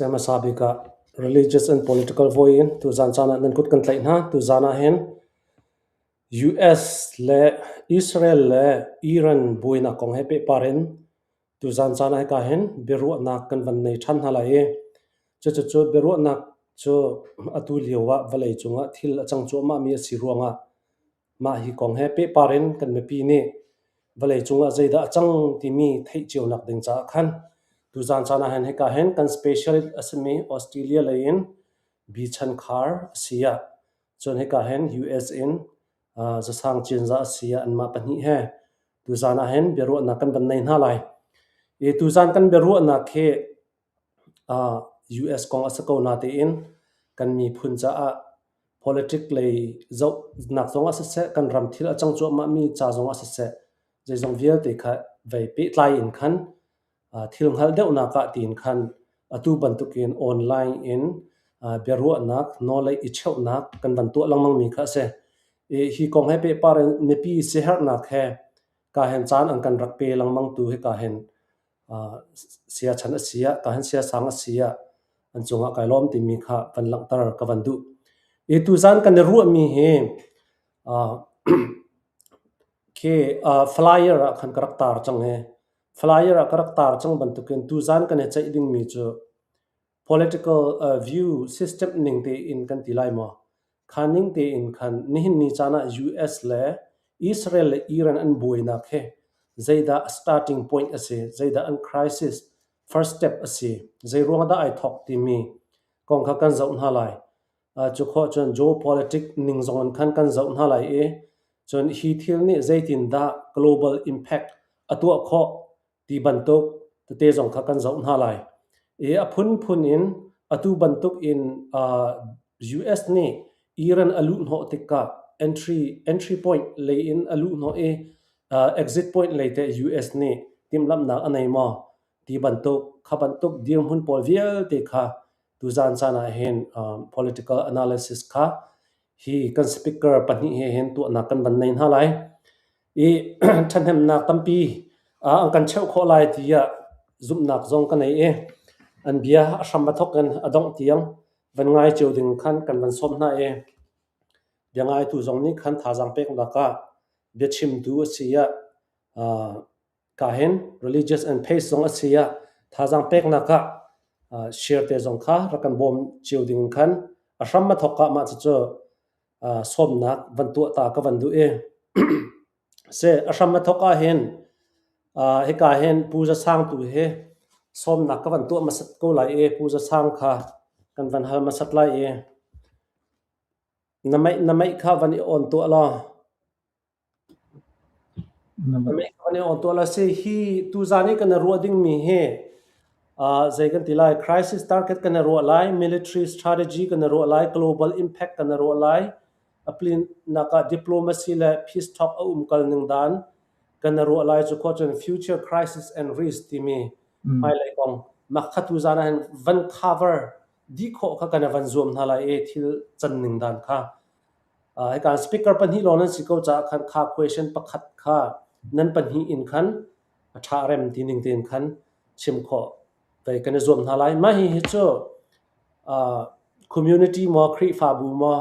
Hmasa bik ah religious and political voi in tuzaan caan ah nan kut kan tlaih hna. Tuzaan ah hin US le Israel le Iran buainak kong he pehpar in tuzaan caan ah hika hin biaruahnak kan van nei ṭhan hna lai i cucucu biaruahnak cu atu lio ah vawlei cungah thil a cang cuahmahmi a si ruangah mah hi kong he pehpar in kan mipi nih vawleicung ah zeidah a cang timi theih cionak ding caah khan tuzaan caan ah hin hika hin kan specialist a simi Australia lei in Bi Chan Khar a si ah, cun hika hin US in Zasang Cinzah a si ah, anmah pahnih he tuzaan ah hin biaruahnak kan van nei hna lai. I tuzaan kan biaruahnak hi US kong a si ko natein kan miphun caah politic lei zohnak zong ah siseh, kan ram thil a cang cuahmahmi ca zong ah siseh, zeizong vialte kha vei pehtlai in khan thil hngalh deuhnak ah tiin khan atu bantukin online in biaruahnak, knowledge i cheuhnak kan van tuah lengmangmi kha a si. I hi kong he pehpar in mipi siaherhnak he ka hen caan an kan rak pe lengmang tu hi ka hen siachan a si ah, ka hen siasang a si ah an cungah kai lawm timi kha van langhter ka van duh. I tuzan kan i ruahmi hi khi flyer ah khan ka rak tar cang i flyer ah ka rak tar cang bantukin tuzan kan i ceih dingmi cu political view system ning tein kan ti lai maw? Kha ning tein khan nihin ni caan ah US le Israel le Iran an buainak hi zeidah starting point a si, zeidah an crisis first step a si, zeiruang dah ai thawk timi kong kha kan zoh hna lai. Cu khawh cun geopolitics ning zong in khan kan zoh hna lai i cun hi thil nih zeitindah global impact a tuah khawh ti bantuk tete zong kha kan zoh hna lai. I a phunphun in atu bantuk in US nih Iran a luhhnawh tikah entry point lei in a luhhnawh i exit point lei teh US nih timhlamhnak a nei maw ti bantuk kha bantuk dirhmun pawl vialte kha tuzaan caan ah hin political analysis kha hi kan speaker pahnih he hin tuahnak kan van nei hna lai. I ṭhahnemnak tampi an kan cheuh khawh lai tiah zumhnak zong ka nei i an bia a hram a thawk in a dongh tiang van ngai cio ding khan kan van sawm hna i bia ngaitu zong nih khan thazaang peknak ah biachimtu a si ah ka hin religious and faith zong a si ah thazaang peknak ah share te zong kha rak kan bawm cio ding khan a hram a thawk ah mah cucu sawmnak van tuah ta ka van duh i se a hram a thawk ah hin hika hin Pu Za Sang tu hi sawmnak ka van tuah hmasat ko lai i Pu Za Sang kha kan van hal hmasat lai i na meih kha van i on tuah law. Hi tuzaan i kan i ruah dingmi hi zei kan ti lai, crisis target kan i ruah lai, military strategy kan i ruah lai, global impact kan i ruah lai, a plinnak ah diplomacy le peace talk a umkal ning dan kan i ruah lai. Cu khawh cun future crisis and risk timi hmailei kong mah kha tuzaan ah hin van cover dih khawh kha kan i van zuam hna lai i thil can ning dan kha. Hika speaker pahnih lawng nan si ko caah khan kha question pakhat kha nan pahnih in khan a ṭha rem ti ning tein khan chim khawh vei kan i zuam hna lai. Mah hihi cu community maw Khrihfabu maw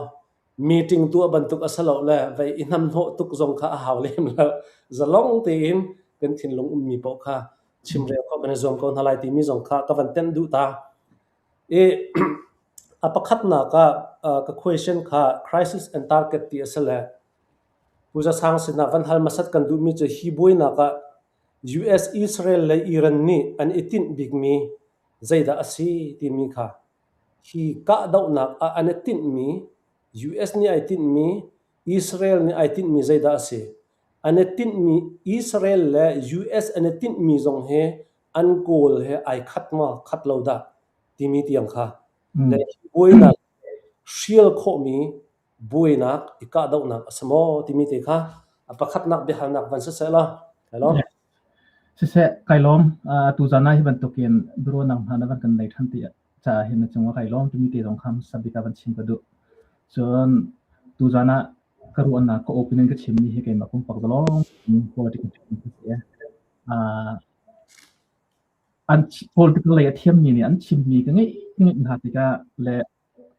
meeting tuah bantuk a si lo le vei i hnamhnawh tuk zong kha a hau lem lo. Zalong tein kan thinlung ummi paoh kha chimrel khawh kan i zuam ko hna lai timi zong kha ka van tenh duh ta. I a pakhatnak ah ka question kha crisis and target ti a si le Pu Za Sang sinah van hal hmasat kan duhmi cu hi buainak ah US, Israel le Iran nih an i tinh bikmi zeidah a si timi kha hi kahdohnak ah an i tinhmi US nih ai tinhmi, Israel nih ai tinhmi zeidah a si? An i tinhmi Israel le US an i tinhmi zong hi an goal he ai khat maw khat lo dah timi tiang kha le buainak hrial khawhmi buainak i kahdohnak a si maw timi te kha a pakhatnak biahalnak van siseh law. Hello. Siseh, kai lawm. Tuzan ah hi bantukin biaruahnak hna na van kan nei ṭhan ti caah hin na cungah kai lawm timi te zong kha hmasa bik ah van chim ka duh. Cun tuzan ah ka ruahnak ka opinion ka chimmi hi keimah pumpak zalong politics ka si. An political lei a thiammi nih an chimmi ka ngeih ngeih hna tikah le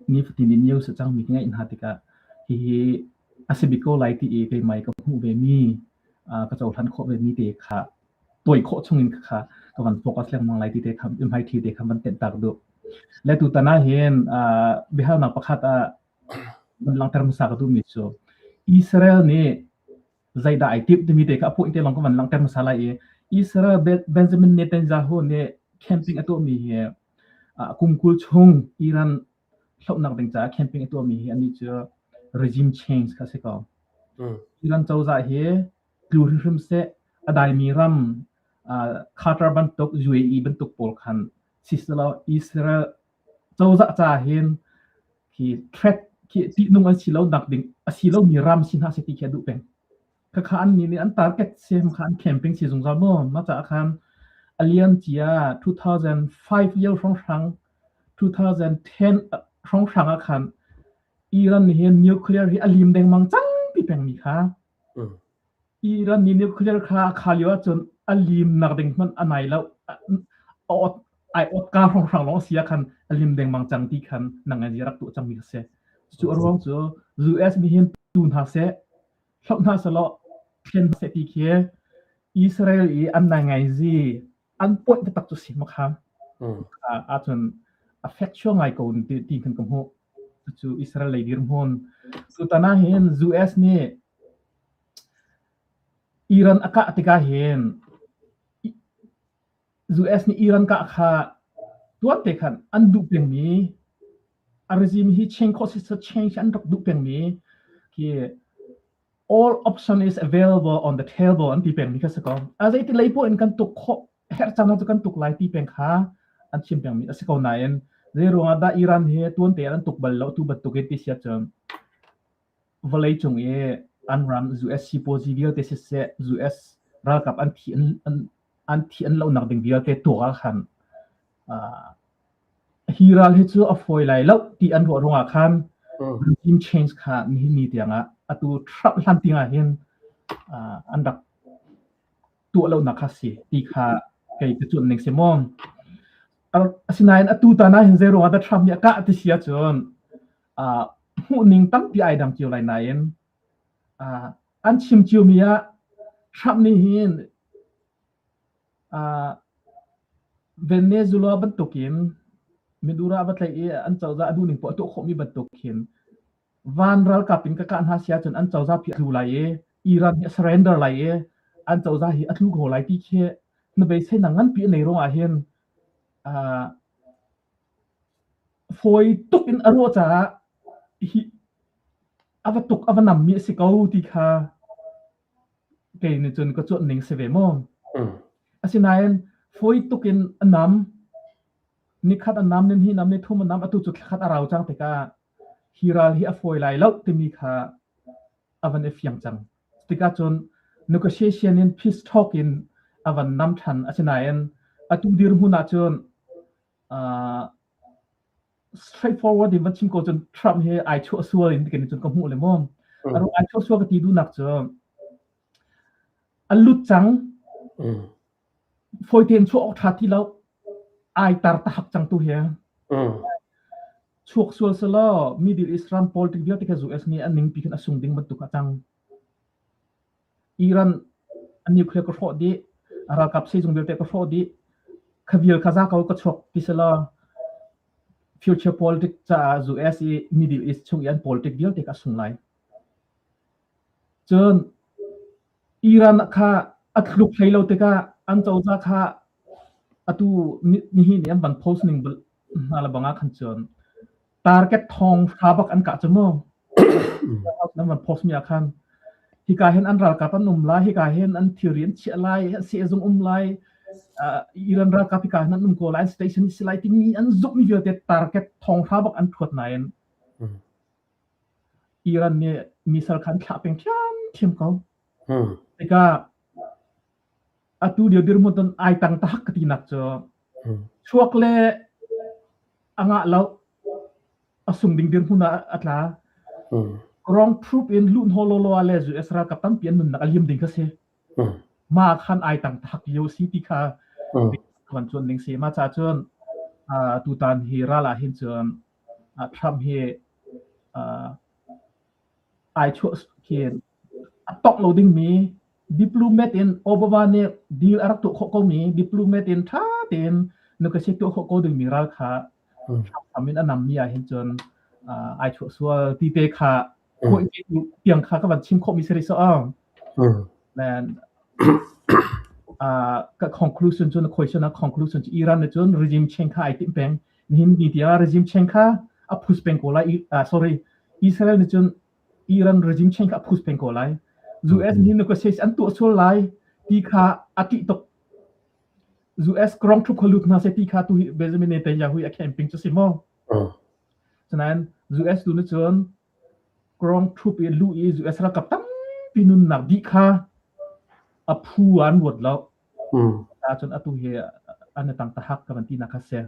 nifatin in news a cangmi ka ngeih hna tikah hihi a si bik ko lai ti i keimah i ka hmuh vemi ka cohlan khawh vemi te kha tuai khawh chungin kha ka van focus lengmang lai ti te kha hmaithli te kha van tenh tak duh. Le tutan ah hin biahalnak pakhat ah van langhter hmasa ka duhmi cu Israel nih zeidah ai timh timi te kha a point te lawng ka van langhter hmasa lai i Israel Benjamin Netanyahu nih camping a tuahmi hi kum 20 chung Iran hlohnak ding caah camping a tuahmi hi anih cu regime change kha si ko. Iran cozah hi tlu hrimhrim seh a daimi ram Qatar bantuk UAE bantuk pawl khan siselaw Israel cozah ca hin khi threat khi tihnung an si lo nak ding a si lomi ram si hna seh ti khi a duh peng. Khakha an nih nih an target sem kha an camping si zungzal mu. Mah caah khan a liam cia 2005 lio hrawnghrang 2010 hrawnghrang ah khan Iran nih hin nuclear hi a lim dengmang cang ti pengmi kha. Iran nih nuclear kha a kha lio ahcun a lim nak ding hmanh a nai lo. A ot ai ot ka hrawnghrang lawng a si ah khan a lim dengmang cang ti khan nang ai rak tuah cangmi kha si. Cu a ruang cu US nih hin tu hna seh hloh hna selaw thlen seh ti khi Israel i an nai ngai an point taktak cu si makha. Ahcun a fek sure ngai ko ti ti khan ka hmuh. Cucu Israel lei dirhmun. Tutan ah hin US nih Iran a kah tikah hin US nih Iran kah kha tuan te khan an duh pengmi a regime hi change khawh si change an rak duh pengmi khi all option is available on the table an ti pengmi kha si ko. A zeiti lei poah in kan tuk khawh herh cang cu kan tuk lai ti peng kha an chim pengmi a si ko nain zei ruangah dah Iran hi tuan te an tuk bal lo tu bantuk in ti sia cun vawleicung i an ram US sipuazi vialte siseh US ralkap an thi an an thi an lonak ding vialte tuak ah khan hi ral hi cu a fawi lai lo ti an ruah ruangah khan regime change kha nihin ni tiangah atu Trump hlan tiangah hin an rak tuah lonak kha si ti kha kei ka cuanh ning si maw. Asinain atu tan ah hin zei ruangah dah Trump nih a kah ti si ahcun hmuhning tampi ai dang cio lai nain an chim ciomi ah Trump nih hin Venezuela bantukin Maduro a va tlaih i an cozah a duhning poah a tuah khawhmi bantuk khin van ralkap in ka kah hna si ahcun an cozah pi a tlu lai i Iran hi a surrender lai i an cozah hi a tlu ko lai ti khi na beiseinak nganpi a nei ruangah hin fawi tuk in a ruah caah hi a va tuk a va nammi a si ko ti kha kei nih cun ka cuanh ning si ve maw. Asinain fawi tuk in a nam nikhat a nam ni nam ni thum a nam atu cu thlakhat a rau cang tikah hi ral hi a fawi lai lo timi kha a van i fiang cang. Tikah cun negotiation in peace talk in a van nam ṭhan. Asinain atu dirhmun ahcun straightforward in van chim ko cun Trump hi ai chuah sual in kan cun ka hmuh le maw. Aro ai chuah sual ka ti duhnak cu a lut cang. Fawi tein chuah awk ṭha ti lo. Ai tar tahak cang tu hi. Chuak sual selaw Middle East ram politic vialte kha US nih an ningpi khin a sung ding bantuk a cang. Iran a nuclear ka hrawh dih, a ralkap seizung vialte ka hrawh dih. Kha vial kha za ko ka chuak ti selaw future politic caah US i Middle East chung i an politic vialte kha a sung lai. Cun Iran kha a tluk hlei lo tikah an cozah kha atu nihin i an van post ning hna le bang ah khan cun target thong hra bak an kah cu mu. Nan van post mi ah khan hika hin an ralkap an um lai, hika hin an thilri an chiah lai, sehzung um lai, Iran ralkap hika hin an um ko lai, an station si lai timi an zumh mi vialte target thong hra bak an thuat nain Iran nih missile kha an thlah peng ṭhiamṭhiam ko. Tikah atu lio dirhmun cun ai tang tahak ka tinak cu chuak le a ngah lo a sung ding dirhmun ah a tla. Wrong troop in luh hnaw lawlaw ah le US ralkap tampi an nunnak a liam ding kha si. Ma khan ai tang tahak lio si ti kha van cuan ning si. Mah ca cun tutan hi ral ah hin cun Trump hi ai chuah khi a tongh lo dingmi diplomat in Obama nih deal a rak tuah khawh komi diplomat in ṭha tein nukasi tuah khawh ko dingmi ral kha Trump in a nammi ah hin cun ai chuah sual ti te kha tiang kha ka van chim khawhmi si rih so. Then ka conclusion cu na question a conclusion cu Iran nih cun regime change kha ai timh peng. Nihin ni tiang regime change kha a push peng ko lai. Sorry, Israel nih cun Iran regime change kha a push peng ko lai. US nih negotiation an tuah sual lai ti kha a ṭih tuk. US ground troop kha lut hna seh ti kha tu hi Benjamin Netanyahu i a camping cu si maw? Sinain US tu nih cun ground troop i luh i US ralkap tampi nunnak dih kha a phu ah an ruat lo. Cun atu hi an i tang tahak ka van tinak kha si.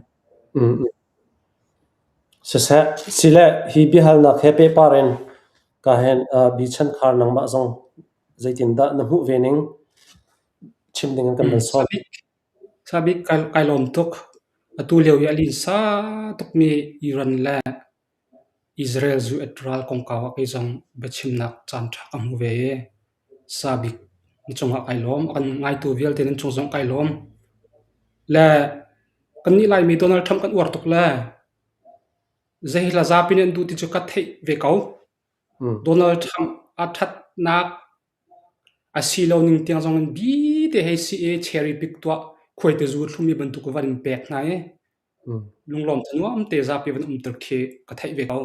Siseh, sile hi biahalnak he pehpar in ka hen bichan khar nangmah zong zeitindah na hmuh ve ning chim ding in kan van sawm. Sabik kai lawm tuk. Atu lio i a linsa tukmi Iran le Israel zu-et ral kongkau ah kei zong biachimnak caanṭha ka hmu ve i sabik na cungah kai lawm. A kan ngaitu vialte nan cung zong kai lawm. Le kannih Laimi Donald Trump kan uar tuk le zei hla zapi nih an duh ti cu ka theih ve ko. Donald Trump a ṭhatnak a si lo ning tiang zong in bi te hei si i cherry pick tuah khuaitizu thlumi bantuk van in pek hna i lunglawm thanuam te zapi van umter khi ka theih ve ko.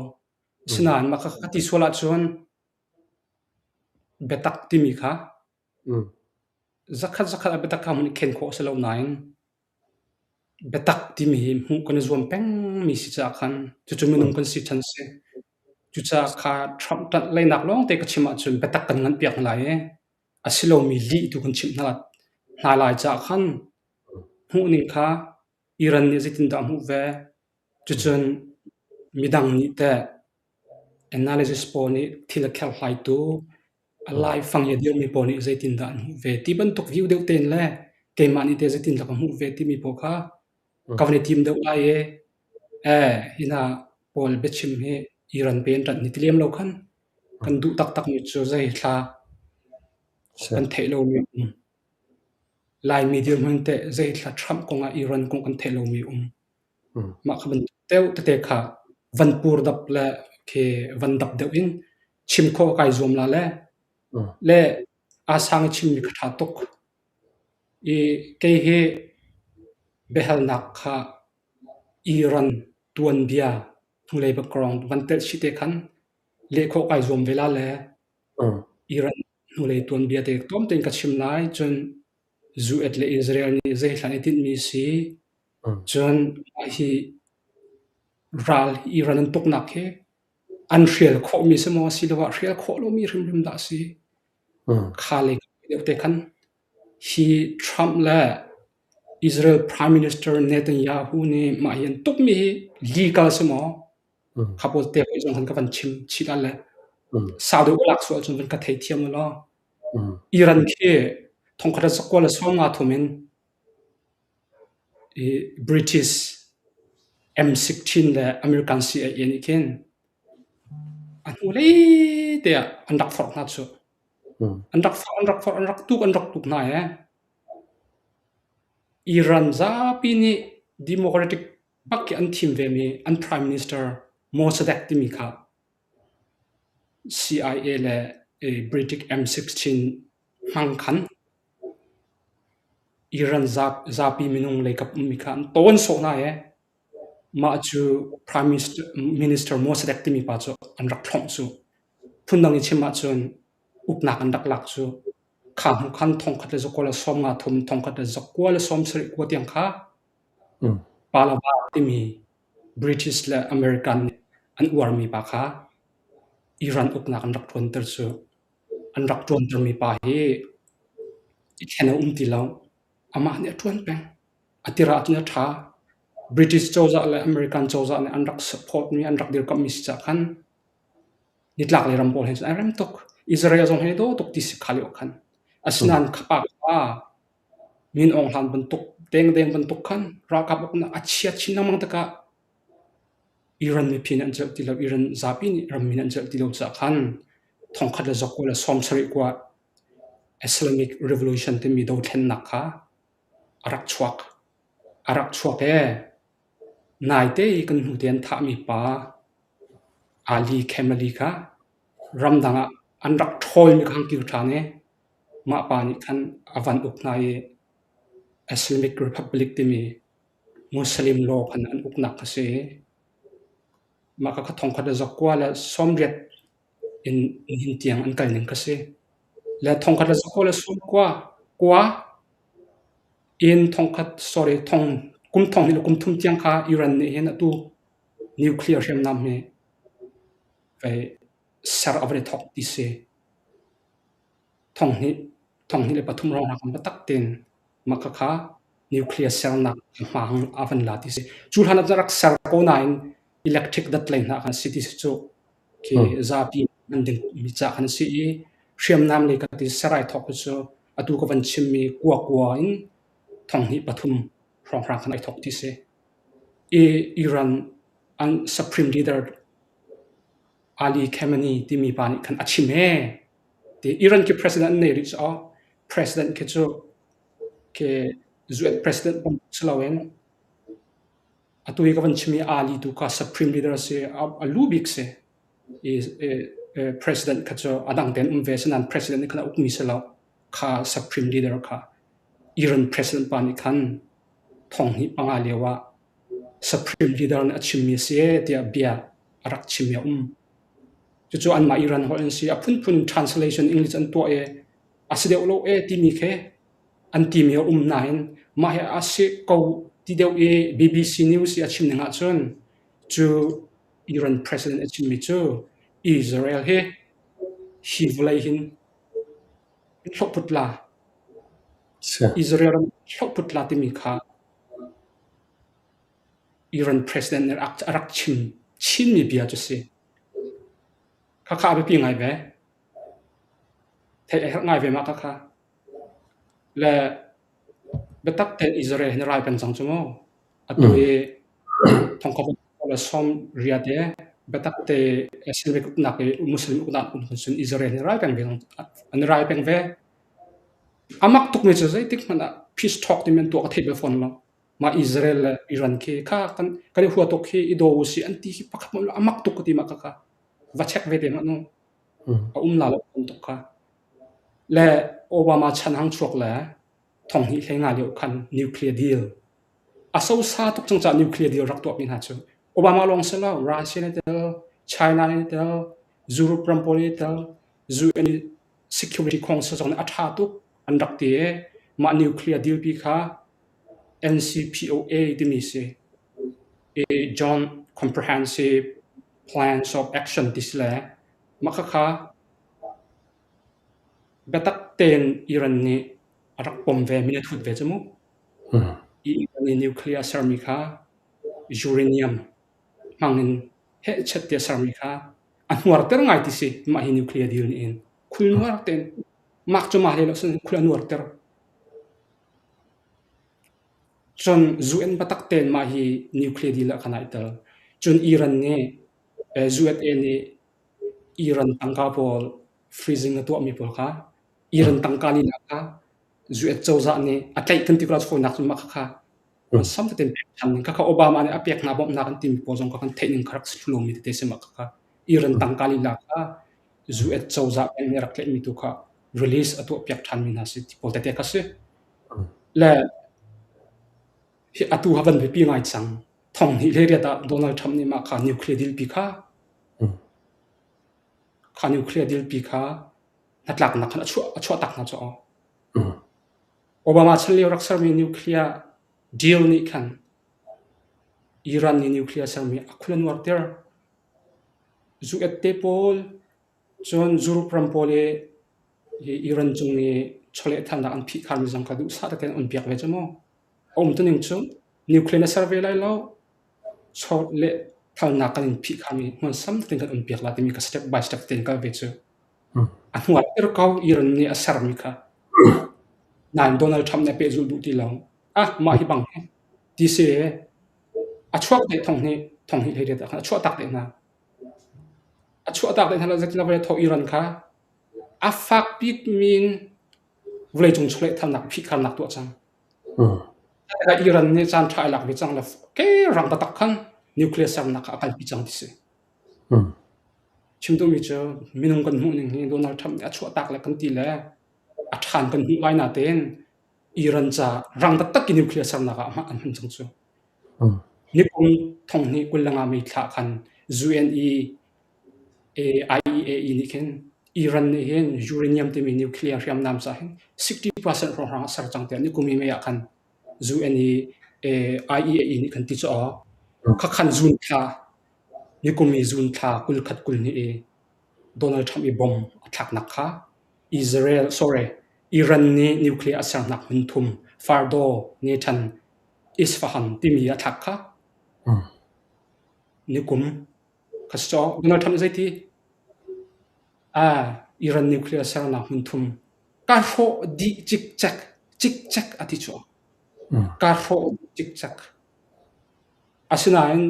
Asinain mah kha ka ti sual ahcun biatak timi kha zakhat zakhat ah biatak kha hmun i khen khawh a si lo nain biatak timi hi hmuh kan i zuam pengmi si caah khan cucu minung kan si chan a si. Cucaah kha Trump ṭanh leinak lawngte ka chim ahcun biatak kan nganhpiak hna lai i a si lomi lih tu kan chimh hna lai caah khan hmuhning kha Iran nih zeitindah a hmuh ve? Cucun midang nih teh analysis pawl nih thil a kherhhlaitu, a laifang i a dirmi pawl nih zeitindah an hmuh ve ti bantuk view deuh tein le keimah nih teh zeitindah ka hmuh ve timi pawl kha ka van i tim deuh lai i eh hi hna pawl biachim hi Iran pe an ṭanh ni ti lem lo khan kan duh taktakmi cu zei thla kan theih lomi a um. Laimi dirhmun teh zeithla Trump kongah Iran kong kan theih lomi um. Mah kha bantuk deuh tete kha van pur dap le khi van dap deuh in chim khawh kai zuam la le le aa sang i chimmi kha ṭha tuk. I kei hi biahalnak kha Iran tuanbia hnulei background van telh chih te khan leh khawh kai zuam ve la le Iran hnulei tuanbia te tlawm tein ka chim lai. Cun US le Israel nih zeihlan i tinhmi si. Cun mah hi ral Iran an tuknak hi an hrial khawhmi si maw asiloah hrial khawh lomi hrimhrim dah a si. Kha lei deuh te khan hi Trump le Israel Prime Minister Netanyahu nih mah hi an tukmi hi legal si maw Kha pawl te hoi zong khan ka van chim chih la le sau deuh ka lak sual ahcun van ka theithiam u law. Iran khi thongkhat le zakua le sawmnga thum in i British M16 le American CIA nih khin a hnulei te ah an rak forh hna cu. An rak forh, an rak forh, an rak tuk, an rak tuk hna ee. Iran zapi nih democratic bak khi an thim vemi an prime minister Mossadegh timi kha CIA le British M16 hmang khan Iran zapi minung leikap ummi kha an tawn sawh hna i mah cu prime minister Mossadegh timi pa cu an rak thlongh cu. Phundang i chim ahcun uknak an rak lak cu kha hnu khan thongkhat le zakua le 53 thongkhat le zakua le 70 kua tiang kha Palava timi British le American nih an uarmi pa kha Iran uknak an rak ṭuanter cu an rak ṭuantermi pa hi i thlen a um ti lo. Amah nih a ṭuan peng. A tir ahcun a ṭha. British cozah le American cozah nih an rak support mi, an rak dirkamhmi si caah khan nitlaklei ram pawl he cun ai rem tuk. Israel zong he daw tuk ti si kha lio khan. Asinain kha pa kha Min Aung Hlaing bantuk. Dengdeng bantuk khan ralkap uknak a chia chin lengmang tikah Iran mipi nih an celh ti lo, Iran zapi nih rammi nih an celh ti lo caah khan thongkhat le zakua le 70 kua Islamic Revolution timi dothlennak kha a rak chuak. A rak chuak ee. Naite i kan hnute an thahmi pa Ali Khamenei kha ramdang ah an rak ṭhawlmi kha an kir ṭhan i mah pa nih khan a van uk hna i Islamic Republic timi Muslim law khan an uknak a si. Mah kha thongkhat le zakua le 80 in nihin tiang an kal ning kha si. Le thongkhat le zakua le 90 kua in thongkhat sorry thong kum thong hnih le kum thum tiang kha Iran nih hin atu nuclear hriamnam hi vei ser a van i thawk ti si. Thong hnih thong hnih le pathum hrawng ah biatak tein mah khakha nuclear sernak hma a van la ti si. Cu hlan ah cun rak ser ko nain electric dat lei hna khan si ti si cu khi zapi an ding mi ca khan si i hriamnam lei ka ti ser ai thawk cu atu ka van chimmi kua kua in thong hnih pathum hrawnghrang khan ai thawk ti si. I Iran an supreme leader Ali Khamenei timi pa nih khan a chim ee. Ti Iran khi president an nei rih cu president khi cu khi US president bantuk si loin atu hi ka van chim i Ali tu kha supreme leader a si a lu bik si. I, president kha cu a dang tein um ve si nain president nih khan a ukmi si lo. Kha supreme leader kha Iran president pa nih khan thong hnih panga lio ah supreme leader nih a chimmi a si tiah bia a rak chimmi a um. Cucu anmah Iran holh an si. A phunphun translation English an tuah i a si deuh lo e timi khi an timi a um nain mah hi a si ko ti deuh i BBC News i a chim ning ahcun cu Iran president a chimmi cu Israel hi hi vawlei hin hlohput la Israel ram hlohput la timi kha Iran president nih a rak chim chinmi bia cu si. Khakha a biapi ngai ve. Theih a herh ngai ve mah khakha. Le biatak tein Israel hin ral kan cang cu mu. Atu i thongkhat le sawm riat i biatak te Islamic uknak i Muslim uknak um cun Israel hin ral peng ve an ral peng ve. A mak tukmi cu zeitik hmanh ah peace talk timi an tuah ka thei bal fawn lo. Mah Israel le Iran khi kha kan kan i hua tuk khi i daw usih an ti khi pakhat hmanh a mak tuk ka ti mah khakha. Va check ve te hmanh u. A um la lo tuk kha. Le Obama chan hang chuak le thong hnih hlei nga lio khan nuclear deal a sosa tuk cang caah nuclear deal rak tuahmi hna cu Obama lawng si lo Russia nih tel China nih tel Europe ram pawl nih tel UN Security Council zong nih a ṭha tuk an rak ti i mah nuclear deal pi kha NCPOA timi si i Joint Comprehensive Plans of Action ti si le mah khakha biatak tein Iran nih a rak pom ve min a thut ve cu mu. Iran i nuclear a sermi kha uranium hmang in hehchet ti a sermi kha a hnuarter ngai ti si mah hi nuclear deal nih hin khul nuar tein mak cu mah le lo sin khul a nuarter. Cun UN biatak tein mah hi nuclear deal ah khan ai tel. Cun Iran nih USA nih Iran tangka pawl freezing a tuahmi pawl kha Iran tangka lila kha US cozah nih a tlaih kan ti ko fawinak cun mah khakha sam tein pek ṭhan ning khakha Obama nih a pek hna bawmhnak an timi pawl zong kha kan theih ning kha rak si lomi tete si mah khakha Iran tangka lila kha US cozah nih rak tlaihmi tu kha release a tuah piak ṭhanmi hna si ti pawl tete kha si. Le hi atu ha van biapi ngai cang. Thong hnih le riat ah Donald Trump nih mah kha nuclear deal pi kha kha nuclear deal pi kha hnatlaknak khan a chuah a chuah tak hna cu. Obama chan lio rak sermi nuclear deal nih khan Iran nih nuclear sermi a khul a nuarter. US te pawl cun Europe ram pawl i Iran cung i chawlehthalnak an phihkharmi zong kha duhsah tein an on piak ve cu mu. A um tuning cu nuclear na ser ve lai lo, chawlehthalnak kan in phihkharmi hmunsam tein kan on piak lai timi kha step by step tein kal ve cu. A hnuar ter ko Iran nih a sermi kha. Nain Donald Trump nih a pehzulh duh ti lo. Ah mah hi bang hi ti si a chuak deh thong hnih thong hnih hlei riat ah khan a chuah tak deh hna. A chuah tak deh hna lo zeitin a tho Iran kha a fak bik min vawleicung chawlehthalnak phihkharnak tuah cang. Iran nih caan ṭha ai lak ve cang le ke rang taktak khan nuclear sernak kha a kalpi cang ti si. Chim duhmi cu minung kan hmuh ning hi Donald Trump nih a chuahtak le kan ti le a ṭhan kan hmuh lai natein Iran ca rang taktak in nuclear sernak ah an hman cang cu. Nikum thong hnih 25 May thla khan UNE IAEA nih khin Iran nih hin uranium timi nuclear hriamnam ca hin 60% hrawnghrang a ser cang tiah nikum i May ah khan UN i IAEA nih khan ti cu aw. Khakhan June thla nikum i June thla 21 22 i Donald Trump i bomb a thlaknak kha Israel sorry Iran nih nuclear a sernak hmun thum Fardo, Netan, Isfahan timi a thlak kha nikum Kha si caw Donald Trump nih zeiti? Ah, Iran nuclear sernak hmun thum ka hrawh dih cikcek cikcek a ti cu. Ka hrawh dih cikcek. Asinain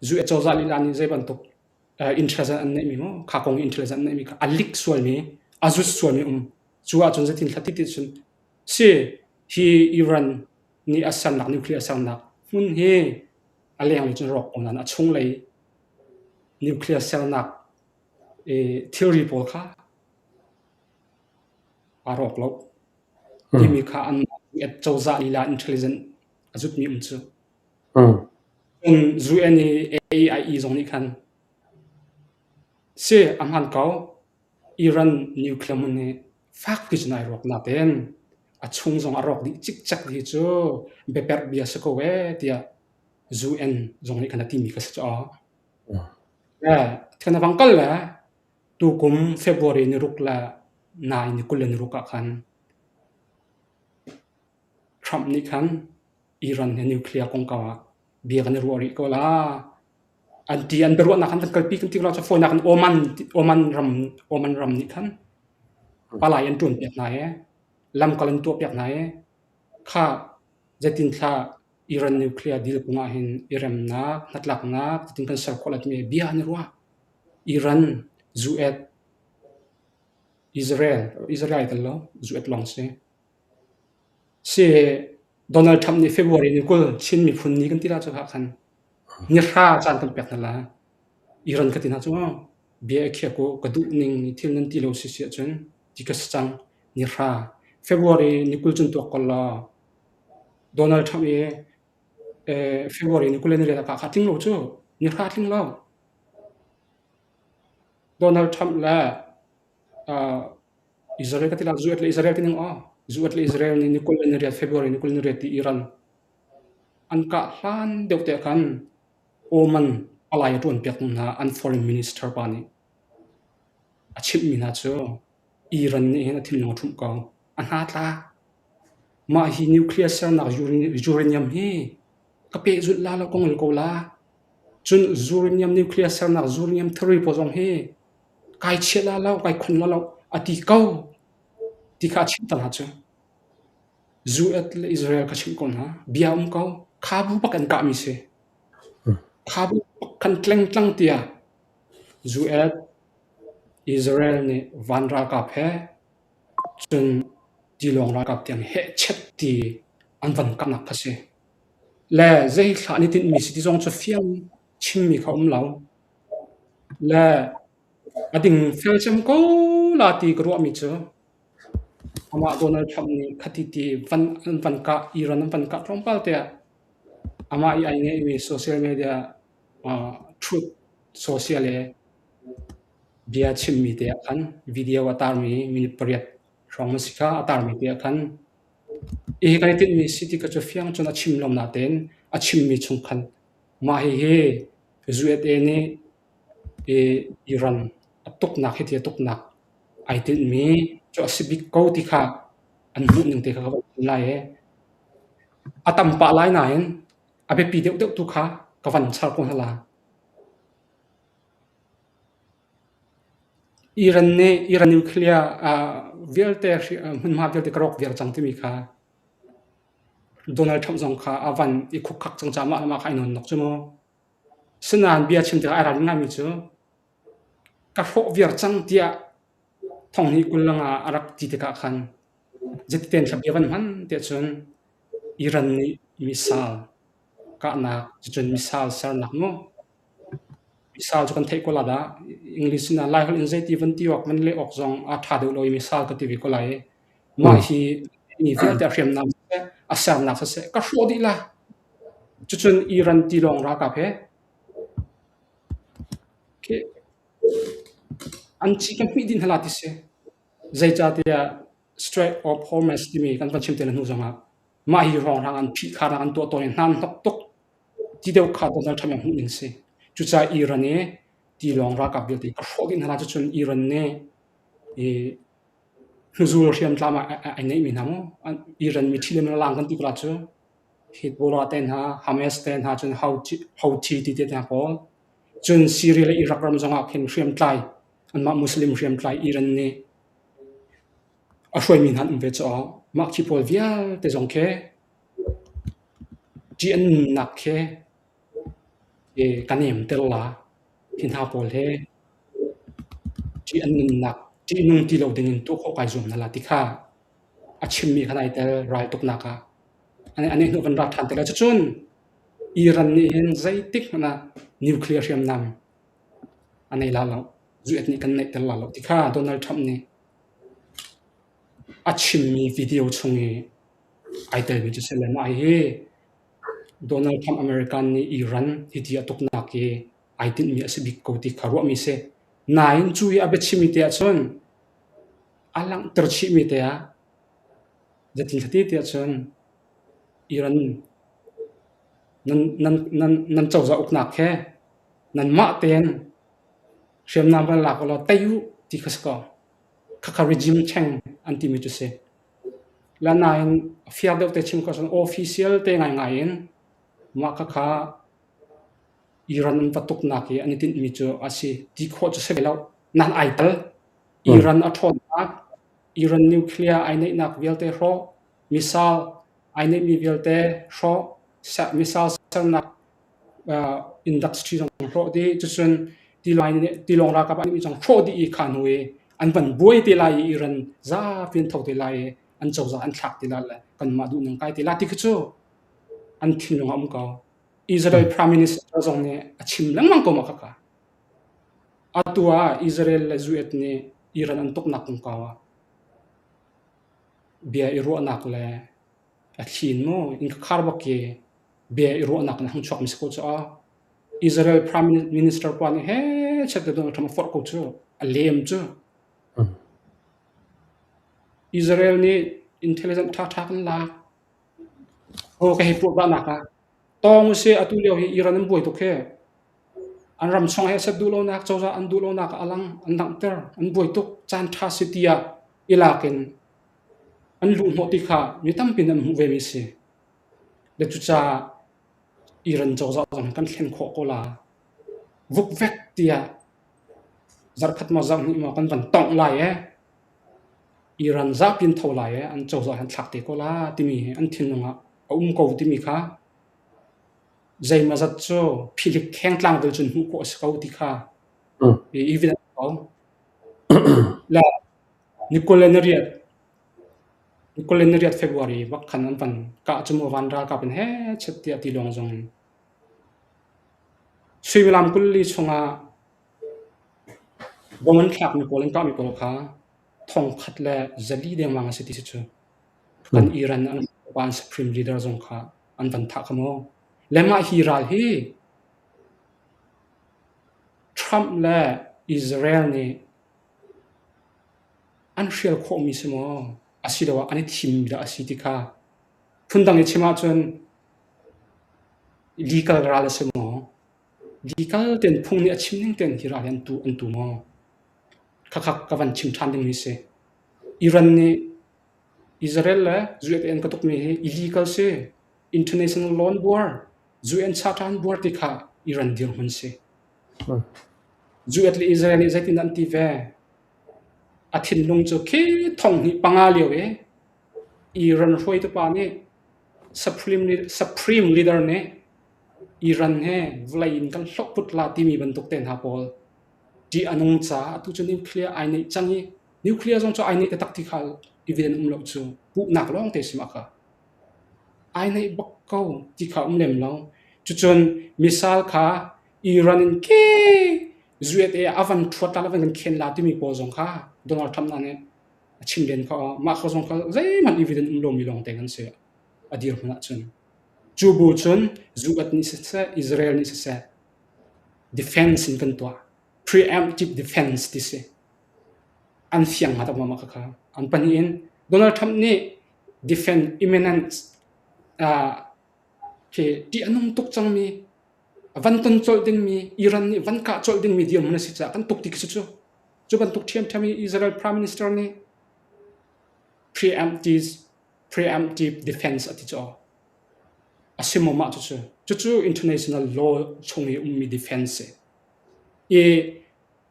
US cozah lila nih zei bantuk uh, intelligence an neihmi mu kha kong intelligence an neihmi kha a lik sualmi a zut sualmi um cu ahcun zeitin thla ti ti cun si hi Iran nih a sernak nuclear sernak hmun hi a lenglei cun rawk ko nain a chunglei nuclear sernak thilri pawl kha aa rawk lo timi kha an cozah lila intelligent a zutmi um cu. Cun UN i AIE zong nih khan si a hmaan ko Iran nuclear hmun hi fakpi cun ai rawk natein a chung zong a rawk dih cikcek hi cu biaperh bia si ko ee tiah UN zong nih khan a timi ka si cu aw. Eh, kan vang kal le tukum February ni ruk le nai ni 20 le ni ruk ah khan Trump nih khan Iran he nuclear kongkau ah bia kan i ruah rih ko la. An ti an biaruahnak khan kan kalpi kan ti ko la cu fawinak in Oman Oman ram Oman ram nih khan palai an ṭuan piak hna i lamkal an tuah piak hna i kha zeitin thla Iran nuclear deal kong ah hin i remnak hnatlaknak zeitin kan ser khawh lai timi bia an i ruah. Iran, US, Israel, Israel ai tel lo, US lawng si. Si Donald Trump nih February ni 20 Chin miphun ni kan ti la cu khan ni hra caan kan pek hna la. Iran ka ti hna cu bia i khiak u ka duh ning thil nan ti lo si si ahcun ti ka si cang ni hra February ni 20 cun tuak ko law Donald Trump i February ni 20 ni riat ah kha tling lo cu ni hra tling lo. Donald Trump le Israel ka ti la US le Israel ti ning aw US le Israel nih ni 20 le ni riat February ni 20 ni riat ti Iran an kah hlan deuh te khan Oman palai a ṭuan piak hna an foreign minister pa nih a chimhmi hna cu Iran nih hin a thinlung a ṭhumh ko a hna tla mah hi nuclear sernak uranium hi ka pehzulh la lo ka ngol ko la cun uranium nuclear sernak uranium thilri pawl zong hi kai chiah la lo kai khon la lo a ti ko ti kha a chimter hna cu US le Israel ka chimh ko hna bia um ko kha bu bak an kahmi si kha bu bak kan tlengtlang tiah US Israel nih van ralkap he cun tilawng ralkap tiang hehchet ti an van kahnak kha si le zei thla an i tinhmi si ti zong cu fiang chimmi kha um lo Le a dingfel cem ko la ti ka ruahmi cu amah Donald Trump nih khati ti van an van kah Iran an van kah tlawmpal te ah amah i ai ngeihmi social media uh, truth social le bia chimmi te ah khan video a tarmi minute pariat hrawng a si kha a tarmi te ah khan i kan i tinhmi si ti ka cu fiang cun a chim lo natein a chimmi chung khan mah hihi USA nih Iran a tuknak hiti a tuknak ai tinhmi cu a si bik ko ti kha an hmuh ning te kha ka van chim lai i a tam pah lai nain a biapi deuhdeuh tu kha ka van char ko hna la. Iran nih Iran nuclear vialte hmunhma vialte ka rawk viar cang timi kha. Donald Trump zong kha a van i khukkak cang caah mah le mah kha ai nawnnok cu mu. Sinain bia chim tikah ai ralring ngaimi cu ka hrawh viar cang tiah thonghnih 20 langa a rak ti tikah khan zeititen thla bia van hman tiah cun Iran nih missile kahnak cucun missile sernak mu missile cu kan theih ko la dah English in Laiholh in zeiti van ti awk van leh awk zong a ṭha deuh lo i missile ka ti ve ko lai i mah hi mi vialte a hriamnam siseh a sernak siseh ka hrawh dih la cucun Iran tilawng ralkap he khi an ci kan hmih dih hna la ti si zeicahtiah Strait of Hormuz timi kan van chim te hnu zongah mah hi hrawnghrang an phih kharnak an tuah tawn i hna an hnok tuk ti deuh kha Donald Trump hmuh ning si. Cucaah Iran i tilawng ralkap vialte ka hrawh dih hna la cucun Iran nih i hnuzul hriamtlam ah ai neihmi hna mu Iran mi ṭhi le lang kan ti ko la cu Hezbollah te hna Hamas te hna cun Houthi ti te hna pawl cun Syria le Iraq ram zongah khin hriamtlai anmah Muslim hriamtlai Iran nih a hruaimi hna an um ve caah mah khi pawl vialte zong khi ṭih an nunnak khi kan emter la. Hi hna pawl hi ṭih an nunnak ṭihnung ti lo dingin tuah khawh kai zuam hna la ti kha a chimmi kha nai tel raltuknak ah an i hnu van ra ṭhan te lai. Cucun Iran nih hin zeitik hmanh ah nuclear hriamnam a nei la lo. US nih kan neihter la lo ti kha Donald Trump nih a chimmi video chung i ai telmi cu si le mah hihi Donald Trump American nih Iran hiti a tuknak hi ai tinhmi a si bik ko ti kha ruahmi si. Nain cu i a biachimmi te ahcun a langhter chihmi te ah zeitin thlati ti ahcun Iran nan, nan, nan, nan cozah uknak he nanmah tein hriamnam van lak ulaw tei u ti kha si ko. Khakha regime change an timi cu si. La nain fiar deuh te chim ko cun official te ngaingai in mah khakha Iran an va tuknak i an i tinhmi cu a si ti khawh cu si ve lo. Nan ai tal. Iran a ṭhawnnak, Iran nuclear ai neihnak vialte hrawh, missile ai neihmi vialte hrawh, missile sernak industry zong hrawh dih cucun tilawng ralkap an zong hrawh dih i kha hnu i an van buai te lai i Iran zapi an tho te lai i an cozah an thlak te lai le kanmah duh ning kai te lai ti khi cu an thinlung a um ko. Israel Prime Minister zong nih a chim lengmang ko ma khaka. Atu ah Israel le US nih Iran an tuknak kongkau ah bia i ruahnak le a thli in mu inn ka khar bak i bia i ruahnak in hang chuak mi si ko cu a Israel Prime Minister pa nih he chet te Donald Trump a forh ko cu a lem cu Israel nih intelligent tha tha kan lak ho ka hei puah nak ah tawng usih atu lio hi Iran an buai tuk he an ram chung he set duh lonak cozah an duh lonak a lang an langhter an buai tuk caan tha si tiah ilak in an luhhnawh ti kha mi tampi nih an hmuh vemi a si. Le cucaah Iran cozah zong kan thlen khawh ko la. Vukvek tiah zarhkhat maw zarhhnih maw kan van tongh lai ee. Iran zapi an tho lai ee an cozah an thlak te ko la timi hi an thinlung ah a um ko timi kha zeimawzat cu philik khengtlang tel cun hmuh khawh a si ko ti kha evidence ko. Le Ni 28, ni 28 February bak khan an van kah cu mu van ralkap in hechet tiah tilawng zong in suimilam 24 chungah bom an thlakmi pawl an kahmi pawl kha thongkhat le zali dengmang a si ti si cu. Kan Iran an pa an supreme leader zong kha an van thah kha mu. Le mah hi ral hi Trump le Israel nih An hrial khawhmi si maw asiloah an i thimmi dah a si ti kha phundang i chim ahcun legal ral a si maw? Legal tein phung nih a chim ning tein hi ral hi an tu an tu maw? Khakha ka van chim ṭhan dingmi si. Iran nih Israel le US an ka tukmi hi illegal si. International law an buar. UN Charter an buar ti kha Iran dirhmun si. US le Israel nih zeitin an ti ve? A thinlung cu khi thong hnih panga lio i Iran hruaitu pa nih Supreme, Supreme Leader nih Iran he vawlei in kan hloh put la timi bantuk te hna pawl ṭih a nung caah atu cu nuclear ai neih cang i nuclear zong cu ai neih taktak ti kha evidence um lo cu puhnak lawng te si mah kha. Ai neih bak ko ti kha um lem lo. Cucun missile kha Iran in ke USA a van ṭhuat la le van kan khen la timi pawl zong kha Donald Trump hna nih a chim len kha mah kha zong kha zeihmanh evidence um lomi lawng te kan si a dirhmun ahcun. Cu bu cun US nih siseh Israel nih siseh defense in kan tuah. Preemptive defense ti si. An fiang hnga tak ma kha an pahnih in Donald Trump nih defend imminent uh, khi ṭih a nung tuk cangmi van ton colh dingmi Iran nih van kah colh dingmi dirhmun a si caah kan tuk ti khi cu cu bantuk ṭhiamṭhiam i Israel Prime Minister nih preemptive preemptive defense a ti cu a si maw mah cucu cucu international law chung i ummi defense si i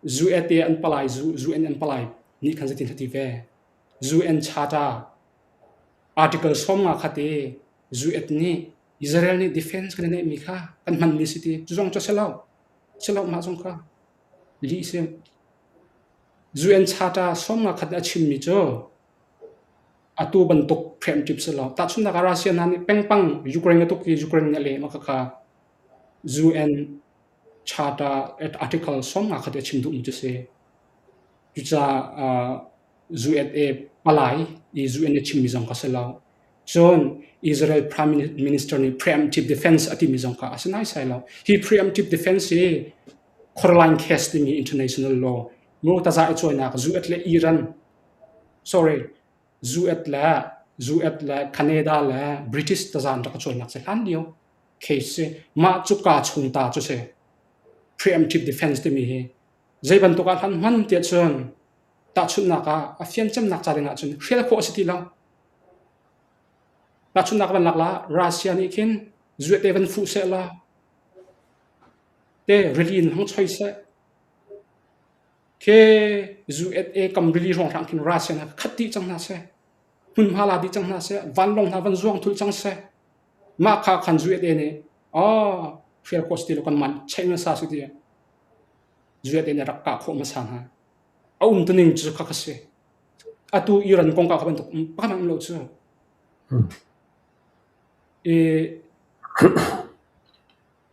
USA an palai UN an palai nih khan zeitin ti ve UN Charter article 50 khat i UN nih Israel nih defense kan i neihmi kha kan hmanmi si ti cu zong cu a si lo si lo mah zong kha lih si UN Charter 50 khat nih a chimmi cu atu bantuk preemptive si lo tahchunhnak ah Russia hna nih pengpang Ukraine a tuk i Ukraine nih a leh ma khakha UN Charter article 50 khat i a chim duhmi cu si cucaah USA palai i UN a chimmi zong kha si lo Cun Israel Prime Minister nih preemptive defense a timi zong kha a si naisai lo. Hi preemptive defense hi Coraline case timi international law mu taza i cawinak US le Iran sorry US le US le Canada le British taza an rak i cawinak si hlan lio case si mah cu ka chung ta cu si preemptive defense timi hi zei bantuk ah hlan hman tiah cun tahchunhnak ah a fiancemnak ca ding ah cun hrial khawh a si ti lo. Tahchunhnak van lak la Russia nih khin zuete van fuh seh la te rili in hong choi seh. Khi USA kam rili hrawnghrang khin Russia hna khat dih cang hna seh. Hmunhma la dih cang hna seh. Vanlawng hna van zuang thul cang seh. Mah kha khan USA nih oh hrial khawh si ti lo kan man cheih hmasa si ti USA nih rak kah khawh hmasa hna. A um tuning cu kha kha si. Atu Iran kongkau kha bantuk pakhat hmanh um lo cu. I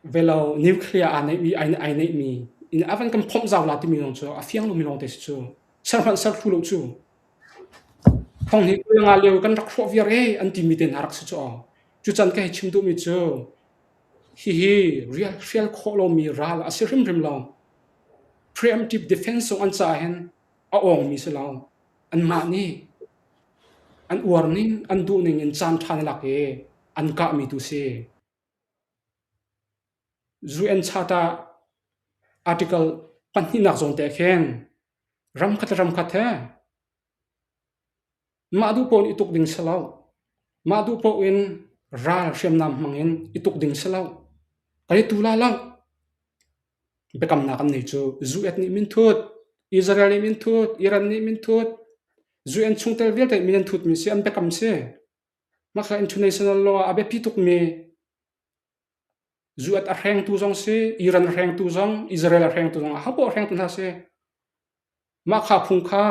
velo nuclear aa neihmi ai neihmi in a van kan phomh zau la timi lawng cu a fiang lomi lawng te si cu. Ser hmanh ser thlu lo cu. Thong hi nga lio kan rak hrawh viar e an timi te hna rak si cu aw. Cucan ka hei chim duhmi cu hihi rial hrial khawh lomi ral a si hrimhrim lo. Preemptive defense zong an caah hin a awngmi si lo. Anmah nih an uar ning, an duh ning in caan ṭha na lak i an kahmi tu si. UN Charter article pahnihnak zawn te khin ramkhat le ramkhat he mah duh paoh in i tuk ding si lo. Mah duh paoh in ral hriamnam hmang in i tuk ding si lo. Kan i tu la lo. Biakamnak an nei cu US nih minthut, Israel nih minthut, Iran nih minthut, UN chungtel vialte min an thutmi si an biakam si. Mah kha international law ah a biapi tukmi US a hrengtu zong si, Iran a hrengtu zong, Israel a hrengtu zong, ahopaoh a hrengtu hna si. Mah kha phung kha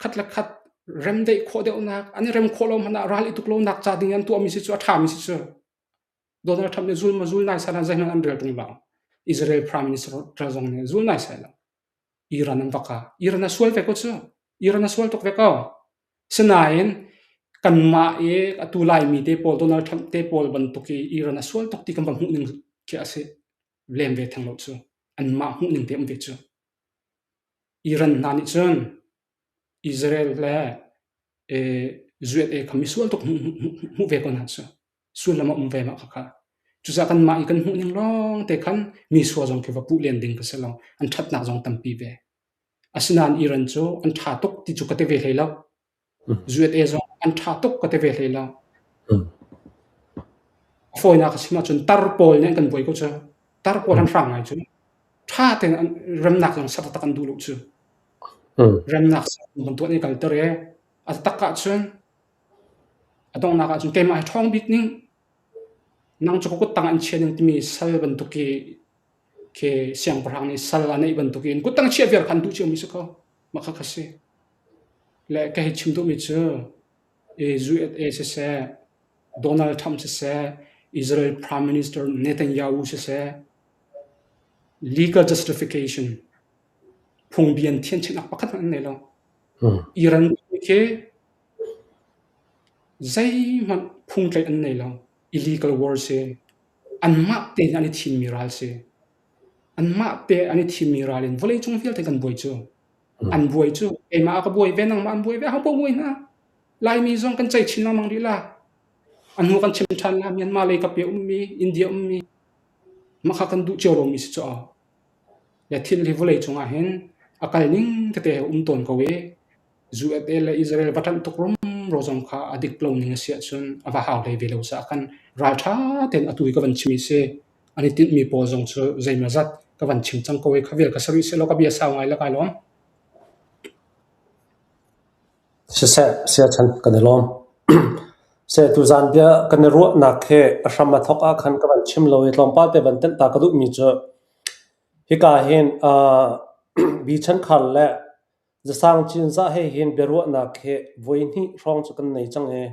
khat le khat remdaih khawh deuhnak, an i rem khawh lo hmanh ah ral i tuk lonak ca ding an tuahmi si cu a ṭhami si cu. Donald Trump nih zul ma zul nai sai lo zeihmanh an rel ṭung lo. Israel Prime Minister zong nih zul nai sai lo. Iran an vak ah Iran a sual ve ko cu. Iran a sual tuk ve ko. Sinain kanmah i atu Laimi te pawl Donald Trump te pawl bantuk i Iran a sual tuk ti kan va hmuh ning khi a si lem ve theng lo cu. Anmah hmuh ning te um ve cu. Iran hna nih cun Israel le USA kha misual tuk hmuh ve ko hna cu. Sullam a um ve mah khakha. Cucaah kanmah i kan hmuh ning lawng te khan mi sua zong khi va puh len ding ka si lo. An ṭhatnak zong tampi ve. Asinain Iran cu an ṭha tuk ti cu ka ti ve hlei lo. USA zong an ṭha tuk ka ti ve hlei lo. A fawinak a chim ahcun tar pawl nih an kan buai ko cu. Tar pawl an hrang ngai cu. Ṭha tein remnak zong ser taktak an duh lo cu. Remnak ser kan tuah ni kalter i a tak ahcun. A donghnak ahcun keimah hi ṭhawng bik ning, nang cu ka kuttang an chia ning timi sal bantuk i khi siangpahrang nih sal a neih bantuk in kuttang chiah viar kha an duh ciomi si ko. Mah kha kha si. Le ka hei chim duhmi cu USA siseh, Donald Trump siseh, Israel Prime Minister Netanyahu siseh, legal justification phungbia in thianchinh pakhat hmanh an nei lo. Iran khi zeihmanh phungtlaih an nei lo. Illegal war si. Anmah tein an i thimmi ral si. Anmah te an i thimmi ral in vawleicung vialte kan buai cu. An buai cu. Keimah ka buai ve, nangmah an buai ve, ahopaoh buai hna. Laimi zong kan cei chin lengmang rih la. A hnu kan chim ṭhan la, Myanmar lei kap i ummi, India ummi, mah kha kan duh cio lomi si cu aw. Le thil hi vawleicung ah hin a kal ning tete he um tawn ko i USA le Israel va ṭanh tuk rumro zong kha a dik lo ning a si ahcun a va hau hlei ve lo caah khan ralṭha tein atu i ka van chim hi si. An i tinhmi pawl zong cu zeimawzat ka van chim cang ko i kha vial ka si rih sehlaw ka bia sau ngai le kai lawm. Siseh, siachan kan i lawm. Seh, tuzaan bia kan i ruahnak hi a hram a thawk ah khan ka van chim lo i tlawmpal te van tenh ta ka duhmi cu hika hin uh, Bi Chan Khar le Zasang Cinzah he hin biaruahnak hi voihnih hrawng cu kan nei cang i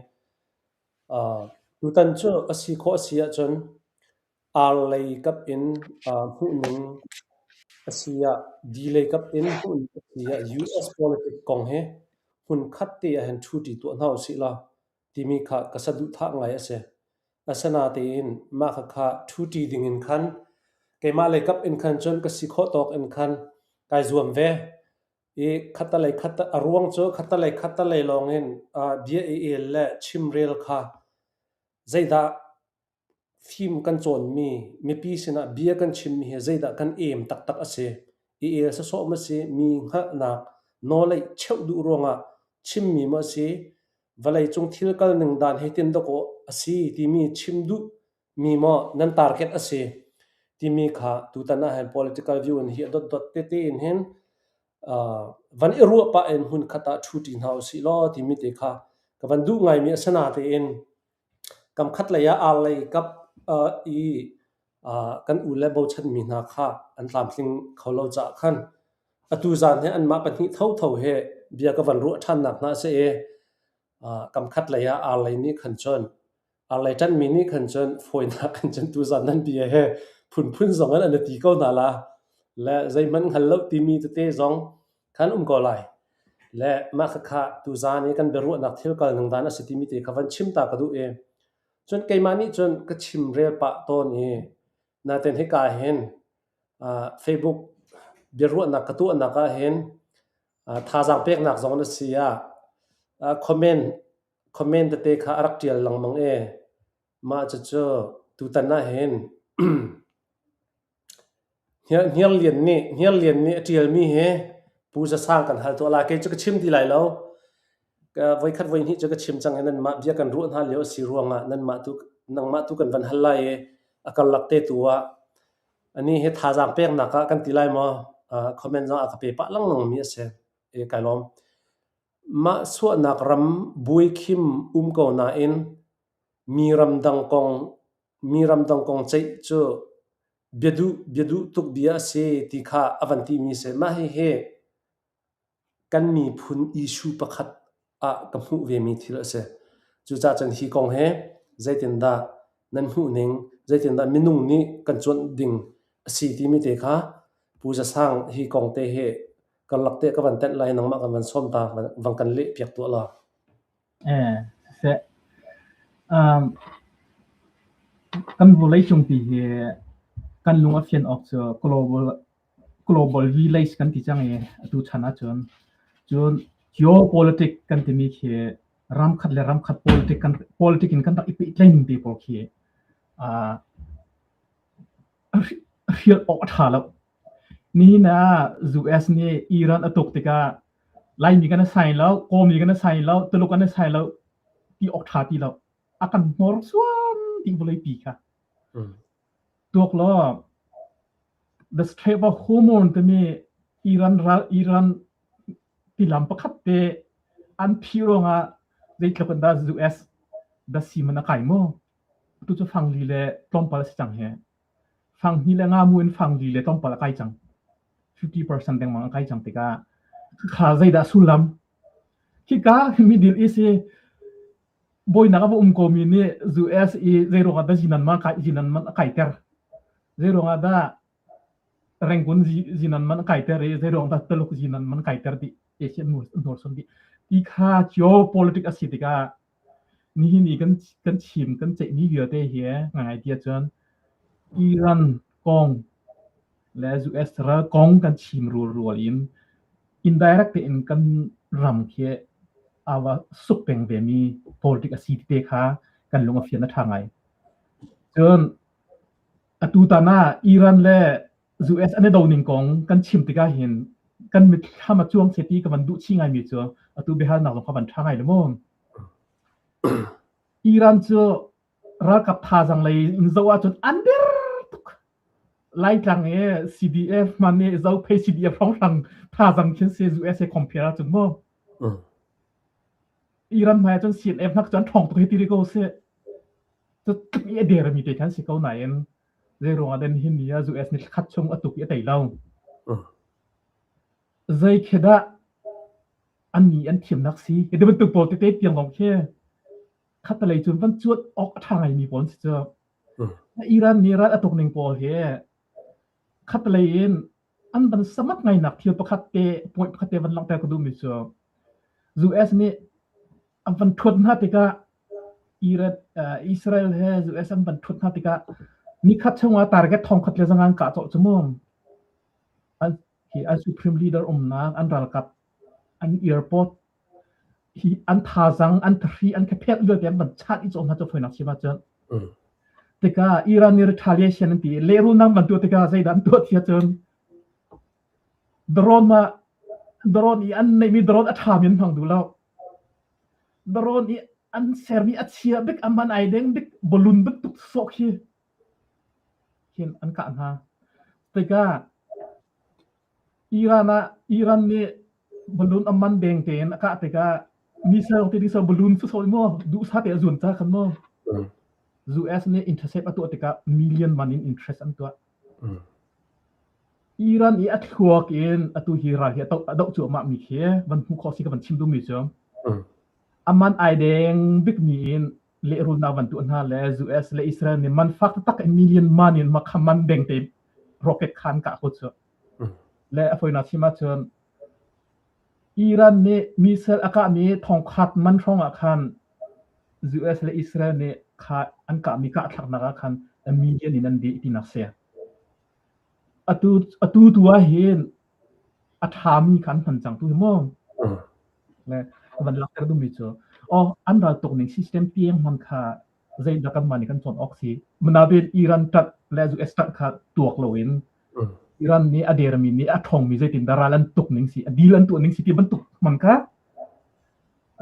uh, tutan cu a si khawh a si ahcun Ar lei kap in hmuhning a si ah, di lei kap in hmuhning a si ah US politics kong hi hmunkhat te ah hin ṭhuṭi tuah hna usih law timi kha ka saduhthah ngai a si. Asinain mah khakha ṭhuṭi ding in khan keimah lei kap in khan cun ka si khawh tawk in khan kai zuam ve. I khattelei khat a ruang cu khattelei khattelei lawng in bia i el le chimrel kha zeidah Fim kan cawnmi, mipi sinah bia kan chimmi hi zeidah kan em taktak a si. I el sawsawh maw si, mi hngalhnak nawleih cheuh duh ruangah chimmi maw a si, vawleicung thil kalning dan hi tin dawkaw a si timi chim duhmi maw nan target a si timi kha tutan ah hin political view in hi a dotdot tete in hin van i ruah pah in hmunkhat ah ṭhuṭi hna usih law timi te kha ka van duh ngaimi a si natein Kamkhat lei ah ar lei kap i kan u le bochanmi hna kha an tlamtling kho lo caah khan atu zaan hi anmah pahnih thotho he bia ka van ruah ṭhannak hna a si i kamkhat lei ah ar lei nih khan cun ar lei ṭanhmi nih khan cun fawinak in cun tuzaan nan bia he phunphun zong in an i ti ko hna la le zeihmanh hngal lo timi tete zong khan um ko lai. Le mah khakha tuzaan i kan biaruahnak thil kal ning dan a si timi te kha van chim ta ka duh i cun keimah nih cun ka chim rel pah tawn i naten hika hin uh, Facebook biaruahnak ka tuahnak ah hin uh, thazaang peknak zong na si ah uh, comment comment tete kha a rak tial lengmang i mah cucu tutan ah hin Hniarlian nih Hniarlian nih a ṭialmi hi Pu Za Sang kan hal tuah lai. Kei cu ka chim ti lai lo. Voikhat voihnih cu ka chim cang i nanmah bia kan ruah hna lio a si ruangah nanmah tu nangmah tu kan van hal lai i a karlak te tu ah anih hi thazaang peknak ah kan ti lai maw comment zong a ka pe pah lengmang mi a si. E kai lawm. Mah suahnak ram buikhim um ko nain mi ramdang kong mi ramdang kong ceih cu biaduh biaduh tuk bia a si ti kha a van timi si. Mah hihi kan miphun issue pakhat ah ka hmuh vemi thil a si. Cucaah cun hi kong hi zeitindah nan hmuh ning, zeitindah minung nih kan cuanh ding a si timi te kha Pu Za Sang hi kong te hi karlak te ka van tenh lai nangmah kan van sawm ta van kan leh piak tuah law. Eh, siseh. Um, kan vawleicungpi hi kan lung a fian awk cu global global village kan ti cang i atu chan ahcun cun geopolitic kan timi khi ramkhat le ramkhat politic kan politic in kan rak i pehtlaih ning te pawl khi uh, hrial awk a ṭha lo. Nihin ah US nih Iran a tuk tikah Laimi kan i sai lo, Kawlmi kan i sai lo, Tuluk kan i sai lo ti awk ṭha ti lo. A kan hnorsuan dih vawleipi kha. Tuak law the Strait of Hormuz timi Iran ral Iran tilam pakhat te an phih ruangah zeitluk in dah US. Dasi man a kai maw? Atu cu fang li le tlawmpal a si cang hi. Fang hnih le nga mu in fang li le tlawmpal a kai cang. 50% dengmang a kai cang tikah kha zeidah sullam? Hika Middle East hi bawinak a va um komi nih US i zeiruang ah dah zinan man kai zinan man a kaiter? Zeiruang ah dah Rangoon zinan man a kaiter i zeiruang dah Taluk zinan man kaiter ti Asia hnorsuan dih. Ti kha geopolitics a si tikah nihin i kan kan chim kan ceihmi vialte hi ngai ti ahcun Iran kong le US ral kong kan chim rualrual in indirect tein kan ram khi a va suk peng vemi politics a si ti te kha kan lung a fian a ṭha ngai. Cun atutan ah Iran le US an i do ning kong kan chim tikah hin kan mitthlam a cuang seh ti ka van duh chih ngaimi cu atu biahalnak zong kha van ṭha ngai le mu. Iran cu ralkap thazaang lei in zoh ahcun an der tuk. Laitlang i CDF hman i Zophei CDF hrawnghrang thazaang khin si US he compare ahcun mu. Iran hmai ahcun CNF hnak cu an ṭhawng tuk hei ti rih ko sih. Cu tluk i a dermi te khan si ko nain Zeiruang ah dah nihin ni ah US nih thlakhat chung a tuk i a tei lo? Zei khi dah an nih an thiamnak si? Hi ti bantuk pawl tete tiang zong khi khattelei cun van cuat awk a ṭha ngaimi pawl an si cu. Iran nih ral a tuk ning pawl hi khattelei in an van samat ngainak thil pakhat te point pakhat te van langhter ka duhmi cu US nih an van ṭhuat hna tikah Iran, Israel he US an van ṭhut hna tikah nikhat chungah target thongkhat le zanga an kah cawh cu mu. An, hi an supreme leader umnak, an ralkap, an airport, hi an thazang, an thahri, an khaphet vialte an van chat i cawh hna cu foinak chim ahcun. Tikah Iran nih retaliation an ti lehrulnak van tuah tikah zeidah an tuah ti ahcun drone ah drone i an neihmi drone a ṭhami an hmang duh lo. Drone i an sermi a chia bik, a man ai deng bik, balloon bantuk sawh khi khin an kah hna. Tikah Iran ah Iran nih balloon a man deng tein a kah tikah missile ti ding balloon cu sawi maw duhsah te a zuan ca khan maw US nih intercept a tuah tikah million man in interest an tuah. Iran i a thluak in atu hi ral hi a doh cuahmah mi khi van hmuh khawh si ka van chim duhmi cu aman ai deng bikmi in lehrulnak van tuah hna le US le Israel nih man fak taktak in million man in makha man deng te rocket khan kah ko cu le a foinak chim ahcun Iran nih missile a kahmi thongkhat man hrawng ah khan US le Israel nih kha an kahmi kahthlaknak ah khan a million in an dih tinak si. Atu atu tu ah hin a ṭhami kha an hman cang tu hi mu. Le van lakter duhmi cu oh an ral tuk ning system tiang hman kha zeidah kanmah nih kan cawn awk si. Manaben Iran ṭanh le US ṭanh kha tuak loin Iran nih a dermi nih a ṭhawngmi zeitindah ral an tuk ning si, a deal an tuah ning si ti bantuk hman kha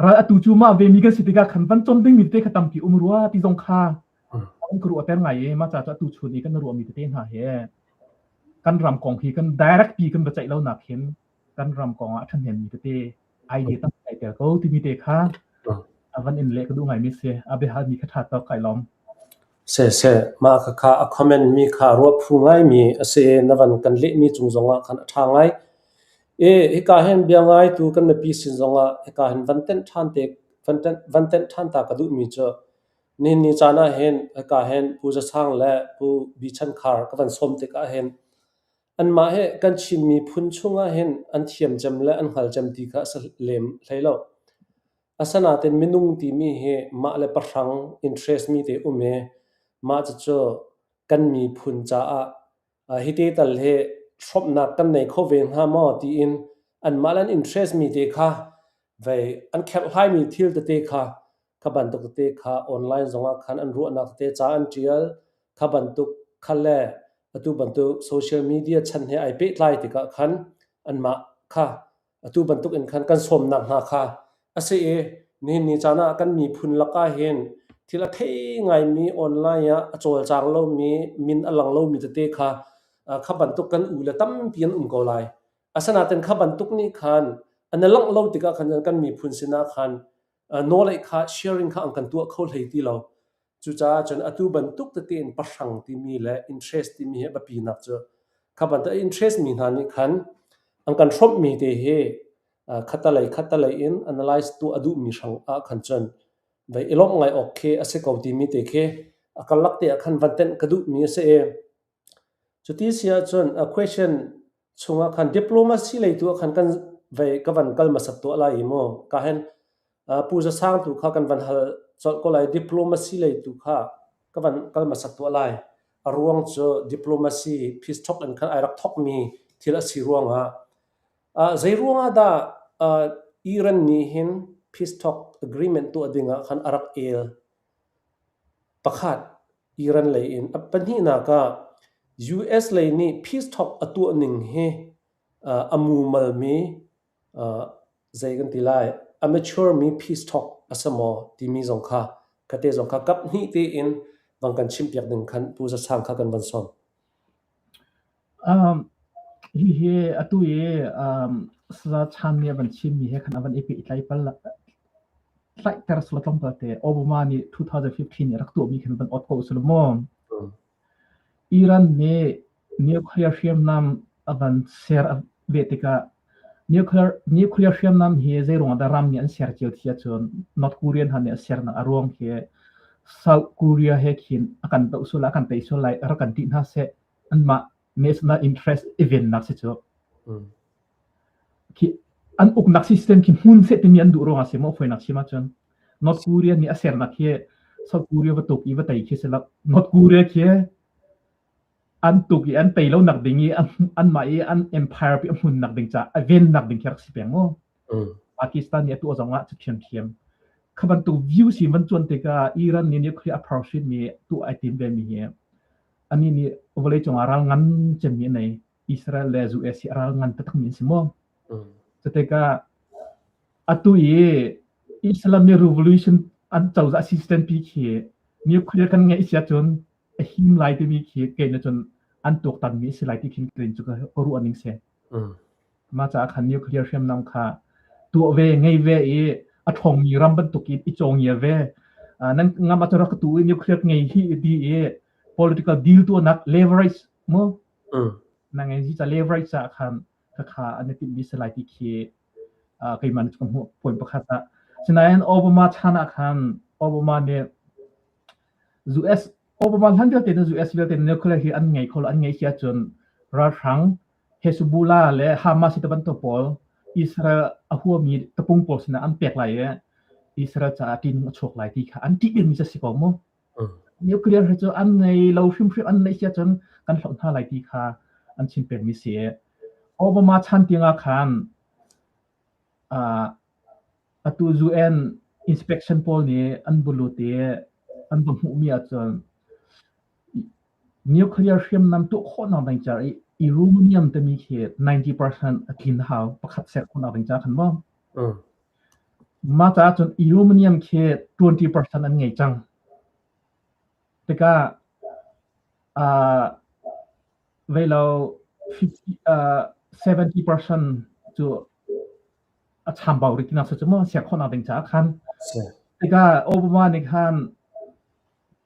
ral atu cu mah vemi kan si tikah khan van cawn dingmi tete kha tampi um rua ti zong kha an ka ruahter ngai i mah ca cu atu chun i kan ruahmi tete hna hi kan ram kong hi kan direct pi kan va ceih lo nak hin kan ram kong ah a ṭhahnemmi tete idea tam kai tel ko timi te kha a van in leh ka duh ngaimi si a biahalmi kha ṭha tawk kai lawm. Siseh, mah khakha a comment mi kha ruah phu ngaimi a si i na van kan lehmi cung zongah khan a ṭha ngai. I hika hin bia ngaitu kan mipi sin zongah hika hin van tenh ṭhan te van tenh, van tenh ṭhan ta ka duhmi cu nihin ni caan ah hin hika hin Pu Za Sang le Pu Bi Chan Khar ka van sawm tikah hin anmah hi kan Chin miphun chungah hin an thiam cem le an hngal cem ti kha a si lem hlei lo. Asinain minung timi hi mah le pahrang interest mi te um i mah cucu kan miphun caah hite tal hi hrawmhnak kan nei kho ve hnga maw tiin anmah le an interest mi te kha vei an kherhhlaimi thil tete kha kha bantuk tete kha online zongah khan an ruahnak tete ca an ṭial kha bantuk kha le atu bantuk social media chan he ai pehtlai tikah khan anmah kha Atu bantuk in khan kan sawmnak hna kha a si i nihin ni caan ah kan miphun lakah hin thil a thei ngaimi online ah a cawlcang lomi min a lang lomi tete kha kha bantuk kan u le tampi an um ko lai. Asinain kha bantuk nih khan an i langh lo tikah khan kan miphun sinah khan. Knowledge kha sharing kha an kan tuah kho hlei ti lo. Cucaah cun atu bantuk tete in pahrang timi le interest timi hi a biapinak cu kha bantuk interest mi hna nih khan an kan hrawmhmi te hi khattalei khattalei in analyze tuah a duhmi hrang ah khan cun vei i lawmh ngai awk khi a si ko timi te khi a karlak te ah khan van tenh ka duhmi a si i cuti si ahcun a question chungah khan diplomacy lei tu ah khan kan vei ka van kal hmasat tuah lai i mu ka hen Pu Za Sang tu kha kan van hal colh ko lai. Diplomacy lei tu kha ka van kal hmasat tuah lai. A ruang cu diplomacy peace talk in khan ai rak thawkmi thil a si ruangah zei ruangah dah Iran nih hin peace talk agreement tuah dingah khan a rak el? Pakhat, Iran lei in. A pahnihnak ah US lei nih peace talk a tuah ning hi a mumalmi zei kan ti lai, a mature mi peace talk a si maw timi zong kha kate zong kha kap hnih tein van kan chimpiak ding khan Pu Za Sang kha kan van sawm. Hihi atu i Saza Chan nih a van chimmi he khan a van i pehtlai pal tlaihter sula tlawmpal te Obama nih 2015 i rak tuahmi khan van ot ko usila maw? Iran nih nuclear hriamnam a van ser ve tikah nuclear hriamnam hi zei ruangah dah ram nih an ser cio ti ahcun North Korea hna nih a sernak a ruang hi South Korea he khin a kan doh sual a kan tei sual lai rak kan ṭih hna seh anmah national interest i vennak si cu. Khi an uknak system khi hmun seh timi an duh ruangah si maw fawinak chim ahcun North Korea nih a sernak hi South Korea va tuk i va tei khi si lo. North Korea khi an tuk i an tei lo nak ding i anmah i an empire pi a hmun nak ding ca a ven nak ding khi rak si peng mu. Pakistan nih a tuah zong ah cu ṭhiamṭhiam. Kha bantuk view si van cuan tikah Iran nih nuclear a phorhrin mi tuah ai tim ve mi hi anih nih vawleicung ah ral ngan cemmi a nei. Israel le US hi a ral ngan taktakmi an si maw? Cutikah atu i Islamic Revolution an cozah system pi khi nuclear kan ngeih si ahcun a him lai timi khi kei na cun an tuaktanmi a si lai ti khin kei cu ka ruah ning si. Mah caah khan nuclear hriamnam kha tuah ve, ngei ve i a ṭhawngmi ram bantuk in i cawngia ve. Nan ngam ahcun rak ka tu i nuclear ngei hi ti i political deal tuahnak leverage mu na ngei zi ca leverage ah khan khakha an i timhmi si lai ti khi keimah nih ka hmuh point pakhat ah. Sinain Obama chan ah khan Obama nih US Obama hlan vialte na US vialte nuclear hi an ngei kho lo an ngei si ahcun ralhrang Hezbollah le Hamas te bantuk pawl Israel a huami tapung pawl sinah an pek lai i Israel caah ṭihnung a chuak lai ti kha an ṭih bikmi cu a si ko mu. Nuclear hi cu an ngei lo hrimhrim an neih si ahcun kan hloh hna lai ti kha an chim pengmi si. Obama chan tiangah khan atu UN inspection pawl nih an bulut i an va hmuhmi ahcun Nuclear hriamnam tuah khawhnak ding ca i uranium timi khi 90% a tlin hau pakhat ser khawhnak ding ca khan maw? Mah caah cun uranium khi 20% an ngei cang. Tikah veilo 50, 70% cu a chambau rih tinak si cu maw ser khawhnak ding caah khan. Tikah Obama nih khan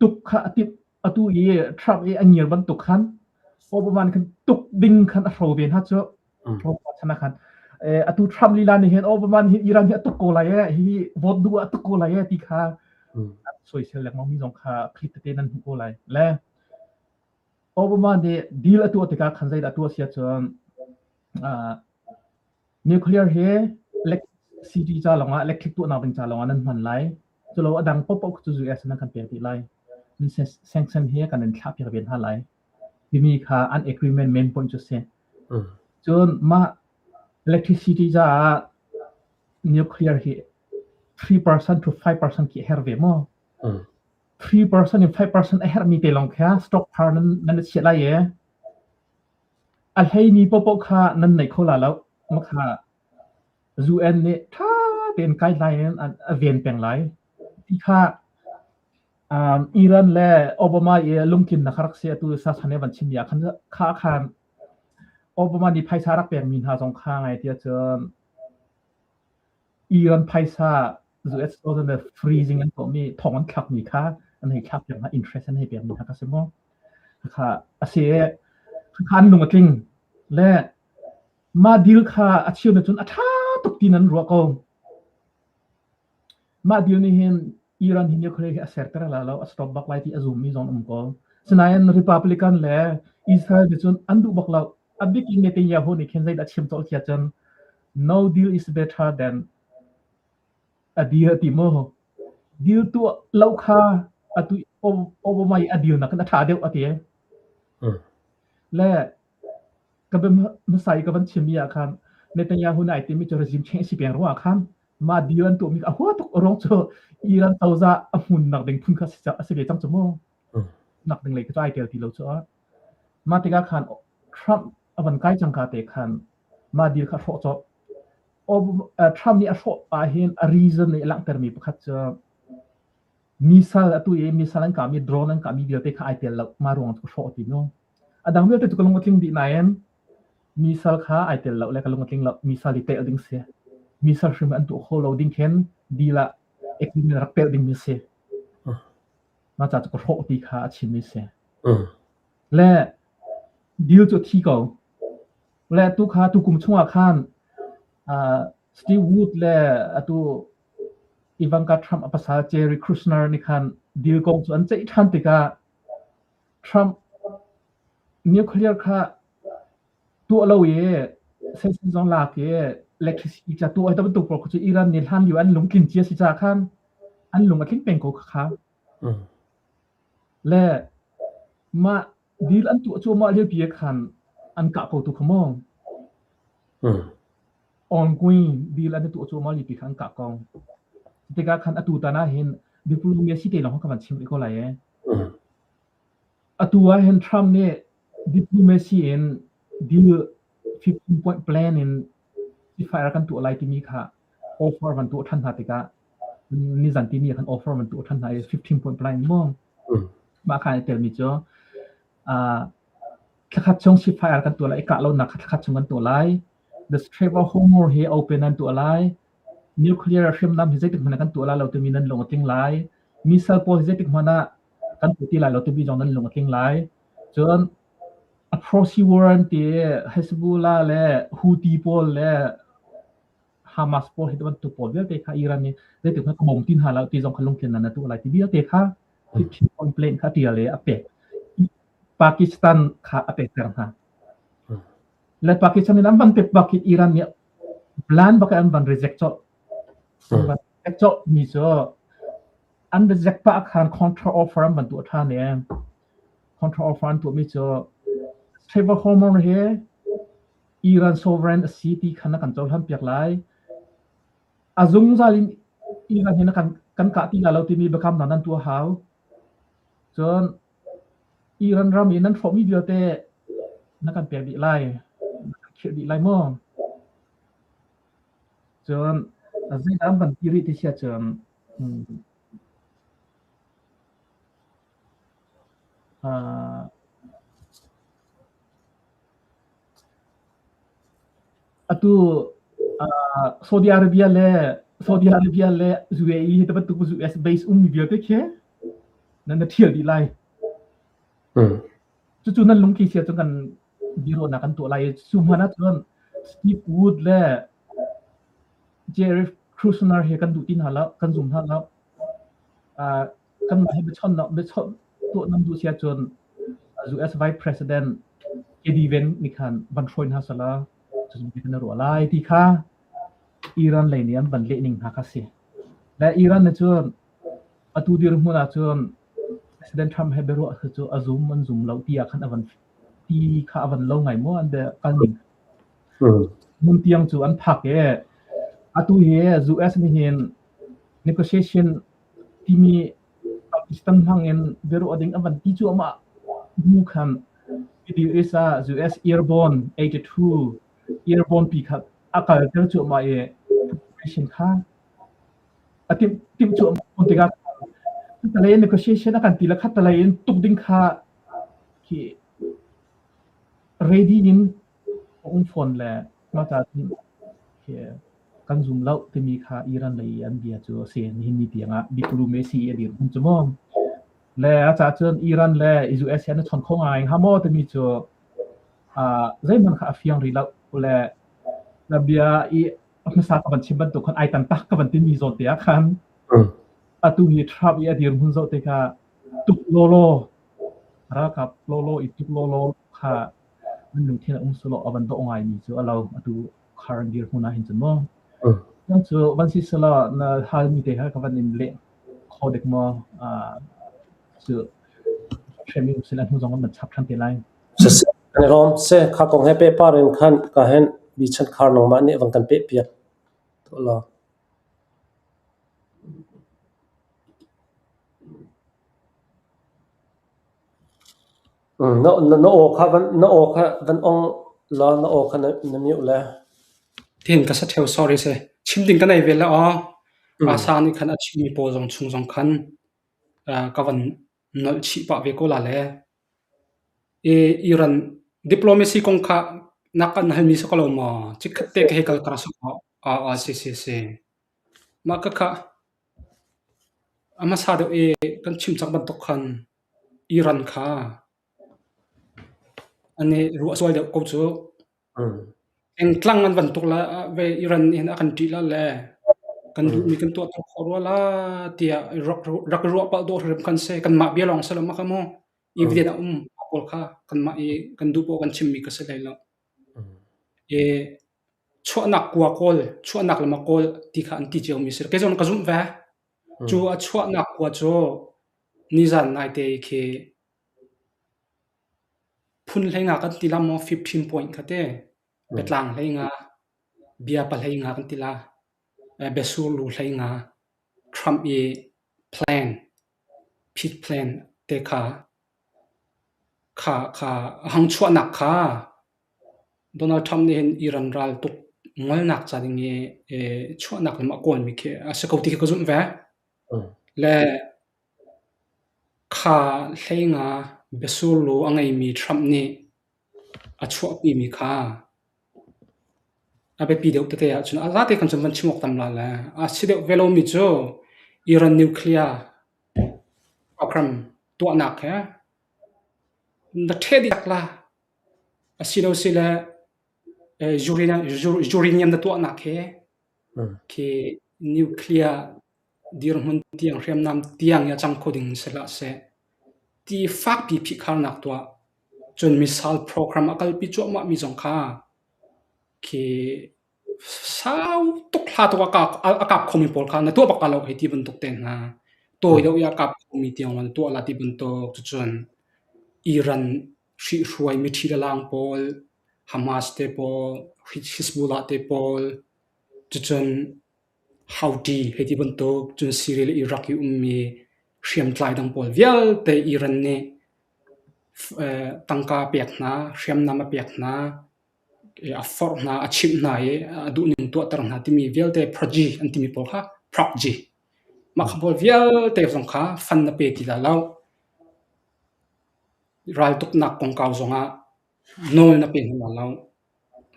tuk kha a timh atu i Trump i a ngir bantuk khan Obama nih khan tuk ding khan a hro ve hna cu Obama chan ah khan atu Trump lila nih hin Obama nih Iran hi a tuk ko lai e hi vote duh ah a tuk ko lai e ti kha soisel lengmang mi zong kha clip tete nan hmuh ko lai le Obama nih deal a tuah tikah khan zeidah tuah sia cun Nuclear hi electricity ca lawngah electric tuahnak ding ca lawngah nan hman lai. Culo a dang paohpaoh cu US nan kan pek dih lai. Sanction hi kan in thlahpiak ve hna lai. Timi kha an agreement main point cu si. Cun mah electricity caah nuclear hi 3% to 5% khi a herh ve maw? 3% in 5% a herhmi te lawng kha stock phar nan nan chiah lai i A hleimi paohpaoh kha nan nei kho la lo. Mah kha UN nih ṭha tein guideline in a ven peng lai. Ti kha Iran le Obama i lungtlinnak kha rak si. Atu sachan i van chimmi ah khan kha khan Obama nih phaisa rak pekmi hna zong kha ngai tiah cun Iran phaisa. US cozah nih freezing an tuahmi thong an thlakmi kha an hei thlak piak hna interest an hei pekmi hna kha si mu. Kha a si i kha an lung a tling le mah deal kha a cheu nih cun a ṭha tuk ti nan ruah ko. Mah deal nih hin Iran hi nuclear hi a serter lai lo, a stop bak lai ti a zummi zong um ko. Sinain Republican le Israel nih cun an duh bak lo. A bik in Netanyahu nih khin zeidah chim colh tiah cun no deal is better than a deal a ti mu. Deal tuah lo kha atu Obama i a deal nakin a ṭha deuh a ti. Le ka bia hmasa i ka van chimmi ah khan Netanyahu nih ai timmi cu regime change si peng ruangah khan mah deal an tuahmi a hua tuk ruang cu Iran cozah a hmun nak ding phun kha a si ve cang cu mu. Nak ding lei cu ai tel ti lo cu. Mah tikah khan Trump a van kai cangka te khan mah deal kha hrawh cawh. Trump nih a hrawh ahhin a reason nih a langhtermi pakhat cu missile atu i missile an kahmi drone an kahmi vialte kha ai tel lo mah ruang cu hrawh ti mu. A dang vialte cu ka lung a tling dih nain missile kha ai tel lo le ka lung a tling lo. Missile i tel ding si. Missile hrim an tuah kho lo ding khin deal ah agreement rak tel ding mi si. Mah ca cu ka hrawh ti kha a chimmi si. Le deal cu a thi ko. Le tu kha tu kum chungah khan uh, Steve Wood le atu Ivanka Trump a pasal Jerry Kushner nih khan deal kong cu an ceih ṭhan tikah Trump nuclear kha tuah lo i sensin zong lak i electricity ca tuah hi bantuk pawl cu Iran nih hlan lio an lungtlin cia si ca khan an lung a tling peng ko kha. Le mah deal an tuah cuahmah lio pi khan an kah ko tu kha maw? Ongoing deal an tuah cuahmah lio pi kha an kah ko. Tikah khan atu tan ah hin diplomacy te lawng ka van chim rih ko lai e. Atu ah hin Trump nih diplomacy in deal 15 point plan in ceasefire kan tuah lai timi kha offer van tuah ṭhan hna tikah nizan tini ah khan offer van tuah ṭhan hna i 15 point plan mu. Mah kha ai telmi cu uh, thlakhat chung ceasefire kan tuah lai i kah lonak kha thlakhat chung kan tuah lai. The Strait of Hormuz hi open an tuah lai. Nuclear hriamnam hi zeitik hmanh ah kan tuah lai lo timi nan lung a tling lai. Missile pawl hi zeitik hmanh ah kan tuah ti lai lo timi zong nan lung a tling lai. Cun a proxy war an ti Hezbollah le Houthi pawl le Hamas pawl hi bantuk pawl vialte kha Iran nih zeitik hmanh ka bawm ti hna lo ti zong kha lungtlin nan tuah lai ti vialte kha 15 point plan kha tial i a pek. Pakistan kha a pekter hna. Le Pakistan in an van pek bak Iran nih plan bak an van reject colh. An van reject colh mi cu an reject pah khan counter offer an van tuah ṭhan i counter offer an tuahmi cu Trevor Homer hi Iran sovereign a si ti khan na kan cohlan piak lai. A zungzal in Iran hi na kan kan kah ti lai lo timi biakamnak nan tuah hau. Cun Iran ram i nan hrawhmi vialte na kan pek dih lai. Na kan khirh dih lai maw? Cun zeidah an van ti rih ti si ahcun uh, atu uh, Saudi Arabia le Saudi Arabia le UAE hi bantuk US base ummi vialte khi nan na thial dih lai. Cucu nan lungtli sia cu kan biaruahnak kan tuah lai i cu hmanh ahcun Steve Wood le Jerry Kushner he kan duh ti hna lo, kan zum hna lo. Uh, kanmah hi biachawnhnak biachawnh tuah nan duh si ahcun US Vice President KD Vance nih khan van hruai hna sala cucu kan ruah lai ti kha Iran lei nih an van leh ning hna kha si. Le Iran nih cun atu dirhmun ahcun President Trump he biaruah cu a zum an zum lo ti ah khan a van ti kha a van lo ngai maw an bia kal ning. Mun tiang cu an phak i atu hi US nih hin negotiation timi Pakistan hmang in biaruah ding a van ti cuahmah hnu khan Middle East ah US Airborne 82 Airborne pi kha a kalter cuahmah i preparation kha a timh timh cuahmah tikah khatalei in negotiation a kan ti le khatalei in tuk ding kha khi ready in a um fawn le mah ca khi. Kan zum lo timi kha Iran lei i an bia cu a si. Nihin ni tiangah diplomacy a dirhmun cu mu. Le a caah cun Iran le US hi an i chawn kho ngai hnga maw timi cu zeihmanh kha a fiang rih lo. Le na bia i a hmasa ka van chim bantuk khan ai tan tak ka van timi zawn te ah khan atu hi Trump i a dirhmun zoh tikah tuk lawlaw ralkap lawlaw i tuk lawlaw kha an lungthin a um selaw a van dawh ngaimi cu a lo atu current dirhmun ah hin cun mu. Nang cu van si selaw na halmi te kha ka van in leh kho dek maw? Cu hremi um sila hnu zong an chap ṭhan te lai. Siseh, kan i lawm. Seh, kha kong he pehpar in khan ka hen bi chan khar nangmah nih van kan peh piak tuah law. Na aw kha van na aw kha van ong law na aw kha na mute le. Tin ka sa ṭheo sorry seh. Chim ding ka nei ve la aw. Asa nih khan a chimmi pawl zong chung zong khan ka van nolh chih pah ve ko la le. I Iran diplomacy kong kha nak kan halmi si ko lo maw? Chikkhat te ka hei kal kar sok aw. Si si si. Mah ka kha a hmasa deuh i kan chim cang bantuk khan Iran kha an i ruah sual deuh ko cu. Engtlang an van tuk la ve Iran nih hin a kan ṭih la le kan duhmi kan tuahter khawh rua la tiah rak rak i ruah palh dawh hrim kan si. Kanmah bia lawng si lo ma kha mu. Evidence a um pawl kha kanmah i kan duh poah kan chimmi ka si hlei lo. I chuahnak kua kawl, chuahnak lam a kawl ti kha an ti ciomi si. Kei zong ka zumh ve. Cu a chuahnak kua cu nizan naite khi phun hleinga kan ti la maw 15 point kha te biatlang hleinga bia pa hleinga kan ti la biasurlu hleinga Trump i plan peace plan te kha kha kha a hang chuahnak kha Donald Trump nih hin Iran ral tuk ngolnak ca ding i chuahnak lam a kawlmi khi a si ko ti khi ka zumh ve. Le kha hleinga biasurlu a ngeimi Trump nih a chuahpimi kha a biapi deuh tete ahcun a zate kan cun van chim awk tam la le a si deuh ve lomi cu Iran nuclear program tuahnak he na ṭheh dih tak la. Asilosile uranium na tuahnak he khi nuclear dirhmun tiang hriamnam tiang i a cang kho ding si hlah seh ti fakpi phihkharnak tuah. Cun missile program a kalpi cuahmah mi zong kha khi sau tuk hla tuk a kap khomi pawl kha na tuah bak lo hei ti bantuk te hna. Tawi deuh i a kap khomi tiang na tuah la ti bantuk. Cucun Iran hrihhruai miṭhi le laang pawl, Hamas te pawl, Hezbollah te pawl, cucun Houthi hei ti bantuk, cun Syria le Iraq i ummi hriamtlai dang pawl vialte Iran nih tangka a pek hna, hriamnam a pek hna, a forh hna, a chimh hna i a duhning tuahter hna timi vialte proxy an timi pawl kha proxy. Mah kha pawl vialte zong kha fund na pe ti la lo. Raltuknak kongkau zongah nawl na pe hna la lo.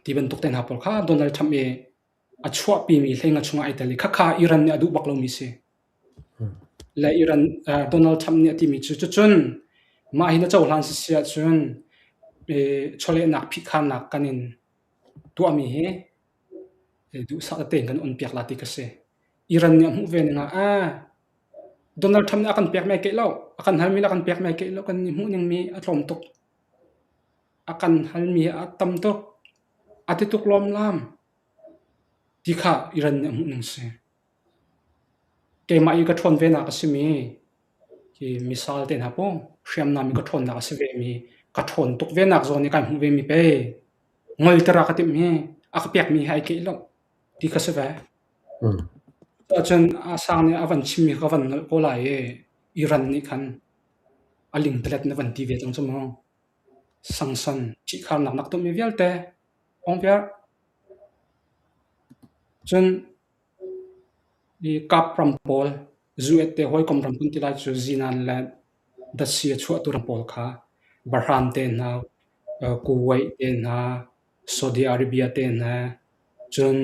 Ti bantuk te hna pawl kha Donald Trump i a chuahpimi hleinga chungah ai tel i khakha Iran nih a duh bak lomi si. Le Iran Donald Trump nih a timi cu cucun mah hi na cohlan si si ahcun chawlehnak phihkharnak kan in tuahmi hi duhsah tein kan on piak la ti ka si. Iran nih a hmuh ve ning ah Donald Trump nih a kan pek mai keih lo, a kan halmi le a kan pek mai keih lo, kan i hmuh ningmi a tlawm tuk. A kan halmi a tam tuk. A ti tuk lawmlam ti kha Iran nih a hmuh ning si. Keimah i ka ṭhawn venak a simi hi missile te hna paw hriamnam i ka ṭhawnnak a si vemi ka ṭhawn tuk venak zawn i kai hmuh vemi pei ngolter a ka timh hi a ka pekmi hi ai keih lo ti kha si ve. Cuahcun a sang nih a van chimmi ka van nolh ko lai i Iran nih khan a lingtalet na van ti ve cang cu mu. Sangsan ṭihkharnak nak tuahmi vialte ong viar. Cun i kap ram pawl zuet te hawikom ram kan ti lai cu zinan le datsi a chuahtu ram pawl kha Bahrain te hna, Kuwait te hna, Saudi Arabia te hna, cun.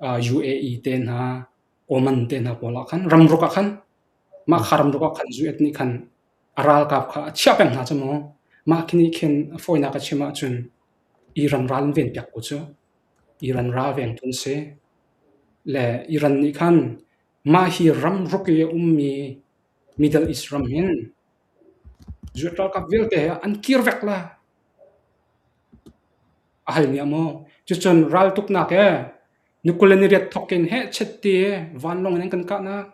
UAE te hna, Oman te hna pawl ah khan ramruk ah khan mah kha ramruk ah khan US nih khan a ralkap kha a chiah peng hna cu mu. Mah khi nih khin a fawinak a chim ahcun Iran ral an ven piak ko cu. Iran ral vengtu an si. Le Iran nih khan mah hi ramruk i a ummi Middle East ram hin US ralkap vialte he an kir vek la. A hal nia maw? Cucun raltuknak he ni 20 le ni riat thawk in hehchet ti vanlawng in an kan kahnak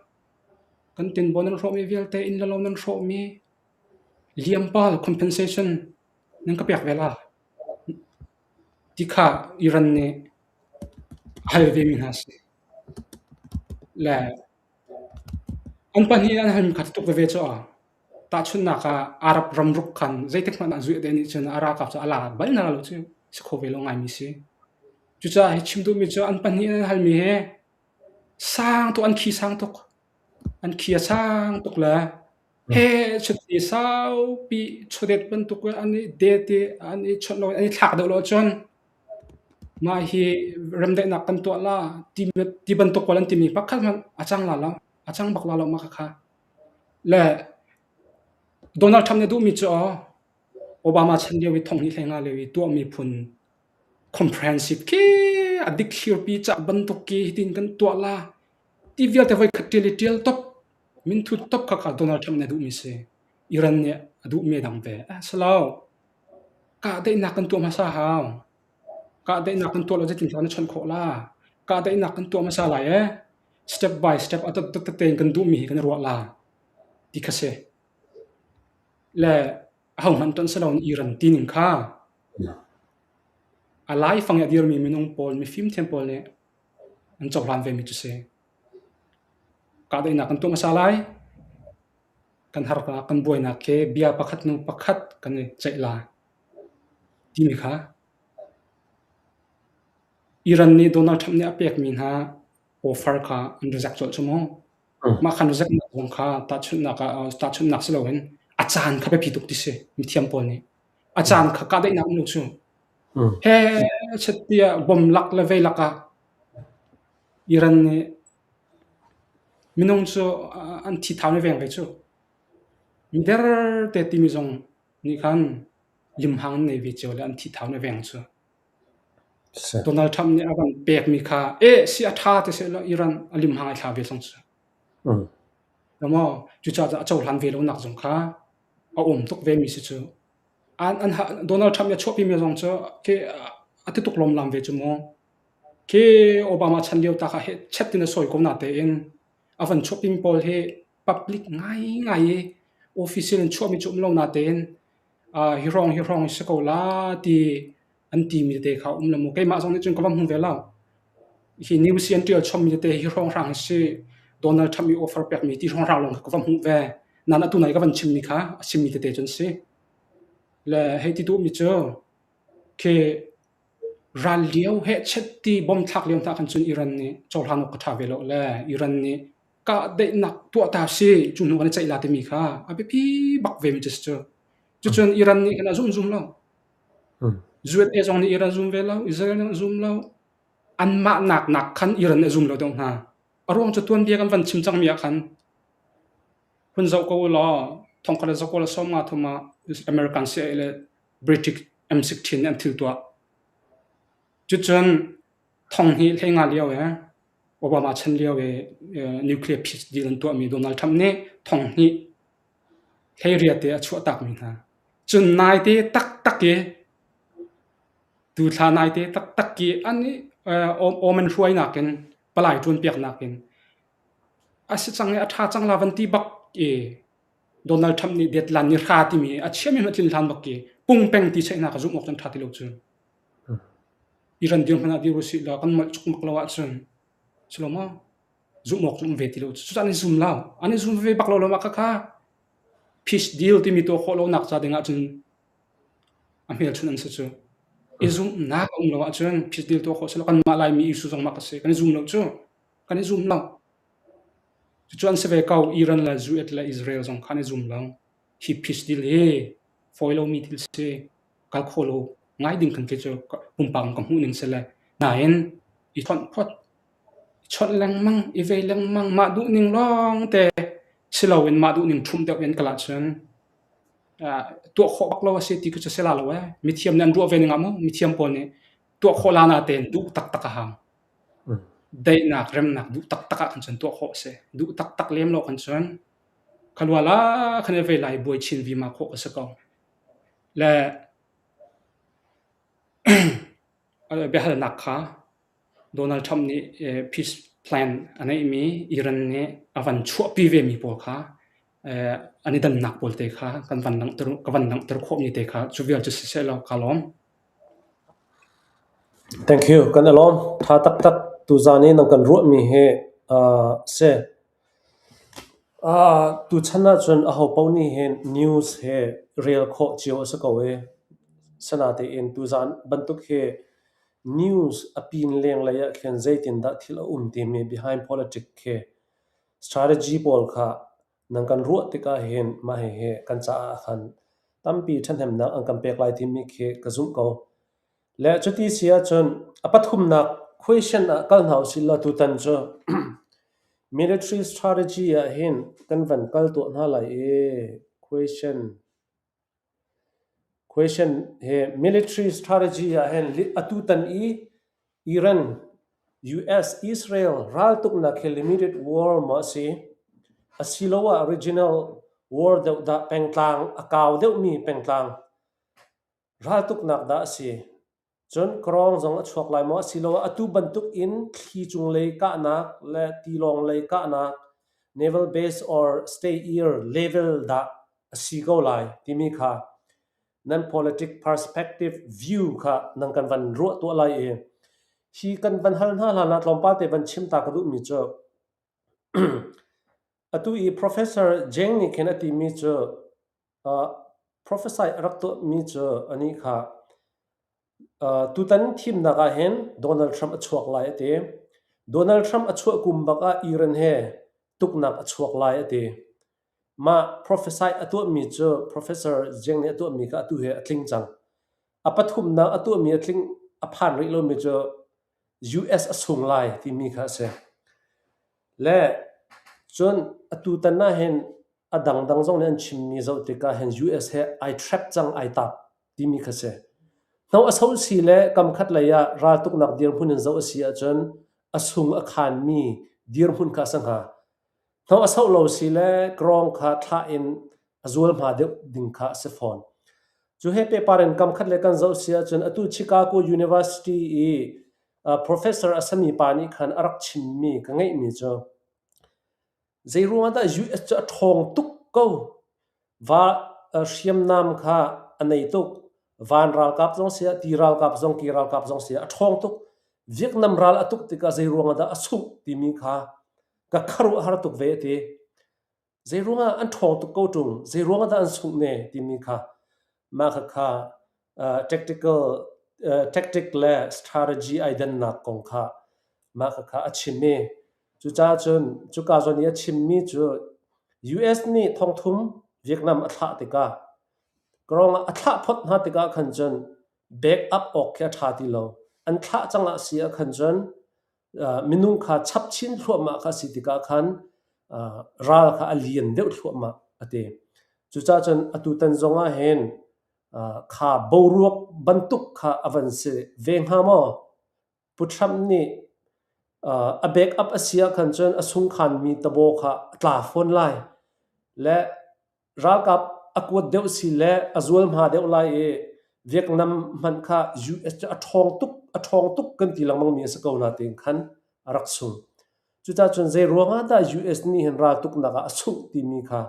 kan tinbaw nan hrawhmi vialte inn le lo nan hrawhmi liampal compensation nan ka pek ve la ti kha Iran nih a hal vemi hna si. Le an pahnih an halmi kha tuk veve cu a tahchunhnak ah Arab ramruk khan zeitik hmanh ah zuih nih cun a ralkap cu a la bal hna lo cu si kho ve lo ngaimi si. Cucaah hi chim duhmi cu an pahnih an halmi hi sang tuk an khi sang tuk. An khi a sang tuk le he chuti saupi chawdet bantuk an i det i an i chawnh lo an i thlak deuh lo cun mah hi remdaihnak kan tuah la ti, ti bantuk pawl an timi pakhat hmanh a cang la lo. A cang bak la lo mah khakha. Le Donald Trump nih duhmi cu Obama chan lio i thong hnih hlei nga lio i tuahmi phun comprehensive khi a dik thlirpi cah bantuk ki hitin kan tuah la ti vialte voi khat ṭial i ṭial top minthut top kha kha Donald Trump nih a duhmi si. Iran nih a duhmi a dang ve. Eh, silo. Kahdaihnak kan tuah hmasa hau. Kahdaihnak kan tuah lo zeitin na chawnh khawh la. Kahdaihnak kan tuah hmasa lai eh. Step by step a dot dot tein kan duhmi hi kan ruah la ti kha si. Le ahohmanh ton si loin Iran tining kha a laifang i a dirmi minung pawl mifimthiam pawl nih an cohlan vemi cu si. Kahdaihnak kan tuah hmasa lai. Kan harnak kan buainak khi bia pakhat hnu pakhat kan i ceih lai timi kha Iran nih Donald Trump nih a pekmi hna offer kha an reject colh cu mu. Mah khan reject nak zong kha tahchunhnak ah tahchunhnak si loin a caan kha biapi tuk ti si mithiam pawl nih. A caan kha kahdaihnak um lo cu. He chet tiah bom lak le vei lak ah Iran nih minung cu an thi thau ne veng ve cu. Mider te timi zong nih khan limhang an nei ve cio le an thi thau ne veng cu. Donald Trump nih a van pekmi kha e si a ṭha ti seh law Iran a limhang ai thla ve zong cu. Maw cucaah a cohlan ve lonak zong kha a um tuk ve mi si cu. An, an, Donald Trump nih a chuahpi mi zong cu khi a ti tuk lawmlam ve cu mu. Khi Obama chan lio ta kha he chet tin a sawi ko na tein a van chuahpi mi pawl hi public ngaingai i official in chuahmi cu um lo na tein hi hrawng hi hrawng si ko la ti an timi tete kha um lo mu. Keimah zong nih cun ka va hmu ve lo. Hi news hi an ṭial chommi tete hi hrawnghrang hi si Donald Trump i offer pekmi ti hrawnghrang lawng kha ka va hmuh ve. Nain atu nai ka van chimmi kha a chimmi tete cun si. Le hei ti duhmi cu khi ral lio hehchet ti bom thlak lio hna khan cun Iran nih cohlan awk ka ṭha ve lo le Iran nih kahdaihnak tuah ta si cu hnu kan i ceih la timi kha a biapi bak ve mi cu si cu. Cucun Iran nih khan a zum zum lo. USA zong nih Iran zum ve lo, Israel nih zum lo. Anmah nak nak khan Iran nih a zum lo deuh hna. A ruang cu tuanbia kan van chim cangmi ah khan hun zoh ko u law thongkhat le zakua le 53 ah American CIA le British M16 nih an thil tuah. Cucun thong hnih hlei nga lio i Obama chan lio i nuclear peace deal an tuahmi Donald Trump nih thong hnih hlei riat te a chuahtakmi hna. Cun naite taktak i tuthla naite taktak i an i Oman hruainak in palai ṭuanpiaknak in a si cang i a ṭha cang la van ti bak i Donald Trump nih deadline ni hra timi a chiami hmanh tlin hlan bak i pungpeng ti cheihnak a zumh awk cun ṭha ti lo cu. Iran dirhmun ah dir usih law kan molh cukmak lo ahcun si lo maw? Zumh awk cu um ve ti lo. Cucaah an i zum lo. An i zum ve bak lo lo mah khakha peace deal timi tuah khawh lonak ca ding ahcun a hmelchunh an si cu. I zumhnak a um lo ahcun peace deal tuah khawh si lo. Kanmah Laimi issue zong mah ka si. Kan i zum lo cu. Kan i zum lo. Cucu an si ve ko. Iran le US le Israel zong kha an i zum lo. Hi peace deal hi fawi lomi thil si. Kal kho lo ngai ding kan khi cu pumpak in ka hmuh ning si le. Nain i chonh phot. Chawnh lengmang, i vei lengmang, mah duhning lawngte si loin mah duhning ṭhumh deuh in kal ahcun tuah khawh bak lo a si ti khi cu si la lo ee. Mithiam nih an ruah ve ning ah mu, mithiam pawl nih tuah khawh la natein duh taktak a hau. Daihnak, remnak duh taktak ah khan cun tuah khawh a si. Duh taktak lem lo khan cun khalua la khan i vei lai buai chin vima khawh a si ko. Le biahalnak kha Donald Trump nih peace plan a ngeihmi Iran nih a van chuahpi vemi pawl kha an i dannak pawl te kha kan van langhter ka van langhter khawhmi te kha cu vial cu siseh law kaa lawm. Thank you. Kan i lawm. Tha taktak tuzaan i nan kan ruahmi hi si. Tuchan ahcun ahopaoh nih hin news hi rel khawh cio a si ko i sinatein tuzaan bantuk hi news a pin lenglei ah khin zeitindah thil a um timi behind politic khi strategy pawl kha nan kan ruah tikah hin mah hihi kan caah khan tampi ṭhahnemnak an kan pek lai timi khi ka zumh ko. Le cuti si ahcun a pathumnak question ah kal hna usih law tutan cu military strategy ah hin kan van kal tuah hna lai i question question he military strategy ah hin atutan i Iran US Israel raltuknak hi limited war maw a si asiloah regional war deuh dah pengtlang a kau deuhmi pengtlang Raltuknak dah a si? Cun kawrong zong a chuak lai maw asiloah atu bantuk in thli cunglei kahnak le tilawng lei kahnak naval base or state air level dah a si ko lai timi kha nan politic perspective view kha nan kan van ruah tuah lai i hi kan van hal hna hlan ah tlawmpal te van chim ta ka duhmi cu atu i Professor Jeng nih khin a timi cu Prophesy a rak tuahmi cu anih kha tutan thimnak ah hin Donald Trump a chuak lai a ti. Donald Trump a chuah kum bak ah Iran he tuknak a chuak lai a ti. Mah prophesy a tuahmi cu Professor Zeng nih a tuahmi kha atu hi a tling cang. A pathumnak a tuahmi a tling a phan rih lomi cu US a sung lai timi kha a si. Le cun atutan ah hin a dangdang zong nih an chimmi zoh tikah hin US he ai trap cang ai tap timi kha si. Hno a so si le kamkhat lei ah raltuknak dirhmun in zoh a si ahcun a sung a khanmi dirhmun kha a si hnga. Hno a soh lo si le krawng kha thlah in a zualhma deuh ding kha a si fawn. Cu he pehpar in kamkhat le kan zoh si ahcun atu Chicago University i professor a sami pa nih khan a rak chimmi ka ngeihmi cu Zeiruangah dah US cu a ṭhawng tuk ko? Va hriamnam kha a nei tuk. Van ralkap zong si ah, ti ralkap zong, ki ralkap zong si ah a ṭhawng tuk. Vietnam ral a tuk tikah zeiruangah dah a sungh timi kha ka khuaruahhar tuk ve a ti. Zeiruangah an ṭhawng tuk ko ṭung? Zeiruangah dah an sungh ne timi kha mah khakha tactical tactic le strategy ai dannak kong kha mah khakha a chim i Cucaah cun cuka zawn i a chimmi cu US nih thongthum Vietnam a thlah tikah kawrong ah a thlah phot hna tikah khan cun back up awk khi a ṭha ti lo. An thlah cang ah si ah khan cun minung kha chap chin thluahmah kha a si tikah khan ral kha a lian deuh thluahmah a ti. Cucaah cun atutan zong ah hin kha boruak bantuk kha a van si ve hnga maw? Pu Trump nih a backup a si ahkhan cun a sungkhanmi tabaw kha a tla fawn lai. Le ralkap a kuat deuh si le a zualhma deuh lai i Vietnam hmanh kha US cu a ṭhawng tuk, a ṭhawng tuk kan ti lengmangmi a si ko natein khan a rak sung. Cucaah cun zei ruangah dah US nih hin raltuknak ah a sungh timi kha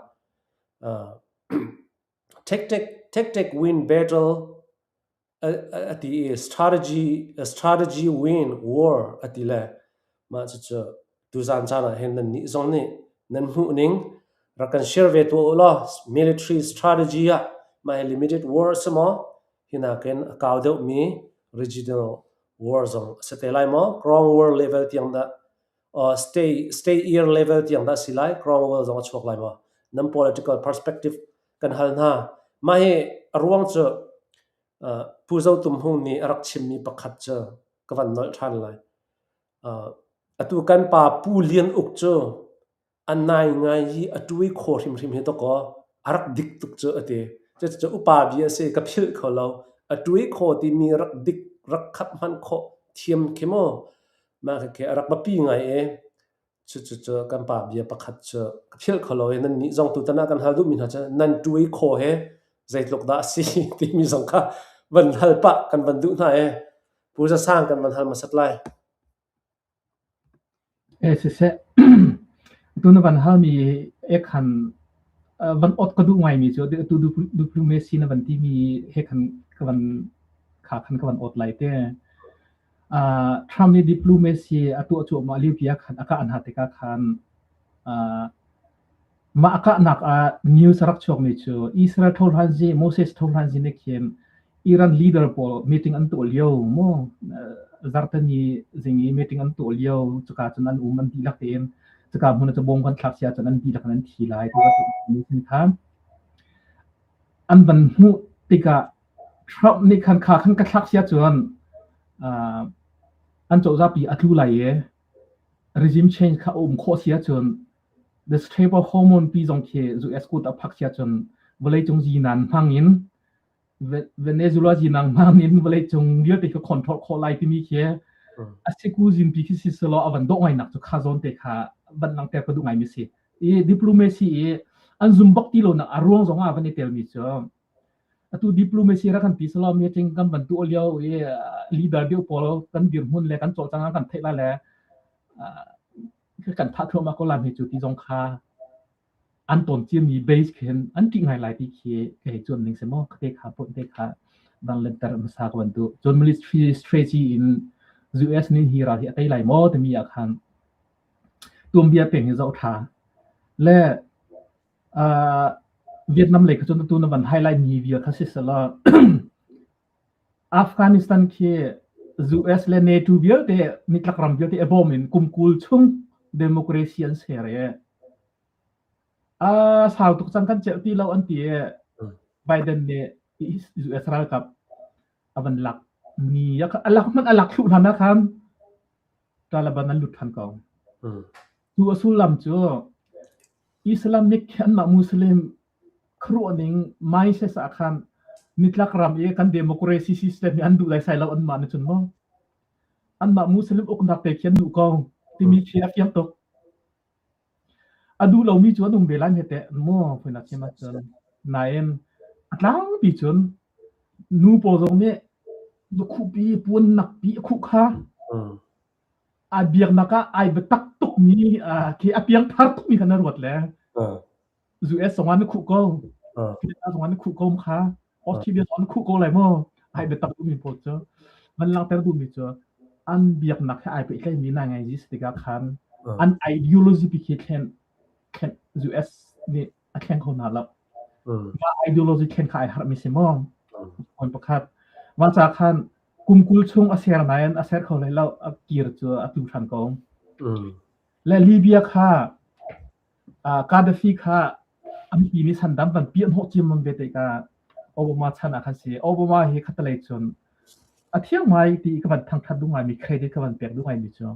tactic, tactic win battle a ti i strategy strategy win war a ti le mah cucu tuzaan caan ah hin nannih zong nih nan hmuh ning rak kan share ve tuah u law military strategy ah mah hi limited war a si maw hi nakin a kau deuhmi regional war zong a si te lai maw ground war level tiang dah state state year level tiang dah si lai ground war zong a chuak lai maw nan political perspective kan hal hna. Mah hi a ruang cu Pu Zo Tum Hmung nih a rak chimmi pakhat cu ka van nolh ṭhan lai. Atu kan pa Pu Lian Uk cu a nai ngai i a ṭuai khaw hrimhrim hi dawkaw a rak dik tuk cu a ti. Cucu upa bia a si, ka philh kho lo. A ṭuai khaw timi rak dik, rak khap hmanh khawh thiam khi mu. Mah khikhi a rak biapi ngai i cucu kan pa bia pakhat cu ka philh kho lo i nannih zong tutan ah kan hal duhmi hna cu nan ṭuai khaw he zeitluk dah a si timi zong kha van hal pah kan van duh hna i Pu Za Sang kan van hal hmasat lai. Siseh, tu na van halmi he khan van ot ka duh ngaimi cu tu diplomacy na van timi he khan ka van kha khan ka van ot lai te. Trump nih diplomacy a tuah cuahmah lio pi ah khan a kah hna tikah khan mah a kahnak ah news a rak chuakmi cu Israel thohlanzi Moses thohlanzi nih khin Iran leader pawl meeting an tuah lio mu zartani zing i meeting an tuah lio cuka cun an um an dihlak tein cuka hmun ah bom kan thlak sia cun an dihlak in an thi lai ti bantuk kha an van hmuh tikah Trump nih khan kha khan ka thlak sia cun an cozah pi a tlu lai i regime change kha a um khawh si ahcun the Strait of Hormuz pi zong khi US kut a phak si ahcun vawleicung zinan hmang in Venezuela zinang hmang in vawleicung vialte kha control khawh lai timi khi a siku zinpi khi si selaw a van dawh ngai nak cu kha zawn te kha van langhter ka duh ngai mi si. I diplomacy i an zum bak ti lo nak a ruang zong ah van i tel mi cu atu diplomacy rak kan ti selaw meeting kan van tuah lio i leader deuh pawl kan dirhmun le kan cawlcang kan theih lai le kan thah thluahmah ko lai mi cu ti zong kha an tawn ciami base khin an ṭih ngai lai ti khi ka hei cuan ning si maw te kha point te kha dang lenter hmasa ka van duh. Cun military strategy in US nih hi ral hi a tei lai maw timi ah khan tuanbia peng hi zoh ṭha. Le uh, Vietnam lei kha cun atu na van highlight mi vial kha si selaw Afghanistan khi US le NATO vialte nitlak ram vialte a bawm in kum 20 chung democracy an ser i a sau tuk cang kan celh ti lo an ti i Biden nih US ralkap a van lak ni a lak hmanh a lak thlu hlan ah khan Taliban an lut than ko. Cu a sullam cu Islamic anmah Muslim khuaruahning mindset ah khan nitlak ram i kan democracy system hi an duh lai sai lo anmah nih cun maw anmah Muslim uknak te khi an duh ko timi khi a fiang tuk. A duh lomi cu an um ve lai hme teh maw foinak chim ahcun. Nain a tlangpi cun nu pawl zong nih lukhuhpi puan nakpi a khuh kha a biaknak ah ai biatak tukmi khi a piangthar tukmi kha na ruat le US zong ah na khuh ko Canada zong ah na khuh ko kha Australia zong ah na khuh ko lai maw ai biatak duhmi pawl cu van langhter duhmi cu an biaknak he ai pehtlaimi nai ngai si tikah khan an ideology pi khi thlen thlen US nih a thleng kho hna lo mah ideology thlen kha ai harhmi si maw point pakhat mah ca khan kum 20 chung a ser nain a ser kho hlei lo a kir cu a tu ṭhan ko le Libya kha Gaddafi kha an pi nih sandam van piah hnawh ciammam ve tikah Obama chan ah khan si. Obama hi khatalei cun a thiang ngai ti ka van thangthat duh ngaimi credit ka van pek duh ngaimi cu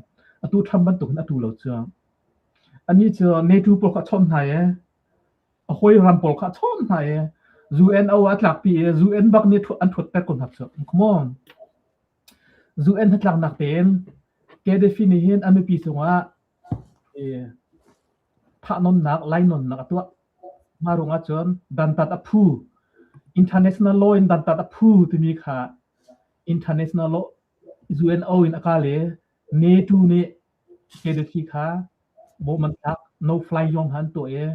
atu Trump bantuk in atu lo cu anih cu NATO pawl kha a chawnh hna i a hawi ram pawl kha a chawnh hna i UNO a tlakpi i UN bak nih an thuat ko hna cu. Come on. UN hnatlaknak tein Gaddafi nih hin a mipi cungah Thahnawnnak, lainawnnak a tuah. Mah ruangah cun dantat a phu. International law in dantat a phu timi kha international law UNO in a kal i NATO nih Gaddafi kha bom an thlak, no fly zone kha an tuah i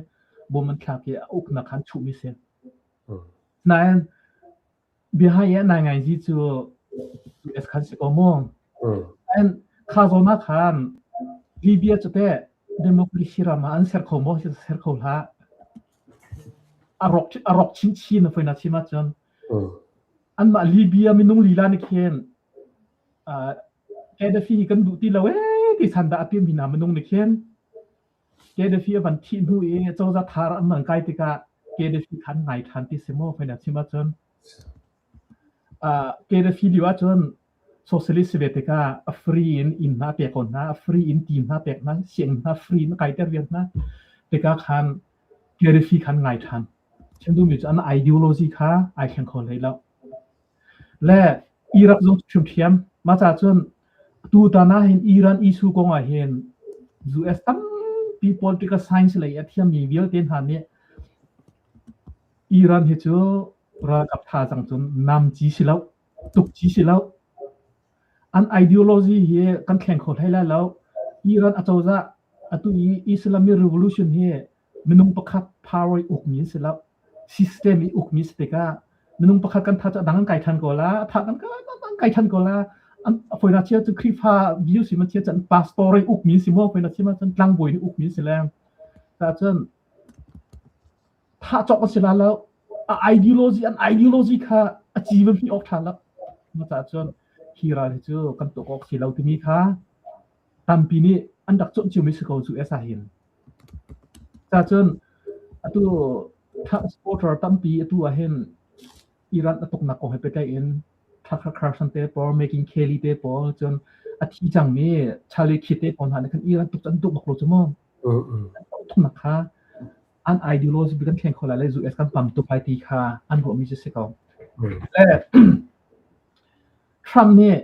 bom an thlak i a uknak kha an chuhmi a si. Nain Biahai i a naingainzi cu US khan si ko mu. And kha zawn ah khan Libya cu teh democracy ram ah an ser kho maw ser kho hlah. A rawk a rawk chinchin a foina chim ahcun. Anmah Libya minung lila nih khin Gaddafi hi kan duh ti lo ee ti san dah a tim hina minung nih khin Gaddafi a van thih hnu i cozah thar an van kai tikah Gaddafi kha an ngai ṭhan ti si maw foina chim ahcun. Gaddafi lio ahcun. Socialist si ve tikah a free in inn hna pek ko hna, a free in ti hna pek hna, sianginn hna free in a kaiter viar hna. Tikah khan Gaddafi khan ngai ṭhan. Chim duhmi cu an ideology kha ai thleng kho hlei lo. Le Iraq zong ṭhiamṭhiam. Mah caah cun tutan ah hin Iran issue kong ah hin US tampi political science lei a thiammi vialte hna nih Iran hi cu ralkap thazaang cun namci si lo, tukci si lo. An ideology hi kan thleng kho hlei lai lo. Iran acozah atu i Islamic Revolution hi minung pakhat power i ukmi an si lo. System i ukmi si tikah minung pakhat kan thah cu a dang an kai ṭhan ko la, a thah kan an kai ṭhan ko la. An foina chia cu Khrihfa view si ma chia cu an pastor i ukmi si maw foina chia ma cun tlangbawi nih ukmi si le. Cun thah cawk a si la lo. A ideology an ideology kha a ci va hmih awk ṭha lo. Mah caah cun hi ral hi cu kan tuah awk si lo timi kha tampi nih an rak cawnh ciomi si ko cu US ah hin. Cacun atu supporter tampi atu ah hin Iran a tuknak kong he pehtlaih in Tucker Carlson te pawl, Megyn Kelly te pawl, cun a thi cangmi Charlie Kirk te pawl hna nih khan Iran tuk cu an duh bak lo cu mu. An tuknak kha an ideology kan thleng kho lai le US kan pam tuk lai ti kha an ruahmi cu si ko. Le Trump nih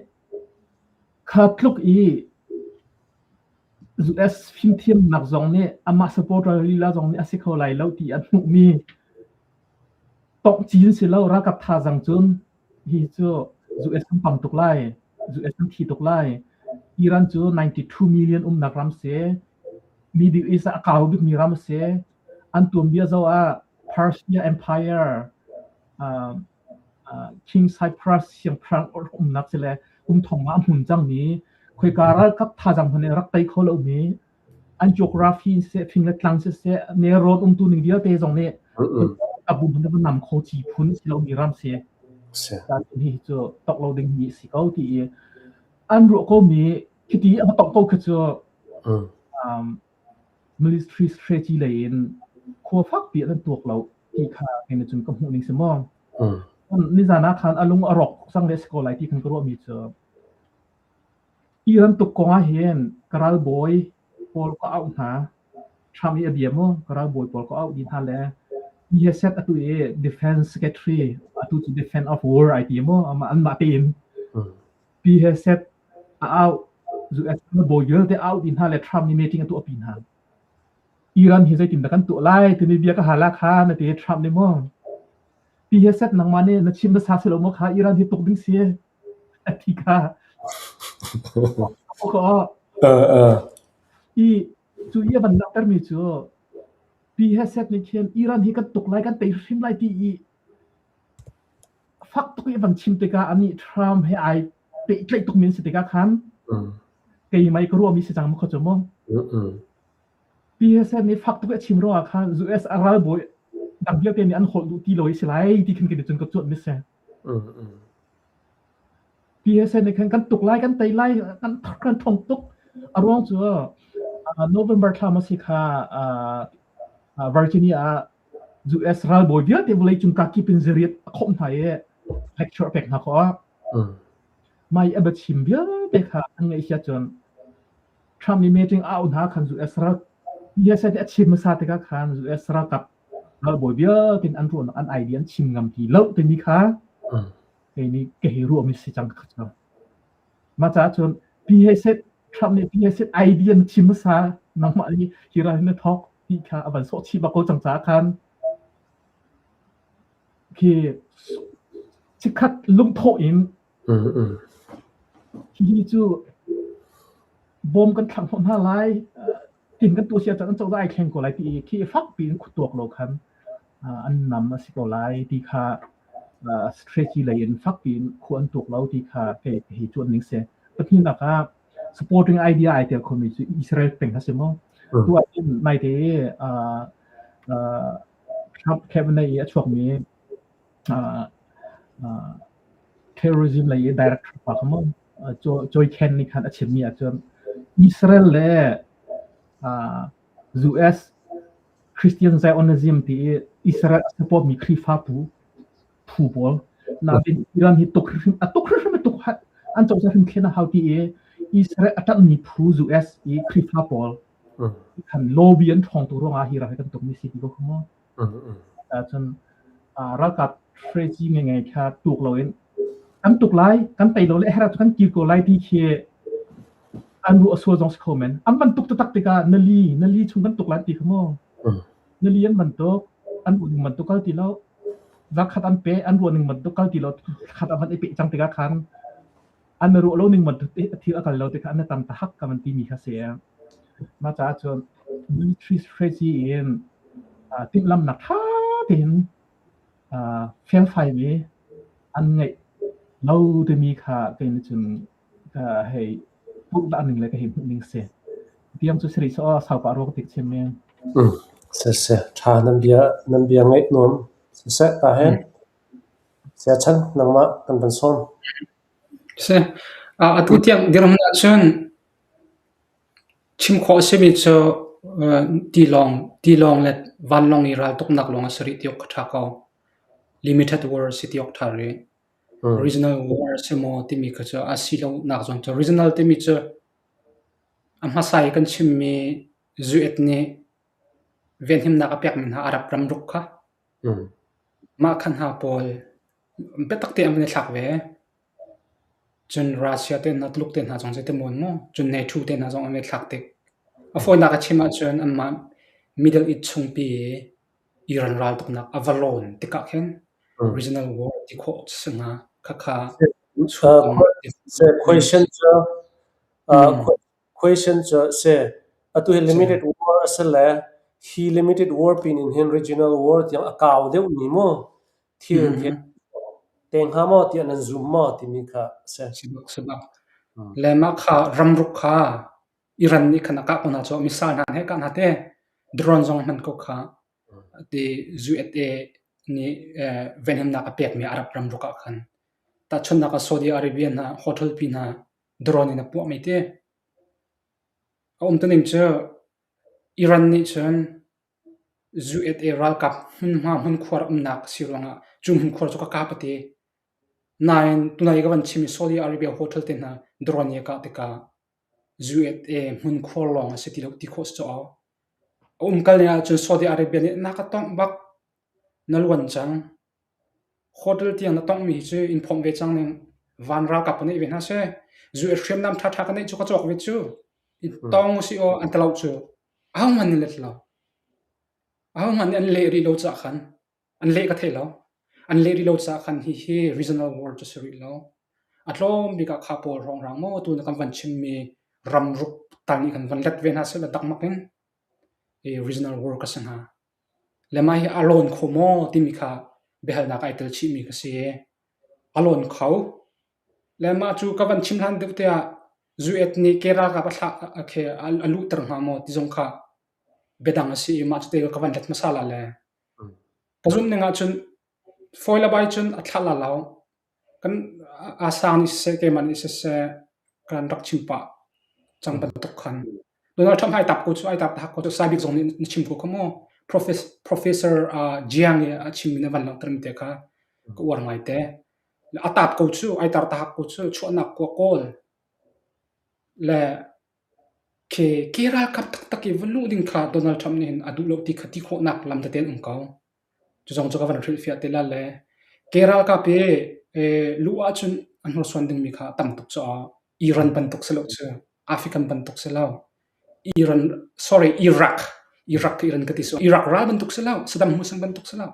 kha tluk i US fimthiamnak zong nih amah supporter lila zong nih a si kho lai lo ti an hmuhmi tongh si lo ralkap thazaang cun hi cu US kan pam tuk lai, US kan thi tuk lai. Iran cu 92 million umnak ram si, Middle East ah a kau bikmi ram a si. An tuanbia zoh ah Persia Empire, King Cyprus siangpahrang umnak si le kum thong ah a hmun cangmi khoika ralkap thazaang hmanh nih rak tei kho lomi an geography siseh fing le tlang siseh nelrawn umtu ning vialte zong nih a bu hmanh va nam kho ci phun si lomi ram si. Hi cu tok lo ding mi si ko ti i an ruah ko mi khiti a tok ko khi cu Military strategy lei in khua fakpi an tuak lo ti kha kei cun ka hmuh ning si maw. Nizan ah khan a lung a rawk cang le si ko lai ti khan ka ruahmi cu Iran tuk kong ah hin ka ralbawi pawl ka auh hna. Trump i a bia mu ka ralbawi pawl ka auh dih hna le he set atu i defense secretary atu cu defense of war ai ti mu anmah tein Pi he set a auh US bawi vialte a auh dih hna le Trump nih meeting a tuahpi hna. Iran hi zeitindah kan tuah lai timi bia ka hal ah khan a ti Trump nih maw Pi he set nangmah nih na chim hmasa si lo maw kha Iran hi tuk ding si a ti kha. I cu i a van langhtermi cu Pi he set nih khin Iran hi kan tuk lai kan tei hrim lai ti i fak tuk i van chim tikah anih Trump he ai pehtlaih tukmi an si tikah khan keimah i ka ruahmi si cang maw kha cu mu. PSN nih fak tuk i a chim ruangah khan US a ralbawi dang vialte nih an holh duh ti lo i si lai ti khin kei cun ka cuanh mi si. PSN nih khan kan tuk lai kan tei lai kan kan thong tuk a ruang cu November thla ma si kha Virginia ah US ralbawi vialte vawleicung kakip in zariat a khawmh hna i lecture a pek hna khawh ah mai a biachim vialte kha an ngaihsia cun Trump nih meeting a auh hna khan US ral USA nih a chim hmasa tikah khan US ralkap ralbawi vialte in an ruahnak an idea an chim ngam ti lo timi kha kei nih ka hei ruahmi si cang kha cu. Mah caah cun PHS Trump nih PHS idea na chim hmasa nangmah nih hi ral hi na thawk ti kha a van sawh chih bak ko cang caah khan khi chikkhat lungthawh in hihi cu bom kan thlak hnawh hna lai tin kan tuah sia cun an cozah ai thleng ko lai ti khi fak piin khutuak lo khan an nam a si ko lai ti kha strategy lei in fak piin khu an tuak lo ti kha kei hi cuan ning si. Pahnihnak ah supporting idea ai tel khomi cu Israel peng a si maw? Tu ah hin naite Trump cabinet i a chuakmi terrorism lei i director pa kha maw Joy Ken nih khan a chimmi ahcun Israel le US Christian Zionism ti i Israel a support mi Khrihfa phu pawl nain Iran hi tuk hrimhrim a tuk hrimhrim a tuk. An cozah hrim thlen a hau ti i Israel a ṭanhmi phu US i Khrihfa pawl khan lobby an ṭhawng tuk ruangah hi ral hi kan tukmi si ti ko kha mu. Cun ralkap strategy ngai kha tuk loin kan tuk lai, kan tei lo le a herh ahcun kan kir ko lai ti khi an ruah sual zong si kho men. An van tuk taktak tikah nali, nali chung kan tuk lai ti kha mu. Nali an van tuk, an ruah ning bantuk kal ti lo. Zakhat an pe, an ruah ning bantuk kal ti lo. Khat an van i peh cang tikah khan an ruah lo ning bantuk thil a kal lo tikah an i tam tahak ka van timi kha si. Mah caah cun military strategy in timhlamhnak ṭha tein felfaimi an ngeih lo timi kha kei nih cun ka hei hmuh ning le ka hei hmuh ning si. Tiang cu si rih sawh sau pah rua ka tik chim mi. Siseh, ṭha nan bia nan bia ngaih nuam. Siseh, ta hen. Siachan, nangmah kan van sawm. Si. Atu tiang dirhmun ahcun Chim khawh a simi cu tilawng le vanlawng i raltuknak lawng a si rih ti awk a ṭha ko. Limited war a si ti awk a ṭha rih. Regional war a si maw timi kha cu a si lonak zong cu regional timi cu a hmasa i kan chimmi zuet nih venhimnak a pekmi hna Arab ramruk kha mah kha hna pawl biatak tein an van i thlak ve. Cun Russia te hna, Tuluk te hna zong zeitimaw maw, cun NATO te hna zong an i thlak tik. A fawinak a chim ahcun anmah Middle East chungpi i Iran raltuknak a va lawn tikah khin regional war ti khawh a si hnga. Khakha Question cu question cu si. Atu hi limited war a si le hi limited war pin in hin regional war tiang a kau deuhmi mu thil khi te hnga maw tiah nan zum maw timi kha a si. Si bak si bak. Le mah kha ramruk kha Iran nih khan a kah ko hna cu missile hna he kah hna te drone zong hman ko kha ti USA nih venhimnak a pekmi Arab ramruk ah khan tahchunhnak ah Saudi Arabia hna hotel pi hna drone in a puahmi te a umtuning cu Iran nih cun USA ralkap hmunhma hmunkhuar umnak si ruangah cu hmunkhuar cu ka kap a ti. Nain tunai ka van chim i Saudi Arabia hotel te hna drone i a kah tikah USA hmunkhuar lawng a si ti lo ti khawh si cu aw. A umkal ning ahcun Saudi Arabia nih na ka tongh bak, na luan cang. Hotel tiang na tonghmi hi cu in phomh ve cang ning. Van ralkap ka neih ve hna seh. US hriamnam ṭhaṭha ka neih cu ka cawk ve cu. In tong usih aw an ti lo cu. Ahohmanh nih let lo. Ahohmanh nih an leh rih lo caah khan an leh ka thei lo. An leh rih lo caah khan hihi regional war cu si rih lo. A tlawm bik ah kha pawl hrawnghrang maw tu na kan van chimmi ramruk tal nih kan van let ve hna seh dakmak in i regional war ka si hnga. Le mah hi a lawn kho maw timi kha biahalnak ai tel chihmi ka si. A lawn kho. Le mah cu ka van chim hlan deuh te ah Zuet nih ke ralkap a thlah khi a luhter hnga maw ti zong kha biadang a si i mah cu te ka van let hmasa la le. Ka zumh ning ahcun fawi le bai cun a thlah la lo. Kan aa sang nih siseh keimah nih siseh kan rak chim pah cang bantuk khan. Donald Trump ai tap ko cu ai tap hak ko cu Sai Bik zong nih na chim ko kha maw. Professor Jiang i a chimmi na van langhter mi te kha ka uar ngai te. A tap ko cu, ai tar tahak ko cu, chuahnak kua kawl le khi ke ralkap taktak i va luh ding kha Donald Trump nih hin a duh lo ti kha ti khawhnak lam tete an um ko. Cu zong cu ka van hrilhfiah te la le ke ralkap i luh ahcun a hnursuan dingmi kha tam tuk cu Iran bantuk si lo cu, African bantuk si lo. Iran, sorry, Iraq, Iraq Iran ka ti su. Iraq ral bantuk si lo, Saddam Hussein bantuk si lo.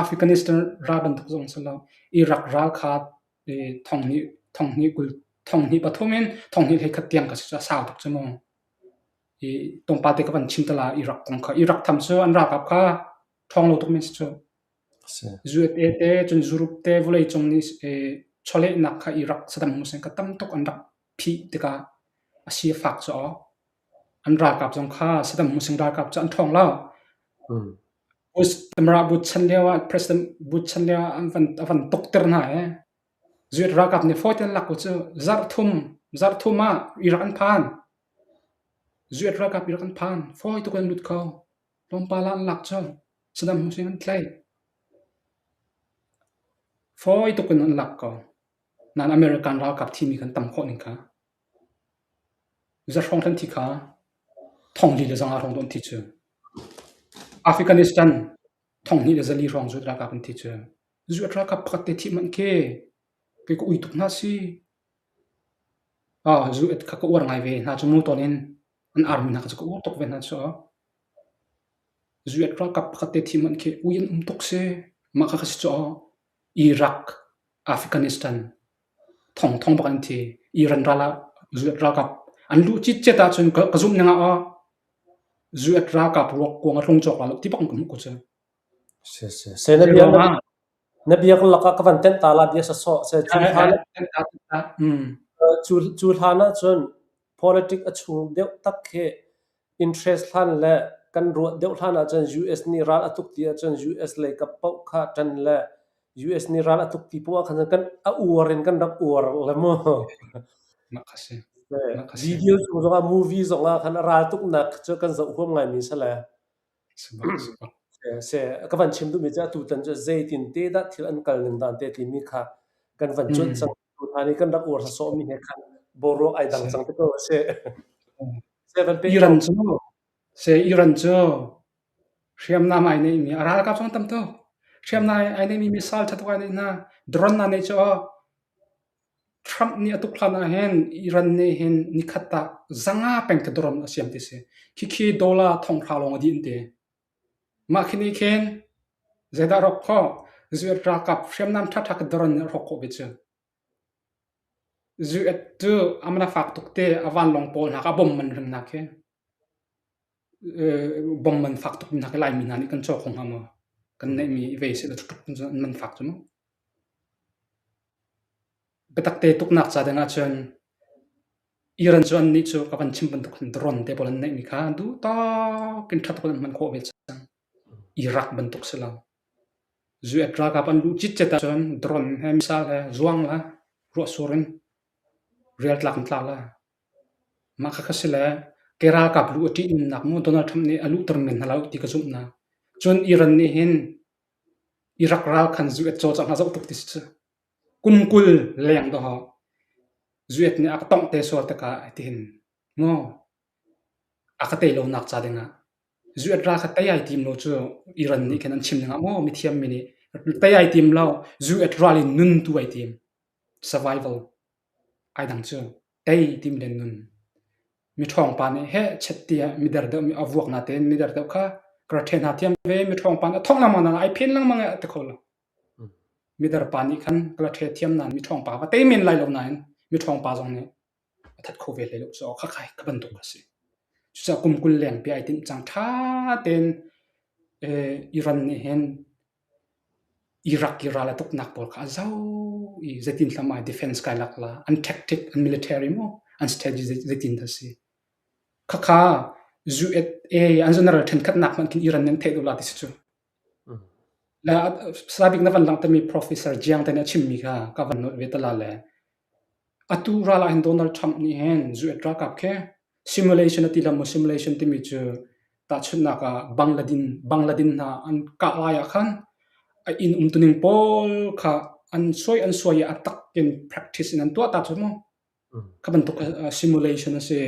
Afghanistan ral bantuk zong si lo. Iraq ral kha thonghnih thonghnih kul thonghnih pathum in thonghnih hleikhat tiang ka si cu a sau tuk cu mu. I tlawmpal te ka van chim te la Iraq kong kha. Iraq tham cu an ralkap kha ṭhawng lo tuk men si cu. USA te cun Europe te vawleicung nih chawlehnak kha Iraq Saddam Hussein kha tam tuk an rak phih tikah a si a fak cu aw. An ralkap zong kha Saddam Hussein ralkap cu an ṭhawng lo. Bush Bush chan lio ah President Bush chan lio ah an van a van tukter hna i Zuet ralkap nih fawi tein lak u cu zarh thum zarh thum ah Iraq an phan. Zuet ralkap Iraq an phan. Fawi tuk in an lut kho. Tlawmpal ah an lak colh. Saddam Hussein an tlaih. Fawi tuk in an lak ko. Nain American ralkap thimi kan tam khawh ning kha. Za hrawng kan thi kha thong li le zanga hrawng an thi cu. Afghanistan thong hnih le zali hrawng zuat ralkap an thi cu. Zuat ralkap pakhat te thih manh khi kei ka ui tuk hna si. Ah, zuat kha ka uar ngai ve hna cu mu tawn in an army hna kha cu ka uar tuk ve hna cu. Zuat ralkap pakhat te thih manh khi ui an um tuk si. Mah kha ka si cu Iraq, Afghanistan thongthong bak an thi. Iran ral ah US ralkap an luh citcet ahcun ka, ka zumh ning ah aw US ralkap ruak kuang a tlung cawk la lo ti bak in ka hmuh ko cu. Si si. Se na bia na bia lakah ka van tenh ta la bia sasawh se cu hlan cu cu hlan ah cun politic a chung deuh tak khi Interest hlan le kan ruah deuh hlan ahcun US nih ral a tuk ti ahcun US lei kap paoh kha ṭan le US nih ral a tuk ti poah khan kan a uar in kan rak uar le mu. Mah kha si. Mah kha si. Video chung zongah movie zongah khan a ral tuknak cu kan zoh huam ngaimi si le. Si bak, si bak. Se ka van chim duhmi cu atutan cu zeitin te dah thil an kal ning dan te timi kha kan van cuanh cang. Tutan i kan rak uar sawsawhmi he khan boruak ai dang cang te ko a si. Iran cu se Iran cu hriamnam ai neihmi a ralkap zong tam tuk. Hriamnam ai neihmi missile ṭha tuk ai neih hna. Drone hna neih cu Trump nih a tuk hlan ah hin Iran nih hin nikhat ah zanga peng khi drone a siam ti si. Khikhi dollar thonghra lawng a dih an ti. Mah khi nih khin zeidah a rawk khawh? US ralkap hriamnam ṭhaṭha khi drone nih a hrawk khawh ve cu. Zu-et cu a man a fak tuk te, a vanlawng pawl hna kha a bom man ring hna khi. Bom man fak tuk mi hna khi Laimi hna nih kan caw kho hnga maw? Kan neihmi i vei sehlaw tuk in an man fak cu mu. Biatak te tuknak ca ding ahcun Iran cu annih cu ka van chim bantuk khan drone te pawl an neihmi kha duh tawk in ṭha tuk in an hman khawh ve cang. Iraq bantuk si lo. US ralkap an luh citcet ahcun drone he missile he zuang la, ruahsur in rial tlak in tla la. Mah khakha si le ke ralkap luh a ṭihnunnak mu Donald Trump nih a luhter men hna lo ti ka zumh na. Cun Iran nih hin Iraq ral khan US cawlcangh hna zoh tuk ti si cu. Kum 20 leng dawh US nih a ka tongh te sual tikah tihin mu a ka tei lonak ca dingah US ral kha tei ai tim lo cu Iran nih khin an chim ning ah maw mithiam mi nih tei ai tim lo US ral in nun tu ai tim survival ai dang cu tei tim len nun mi ṭhawng pa nih heh chet tiah mi der deuh mi a vuak na tein mi der deuh kha ka ṭhen hna thiam ve mi ṭhawng pa nih a thong lengmang na ai phen lengmang e ti kho lo mi der pa nih khan ka la ṭhe thiam nain mi ṭhawng pa va tei men lai lo nain mi ṭhawng pa zong nih a that kho ve hlei lo cu khakhai ka bantuk a si. Cucaah kum 20 lengpi ai timh cang. Ṭha tein Iran nih hin Iraq i ral a tuknak pawl kha a zoh i zeitin hlam ai defense kai lak la, an tactic, an military maw, an strategy zeitin dah a si. Khakha USA an general ṭhenkhatnak hmanh khin Iran nih an theih deuh la ti si cu. La sabik na van langhtermi Professor Jiang te nih a chimmi kha ka van nolh ve ta la le Atu ral ah hin Donald Trump nih hin US ralkap khi simulation a ti lo maw simulation timi cu tahchunhnak ah Bangladin Bangladin hna an kah lai ah khan a inn umtuning pawl kha an suai an suai i a tak in practice in an tuah ta cu mu. Kha bantuk simulation a si.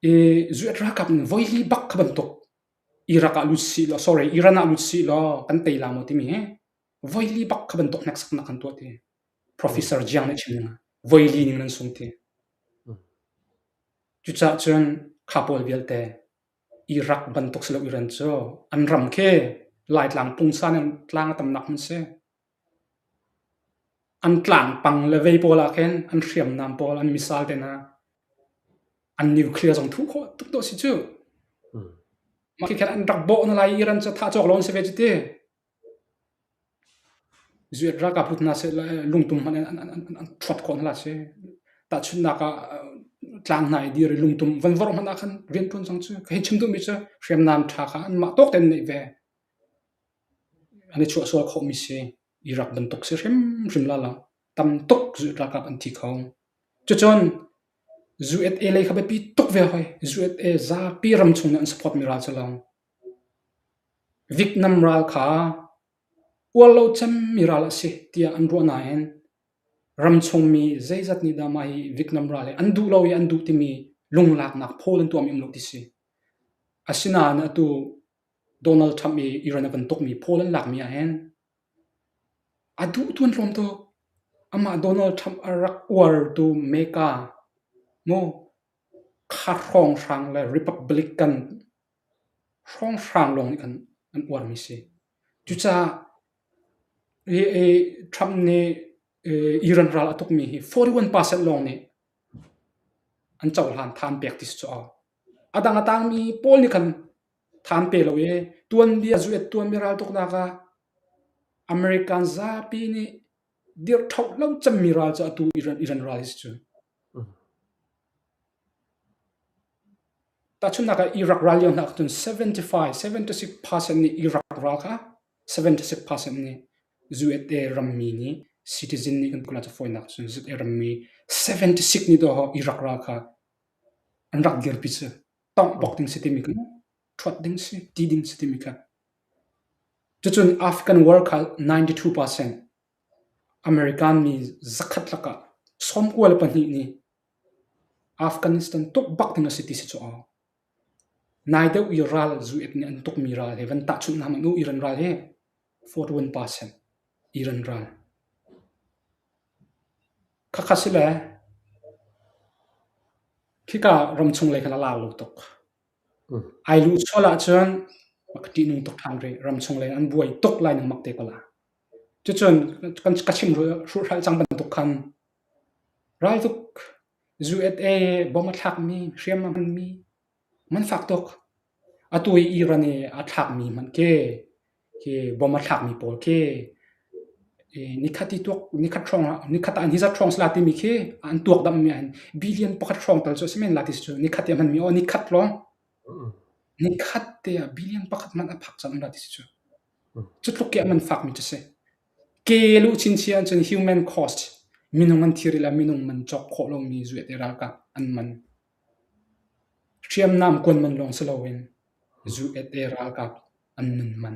I US ralkap nih voili bak kha bantuk Iraq ah lut sih law sorry Iran ah lut sih law kan tei la maw timi hi voili bak kha bantuk hneksaknak an tuah ti. Professor Jiang nih chim ning ah voili ning nan sung ti. Cucaah cun kha pawl vialte Iraq bantuk si lo Iran cu an ram khi Laitlang pungsan in tlang a tamnak hmun si. An tlang pang le vei pawl ah khin an hriamnam pawl an missile te hna an nuclear zong thuh khawh tuk dawh si cu. Mah khi khan an rak bawh na lai Iran cu thah cawk lo an si ve cu ti. Zuet ralkap lut hna seh lungtum hmanh in an ṭhuat khawh hna lai si. Tahchunhnak ah tlang hna i dir i lungtum van vorh hmanh ah khan rianṭuan cang cu. Ka hei chim duhmi cu hriamnam ṭha kha anmah tawk tein neih ve. An i chuahsual khawhmi si. Iraq bantuk si hrimhrim la lo. Tam tuk zuet ralkap an thi kho. Cucun USA lei kha biapi tuk ve hoi. USA zapi ram chung nih an support mi ral cu lo. Vietnam ral kha uar lo cemmi ral a si tiah an ruah nain. Ramchungmi zeizat nih dah mah hi Vietnam ral hi an duh lo i an duh timi lunglaknak phawl an tuahmi um lo ti si. Asinain atu Donald Trump i Iran a van tukmi phawl an lakmi ahhin a duh tu an tlawm tuk. Amah Donald Trump a rak uartu Mecca mu kha hrawnghrang le Republican hrawnghrang lawng nih khan an uarmi si. Cucaah Trump nih Iran ral a tukmi hi 41% lawng nih an cohlan tha an pek ti si cu. A dang a tangmi pawl nih khan tha an pe lo i tuanbia zuet tuanbia raltuknak ah American zapi nih dirhṭhoh lo cemmi ral cu atu Iran, Iran ral hi si cu. Tahchunhnak ah Iraq ral lio hna ahcun 75, 76% nih Iraq ral kha 76% nih USA rammi nih citizen nih kan kula cu fawinak cun USA rammi 76 nih dawh Iraq ral kha an rak dirpi cu tongh bak ding si timi kha ṭhuat ding si ti ding si timi kha cucun Afghan war kha 92% American mi zakhat lakah 92 nih Afghanistan tuk bak ding a si ti si cu aw. Nai deuh i ral zuet nih an tukmi ral he van tahchunh hna hmanh u Iran ral hi 41% Iran ral. Khakha si le khika ramchung lei khan a lar lo tuk. Ai luh sual ahcun ka ṭihnung tuk ṭhan rih. Ramchung lei an buai tuk lai nangmak te ko la. Cucun kan ka chim hruhhralh cang bantuk khan raltuk USA bom a thlakmi, hriam a hmanmi man fak tuk. Atu i Iran i a thlakmi hmanh khi khi bom a thlakmi pawl khi nikhat i tuak nikhat hrawng ah nikhat ah nizat hrawng sila timi khi an tuak dammi ah hin billion pakhat hrawng tal cu a si men la ti si cu nikhat i a hmanmi aw nikhat lawng nikhat te ah billion pakhat hmanh a phak cang la ti si cu. Cu tluk i a man fakmi cu si. Ke luh chinchin ahcun human cost minung an thir i le minung man cawk khawh lomi zuet i ralkap an man. Hriamnam kuan man lawng si loin zuet i ralkap an nun man.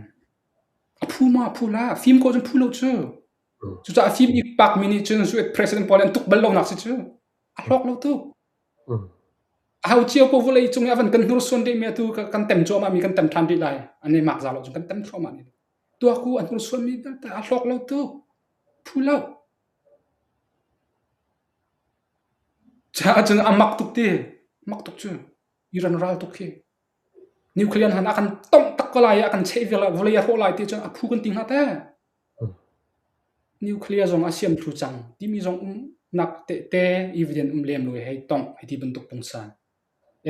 A phu ma a phu la, fim ko cun phu lo cu. Cucaah a fim i pakmi nih cun zuet president pawl an tuk bal lonak si cu. A hlawk lo tuk. Aho cio paoh vawlei cung i a van kan hnursuan rihmi atu kan tem cuahmah mi kan tem ṭhan rih lai. An i mak za lo cun kan tem thluahmah ni. Tuak u a hnursuan mi vialte a hlawk lo tuk. Phu lo. Caah cun a mak tuk ti. Mak tuk cu. Iran ral tuk khi. Nuclear han a kan tongh tak ko lai i a kan cheh vial vawlei a hrawh lai ti cun a phu kan ti hnga te. Nuclear zong a siam thlu cang timi zong umnak tehte evidence um lem lo i hei tongh hei ti bantuk pungsan.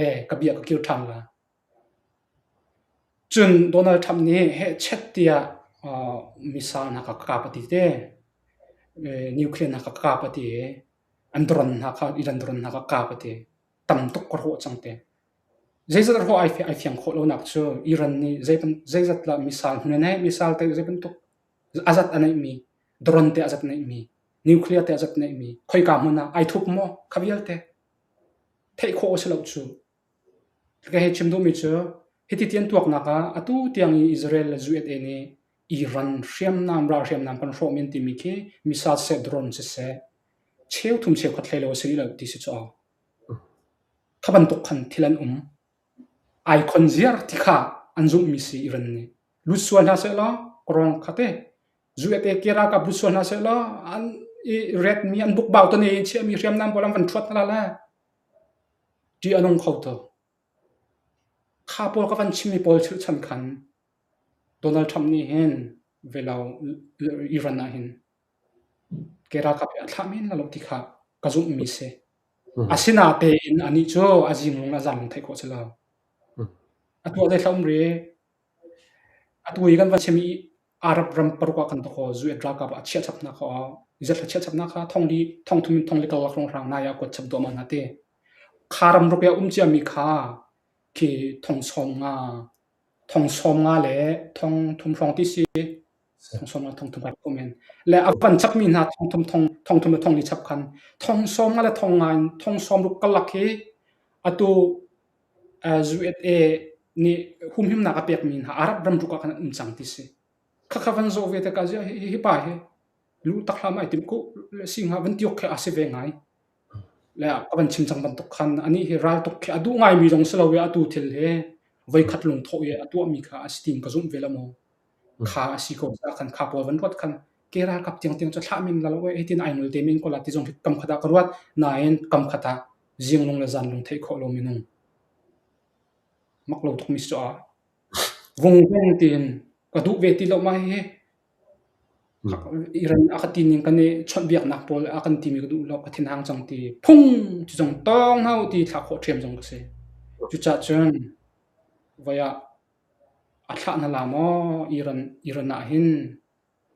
Eh, ka bia ka kir ṭhan la. Cun Donald Trump nih hehchet tiah uh, missile hna kha ka kap a ti te. Eh, nuclear hna kha ka kap a ti i an drone hna kha Iran drone hna kha kap a ti. Tam tuk ka hrawh cang te. Zeizat hrawh ai, ai fiang khawh lonak cu Iran nih zeizat lah missile hmun a neih, missile te zei bantuk a zat a neihmi, drone te a zat neihmi, nuclear te a zat neihmi, khoika hmun ah ai thup maw kha vialte theih khawh a si lo cu. Ka hei chim duhmi cu hiti ti an tuaknak ah atu tiang i Israel le USA nih Iran hriamnam ral hriamnam kan hrawh men timi khi missile siseh drone siseh cheuthum cheukhat hlei lo a si rih lo ti si cu. Kha bantuk khan thil an um. Ai khon ziar ti kha an zumhmi si Iran nih. Lut sual hna sehlaw kawrong kha te USA ke ralkap lut sual hna sehlaw an i retmi an bukbau tane in chiahmi hriamnam pawl an van ṭhuat hna la le ṭih a nung kho tuk. Kha pawl ka van chimmi pawl chirhchan khan Donald Trump nih hin velo Iran ah hin ke ralkap hi a thlah men la lo ti kha ka zumhmi si. Asinatein anih cu a zinglung le a zanglung theih khawh si lo. Atu ah zeithla um rih? Atu i kan van chim i Arab ram paruk ah kan tawk US ralkap ah chiah chap hna kha zeithla chiah chap hna kha thongli thongthum in thongli karlak hrawnghrang nai ah kuat chap duahmah hna ti. Kha ram ruk i a um ciami kha khi thong sawm nga thong sawm nga le thong thum hrawng ti si. Thong sawm nga thong thum kai ko men. Le a van chapmi hna thong thum thong thong thum le thong li chap khan thong sawm nga le thong nga in thong sawm ruk karlak hi atu USA nih humhimnak a pekmi hna Arab ram ruk ah khan an um cang ti si. Khakha van zoh ve tikah ziah hi, hi pa hi. Luh tak hlah ma ai timh ko le si hnga van ti awk khi a si ve ngai. Le ka van chim cang bantuk khan anih hi raltuk khi a duh ngaimi zong si lo i atu thil hi voikhat lungthawh i a tuahmi kha a si tiin ka zumh ve lo maw. Kha a si ko caah khan kha pawl van ruat khan ke ralkap tiangtiang cu thlah men la lo ee hitin ai ngol te men ko la ti zong hi kam khat ah ka ruat nain kam khat ah zinglung le zanlung theih khawh lo minung mak lo tukmi si cu a vungveng tiin ka duh ve ti lo mah hihi Iran a ka ti ning kan i chawnhbiaknak pawl a kan timi ka duh lo ka thinhang cang ti phung cu zong tawng hau ti thlah khawh ṭhiam zong ka si. Cucaah cun voi ah a thlah hna la maw Iran Iran ah hin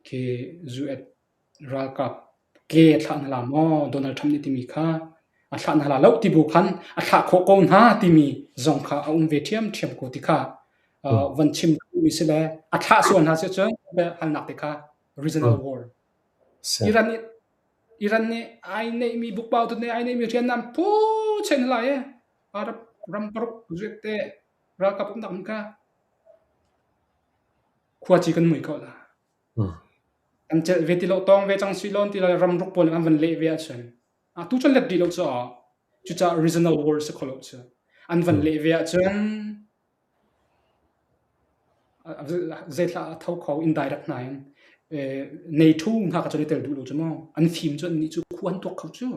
khi US ralkap ke a thlah hna la maw Donald Trump nih timi kha a thlah hna la lo ti bu khan a thlah khawh ko hna timi zong kha a um ve ṭhiamṭhiam ko ti kha van chim mi si le a thlah sual hna si cun halnak te kha regional war Iran nih Iran nih ai neihmi bukbau tu nih ai neihmi hriamnam phu chen lai e Arab ram paruk zuet te ralkap umnak hmun kha khuaci kan mui ko la Kan celh ve ti lo tawng ve cang si lawn ti lo ram ruk pawl an van leh ve ahcun tu cun let dih lo cu cucaah regional war si kho lo cu an van leh ve ahcun zeithla a tho kho indirect hna in NATO hna ka cun i tel duh lo cu mu an fim cu an nih cu khu an tuak kho cu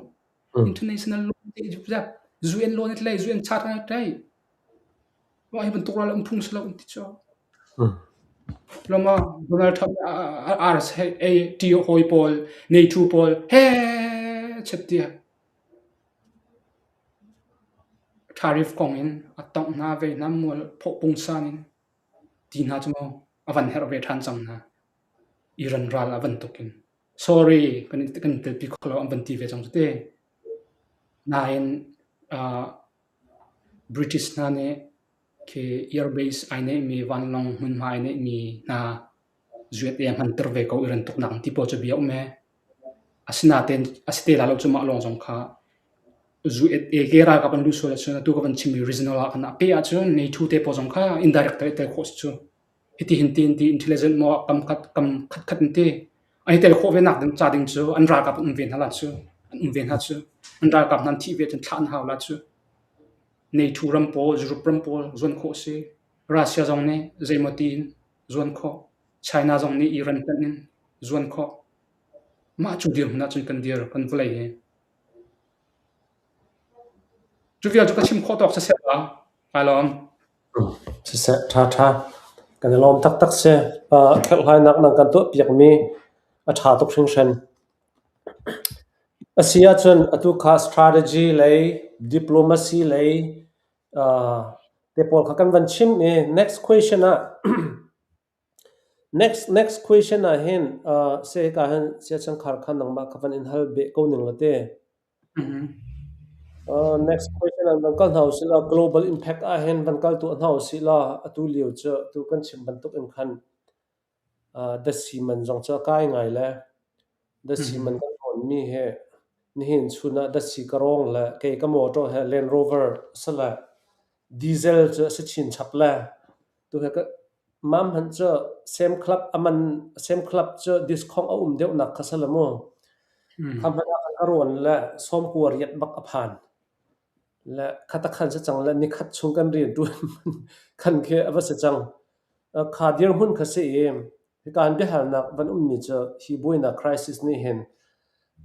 international law UN law ne tlai UN charter ne tlai Mah hi bantuk ral um phung si lo an ti cu. Lama Donald Trump RSA ti hawi pawl, NATO pawl he chet tiah tariff kong in a tongh hna ve hna mual phawh pungsan in ti hna cu maw a van herh ve ṭhan cang hna. Iran ral a bantuk in. Sorry kan kan telpi kho lo an van ti ve cang cu te. Nain uh, British hna nih khi airbase ai neihmi vanlawng hmunhma ai neihmi hna zuet i a hmanter ve ko Iran tuknak ti pawl cu bia um ee. Asinain a si te lai lo cu mah lawng zong kha zuet e ke ralkap an luh sual ahcun atu ka van chimmi regional ah khan a peh ahcun NATO te pawl zong kha indirect i tel khawh si cu. Hiti hin ti in ti intelligent maw kam khat kam khat khat in ti an i tel khawh ve nak ding ca ding cu an ralkap an um ve hna la cu an um ve hna cu an ralkap hna an thih ve cun thlah an hau la cu. NATO ram pawl Europe ram pawl zuan khawh si. Russia zong nih zeimaw tiin zuan khawh. China zong nih Iran tanh in zuan khawh. Mah cu dirhmun ahcun kan dir kan vawlei hi. Cu vial cu ka chim khawh tawk siseh la. Kai lawm. Siseh, ṭhaṭha. Kan i lawm taktak si. Kherhhlainak nan kan tuahpiakmi a ṭha tuk hringhran. A si ahcun atu kha strategy lei, diplomacy lei te pawl kha kan van chim i next question ah Next next question ah hin seh hika hin siachangkhar kha nangmah kha van in hal beh ko ning la te. Next question ah van kal hna usih law global impact ah hin van kal tuah hna usih law atu lio cu tu kan chim bantuk in khan datsi man zong cu a kai ngai le datsi man kan hawnmi hi nihin chun ah datsi ka rawng le kei ka motor he Land Rover a si le diesel cu a si chinchap le tu he ka Mam hmanh cu Sam Club a man Sam Club cu discount a um deuhnak kha si lo mu. Kha hmanh ah khan a rawn le sawmkua riat bak a phan. Le khatakhan si cang le nikhat chung kan rian ṭuan khan khi a va si cang. Kha dirhmun kha si i hika an biahalnak van ummi cu hi buainak crisis nih hin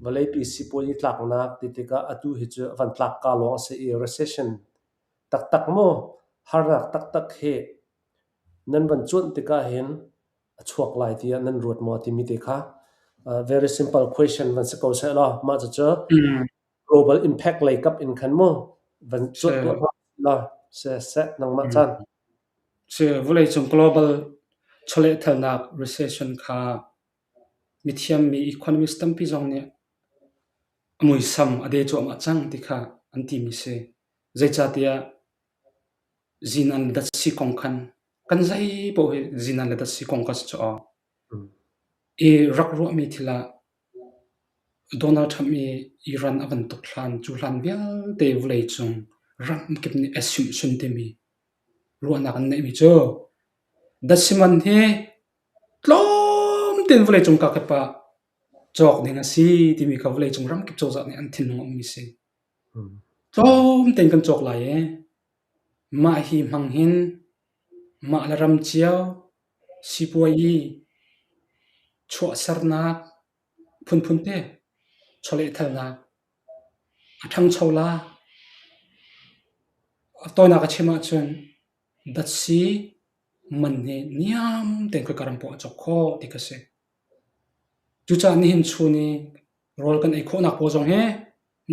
vawleipi sipuazi tlaknak ti tikah atu hi cu van tlak ka lawng a si i recession taktak maw harnak taktak hi nan van cuanh tikah hin a chuak lai tiah nan ruat maw timi te kha very simple question van si ko seh law mah cucu global impact lei kap in khan mu van cuanh tuah hna law seh seh nangmah caan. Si vawleicung global chawlehthalnak recession kha mithiammi economist tampi zong nih a muisam a de cuahmah cang ti kha an timi si. Zeicahtiah Zinan le datsi kong khan kan zei paoh hi zinan le datsi kong ka si cu aw. I rak ruahmi thil ah Donald Trump i Iran a van tuk hlan, cu hlan vialte vawleicung ramkip nih assumption timi ruahnak an neihmi cu datsi man hi tlawm tein vawleicung kakip ah. Cawk ding a si timi kha vawleicung ramkip cozah nih an thinlung a ummi si. Tlawm tein kan cawk lai i mah hi hmang hin mah le ram cio sipuayi chuahsernak phunphun te chawlehthalnak a ṭhangcho la. A tawinak a chim ahcun datsi man hi niam tein khoika ram paoh a cawk khawh ti kha si. Cucaah nihin chun i rawl kan ei khawhnak pawl zong hi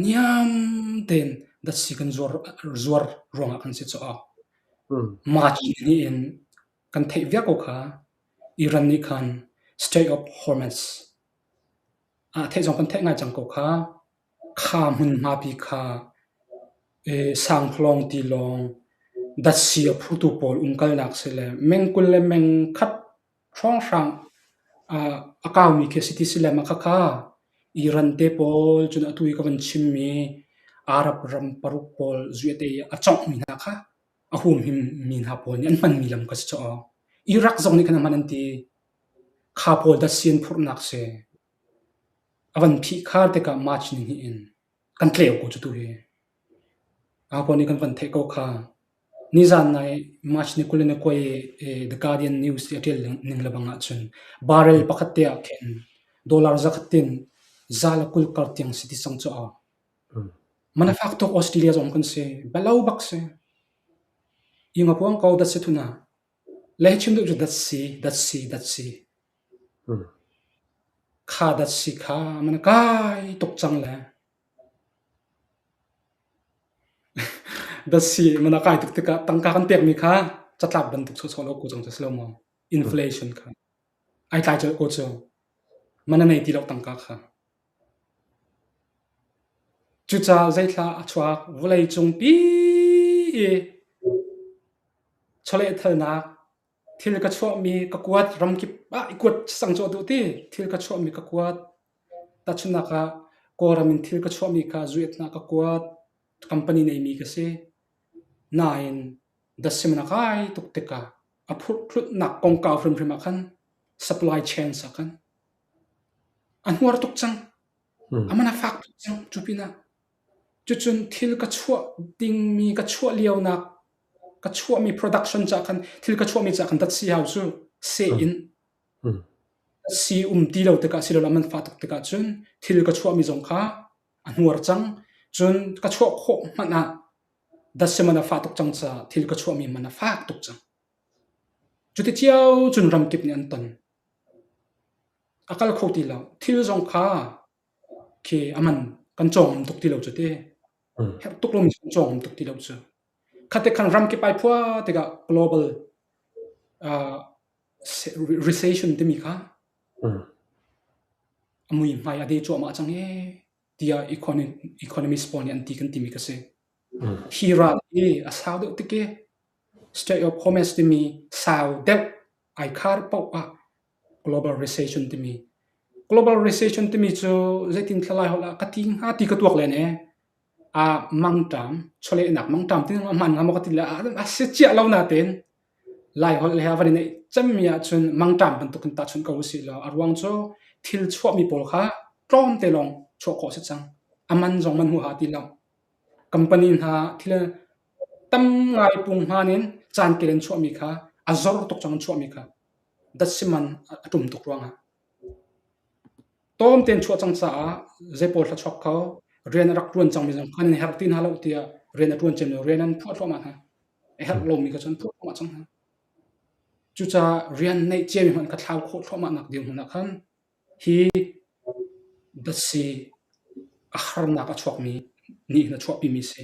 niam tein datsi kan zuar, zuar ruangah kan si caah March ni in kan theih viar ko kha Iran nih khan Strait of Hormuz ah theih zong kan theih ngai cang ko kha. Kha hmunhma pi kha sangphalawng tilawng datsi a phurtu pawl umkalnak si le meng 20 le meng khat hrawnghrang a kaumi khi a si ti si le mah khakha Iran te pawl cun atu i ka van chimmi Arab ram paruk pawl zuete i a cawnghmi hna kha a humhimmi hna pawl nih an hmanmi lam kha si caw. Iraq zong nih khan a hman an ti. Kha pawl datsi an phurhnak si. A van phih khar tikah March ni hnih in kan tleu ko cu tu hi. Aho nih kan van theih ko kha. Nizan nai March ni 20 le kuai i The Guardian News ti a ṭial ning lebang ahcun barrel pakhat te ah khin dollar zakhat in za le 20 kar tiang si ti cang cu a. Man a fak tuk Australia zong kan si. Balo bak si. Ing a puang ko dat si thuna. Le chim duh cu dat si, dat si, dat si. Kha dat si kha man a kai tuk cang le. Datsi man a kai tuk tikah tangka kan pekmi kha catlap bantuk sawhsawh lo ko cang cu si lo maw? Inflation kha ai tlai colh ko cu. Man a nei ti lo tangka kha. Cucaah zeithla a chuak vawleicung pi i chawlehthalnak thil ka chuahmi ka kuat ramkip ah i kuat sang cu a duh ti thil ka chuahmi ka kuat Tahchunhnak ah, Kawlram in thil ka chuahmi kha zuetnak ka kuat, company neimi ka si. Nain, datsi man a kai tuk tikah a phurhthlunhnak kongkau hrimhrim ah khan supply chains ah khan a hnuar tuk cang. A man a fak tuk cang cu pinah. Cucun thil ka chuah dingmi ka chuah lionak ka chuahmi production cah khan thil ka chuahmi cah khan datsi hau cu seh in Si um ti lo tikah silole man fah tuk tikah cun thil ka chuahmi zong kha a hnuar cang. Cun ka chuah khawh hmanh ah datsi man a fah tuk cang caah thil ka chuahmi man a fak tuk cang. Cuti cio cun ramkip nih an ton. A kal kho ti lo. Thil zong kha khi a man kan cawng ngam tuk ti lo cu ti. Herh tuk lomi kan cawng ngam tuk ti lo cu. Khatte khan ramkip ai phua tikah global uh, recession timi kha a muihmai a de cuahmah cang ee tiah economist pawl nih an ti kan timi ka si. Hi ral hi a sau deuh tik i Strait of Hormuz timi sau deuh ai khar paoh ah global recession timi global recession timi cu zeitin thlalai holh ah ka ti hnga ti ka tuak len ee a mangṭam chawlehnak mangṭam ti a hman hnga maw ka ti le a si ciah lo natein Laiholh he a van i neih cemmi ahcun mangṭam bantukin tahchunh ko usih law a ruang cu thil chuahmi pawl kha tlawmte lawng chuah khawh a si cang. A man zong man huaha ti lo. Company hna thil tam ngai punghman in caan kel in chuahmi kha a zor tuk cang in chuahmi kha datsi man a ṭum tuk ruangah tlawmte in chuah cang caah zeipawl thla chuak kho rian a rak ṭuan cangmi zong kha nan herh ti hna lo tiah rian a ṭuan cem lo rian an phuah thluahmah hna. A herh lomi kha cun phuah thluahmah cang hna. Cucaah rian neih ciami hmanh kha thlau khawh thluahmah nak dirhmun ah khan hi datsi a harnak a chuakmi nih hin a chuahpimi si.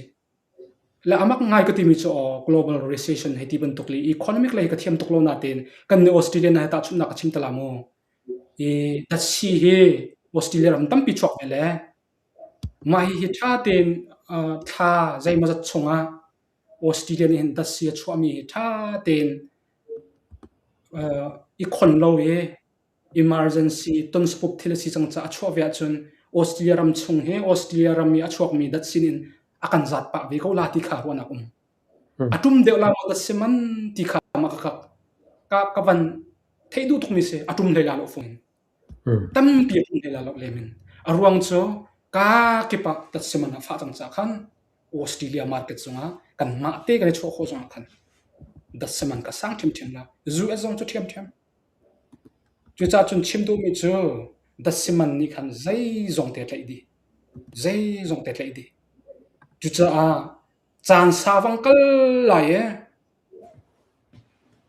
Le amak ngai ka timi cu aw global recession hei ti bantuk le economic lei ka thiam tuk lo natein kan nih Australia na he tahchunhnak ka chim te la mu. I datsi hi Australia ram tampi chuak ve le mah hihi ṭha tein thla zeimawzat chungah Australia nih hin datsi a chuahmi hi ṭha tein i khon lo i emergency tonsapup thil a si cang caah a chuah ve ahcun Australia ram chung hi Australia ram i a chuakmi datsi nih a kan zat pah ve ko la ti kha ruahnak um. A ṭum deuh la maw datsi man ti kha mah ka, ka, ka van theih duh tukmi si. A ṭum hlei la lo fung in. Tampi a hung hlei lai lo lem in. A ruang cu kaa kip ah datsi man a fah cang caah khan Australia market zongah kanmah te kan i chuah khawh zongah khan datsi man kha sang ṭhiamṭhiam la. US zong cu ṭhiamṭhiam. Cucaah cun chim duhmi cu datsi man nih khan zeizong te a tlaih dih. Zeizong te a tlaih dih. Cucaah caan sau vang kal lai i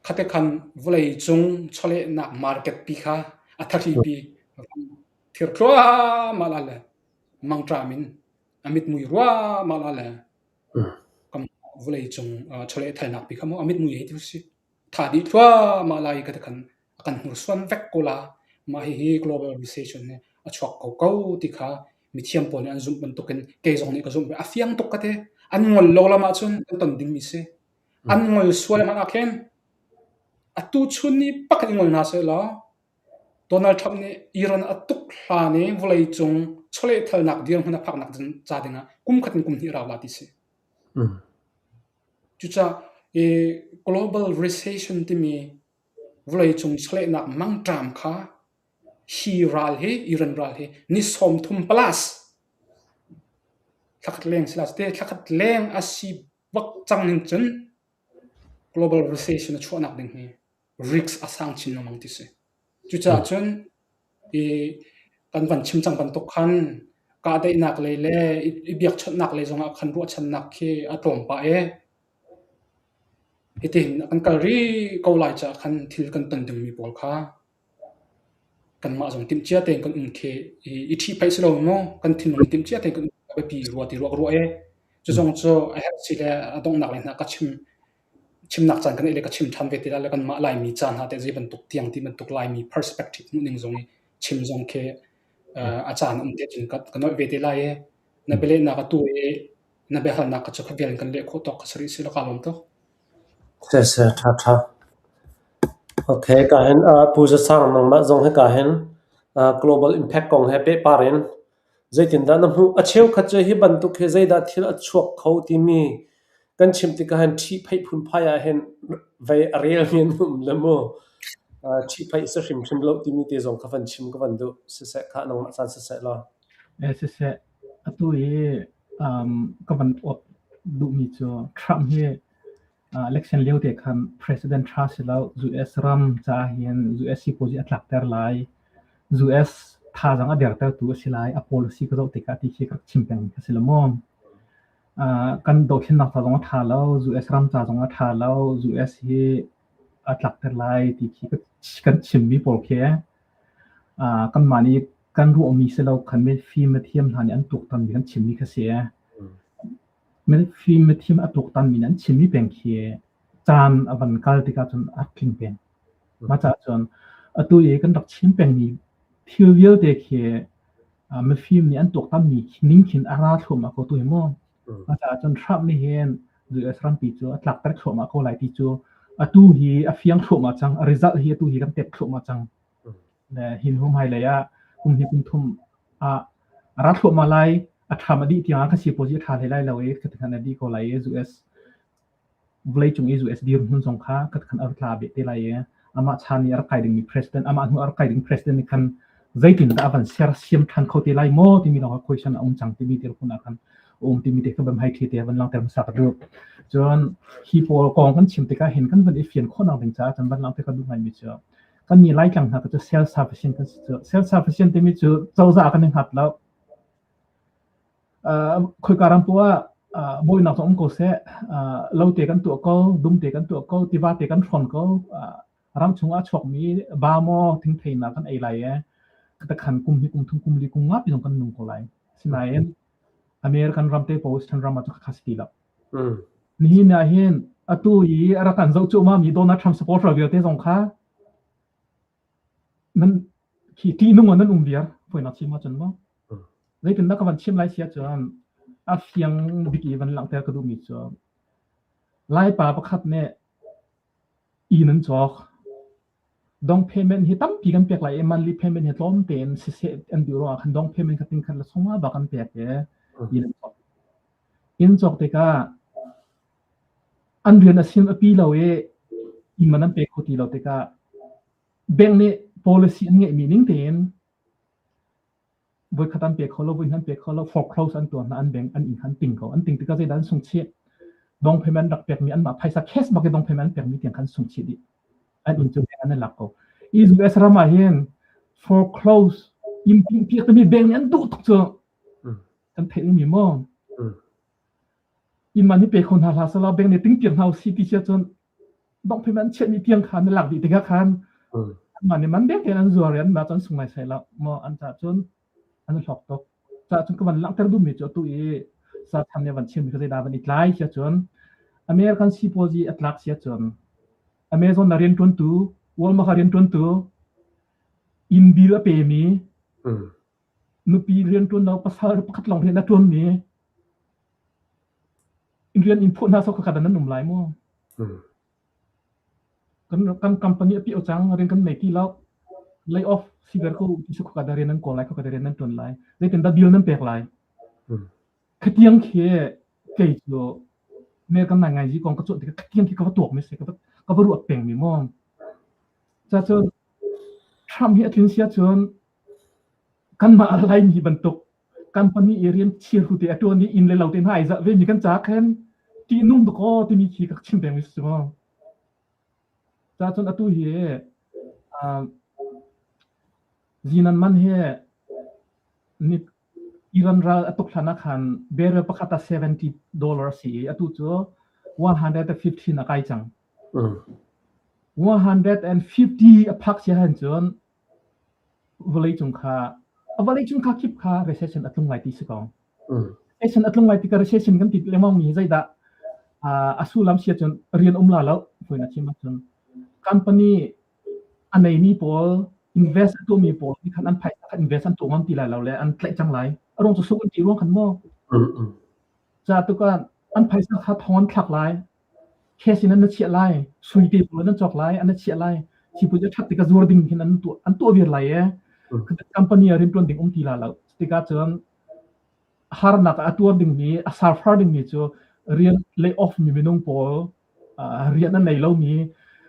Khate khan vawleicung chawlehnak market pi kha a thahripi thir thluahmah la le mangṭam in a mithmui ruahmah la le kam vawleicung chawlehthalnak pi kha mu a mithmui hei ti usih. Tha dih thluahmah lai i khate khan a kan hnursuan vek ko la. Mah hihi global recession hi a chuak ko ko ti kha mithiam pawl nih an zumh bantukin kei zong nih ka zumh ve. A fiang tuk ka ti. An ngol lo lam ahcun kan ton dingmi si. An ngol sual hmanh ah khin atu chun ni pak in ngol hna sehlaw Donald Trump nih Iran a tuk hlan i vawleicung chawlehthalnak dirhmun a phaknak ca dingah kum khat in kum hnih rau la ti si. Cucaah i global recession timi vawleicung chawlehnak mangṭam kha hi ral hi Iran ral hi ni 30 plus thlakhat leng sila te thlakhat leng a si bak cang ning cun global recession a chuahnak ding hi risk a sang chin lengmang ti si. Cucaah cun i kan van chim cang bantuk khan kahdaihnak lei le i biakchawnhnak lei zongah khan ruahchannak khi a tlawm pah i hitihin kan kal rih ko lai caah khan thil kan ton dingmi pawl kha Kanmah zong timhcia tein kan um khi i ṭhihphaih si lo maw kan thinlung i timhcia tein kan um a biapi rua ti ruah ka ruah i cu zong cu a herh si le a donghnak lei hna ka chim chimnak caan kan ngeih le ka chim ṭhan ve ti lai le kanmah Laimi ca hna teh zei bantuk tiang ti bantuk Laimi perspective hmuhning zong i chim zong khi a caan um te cun ka ka nolh ve te lai i na bialehnak atu i na biahalnak ka cu kha vial in kan leh khawh tawk ka si rih si lo kaa lawm tuk. Siseh, ṭha ṭha. Okay, ka hin Pu Za Sang nangmah zong hi ka hin global impact kong he pehpar in zeitindah na hmuh? A cheukhat cu hi bantuk hi zeidah thil a chuak kho timi kan chim tikah hin ṭhihphaih phunphai ah hin vei a relmi an um le mu. Ṭhihphaih si hrimhrim lo timi te zong kha van chim ka van duh. Siseh khah nangmah caan siseh law. Siseh, atu i ka van uap duhmi cu Trump hi election lio te khan president ṭha si lo US ram caah hin US sipuazi a tlakter lai US thazaang a dertertu a si lai a policy ka zoh tikah ti khi ka rak chim peng kha si lo maw kan dothlennak ca zong a ṭha lo US ram ca zong a ṭha lo US hi a tlakter lai ti khi kan chimmi pawl khi kanmah nih kan ruahmi si lo khan mifim mithiam hna nih an tuaktanmi kan chimmi kha si. Mifim mithiam a tuaktanmi nih an chimmi peng khi caan a van kal tikah cun a tling peng. Mah caah cun atu i kan rak chim pengmi thil vialte khi mifim nih an tuaktanmi ning khin a ra thluahmah ko tu hi mu. Mah caah cun Trump nih hin US rampi cu a tlakter thluahmah ko lai ti cu atu hi a fiang thluahmah cang. A result hi atu hi kan tep thluahmah cang. Le hin hnu hmailei ah kum hnih kum thum ah a ra thluahmah lai. A ṭham a dih tiangah kha sipuazi a ṭha hlei lai lo i khatikhan a dih ko lai i US vawleicung i US dirhmun zong kha khatikhan a tla beh te lai i amah chan i a rak kai dingmi president amah hnu a rak kai ding president nih khan zeitindah a van sersiam ṭhan kho te lai maw timi lawng kha question a um cang timi dirhmun ah khan a um timi te kha van hai ṭhi te van langhter hmasa ka duh. Cun hi pawl kong kan chim tikah hin kan van i fian khawhnak ding caah cun van langhter ka duh ngaimi cu kan nih Laitlang hna cu self sufficient kan si cu. Self sufficient timi cu cozah kan i hngat lo. Khoika ram poah ah bawinak zong um ko seh, lo te kan tuah ko, dum te kan tuah ko, tiva te kan hrawn ko, ram chungah a chuakmi ba maw thingthei na kan ei lai e takhan kum hi kum thum kum li kum nga pi zong kan nung ko lai. Sinain American ram te po Western ram ah cu kha si ti lo. Nihin ah hin atu i a rak kan zoh cuahmah mi Donald Trump supporter vialte zong kha nan khi ṭihnung ah nan um viar fawinak chim ahcun maw zeitindah ka van chim lai si ahcun a fiang bik i van langhter ka duhmi cu Laipa pakhat nih inn an cawk down payment hi tampi kan pek lai i monthly payment hi tlawm tein siseh an duh ruangah khan down payment kha tingkhat le sungah bak an pek i inn an cawk inn cawk tikah an rian a sim a pi lo i inn man an pek kho ti lo tikah bank nih policy an ngeihmi ning tein. Voikhat an pe kho lo, voihnih an pe kho lo, foreclose an tuah hna, an bank an inn kha an ting ko. An ting tikah zeidah an sung chih? Down payment rak pekmi anmah phaisa cash bak i down payment an pekmi tiang kha an sung chih dih. An inn cu bank an i lak ko. I US ram ah hin foreclose inn ting piak timi bank nih an duh tuk cu. Kan theih mi maw? Inn man hi pe kho hna hlah selaw bank nih ting piak hna usih ti si ahcun down payment an chiahmi tiang kha na lak dih tikah khan anmah nih man deng tein an zuar i anmah cu an sung lai sai lo maw an caah cun an i hlawk tuk. Caah cun ka van langhter duhmi cu atu i Satan nih a van chimmi kha zeidah van i tlai si ahcun American sipuazi a tlak si ahcun Amazon ah rianṭuantu, Walmart ah rianṭuantu, inn bill a pemi, nupi rianṭuan lo pasal pakhat lawng rian a ṭuanmi rian in phuah hna sawk kha nan um lai mu. Kan kan company a piah cang rian kan nei ti lo. Lay off si ver ko ti su ka rian nan kawl lai ka rian nan ṭuan lai. Zeitin dah bill nan pek lai. Khatiang khi kei cu American nai ngai zi kong ka cuanh tikah khatiang khi ka va tuak mi si ka va ka va ruat peng mi mu. Ca cun Trump hi a tlin sia cun kanmah Laimi bantuk company i rian chiarhu te a ṭuan i inn le lo te hna ai zalh vemi kan caah khan ṭihnung tuk aw timi khi ka chim peng mi si mu. Ca cun atu hi uh, zinan man hi ni Iran ral a tuk hlan ah khan barrel pakhat ah 70 dollar a si i atu cu 115 a kai cang. 150 a phak sia han cun Vawleicung kha vawleicung kha kip kha recession a tlung lai ti si ko. Recession a tlung lai tikah recession kan ti lengmang mi hi zeidah a sullam si ahcun rian um la lo fawi na chim ahcun company a neimi pawl invest a tuahmi pawl nih khan an phaisa kha invest an tuah ngam ti lai lo le an tlaih cang lai. A ruang cu sung an ti ruang khan maw? Ca tukah an phaisa kha thong an thlak lai. Cash in an na chiah lai, sui te pawl an cawk lai, an na chiah lai. Siput a ṭhat tikah zuar ding hin an tuah an tuah viar lai e. Company ah rianṭuan ding um ti la lo. Tikah cun harnak a tuar dingmi, a suffer dingmi cu rian lay off mi minung pawl, rian a nei lomi,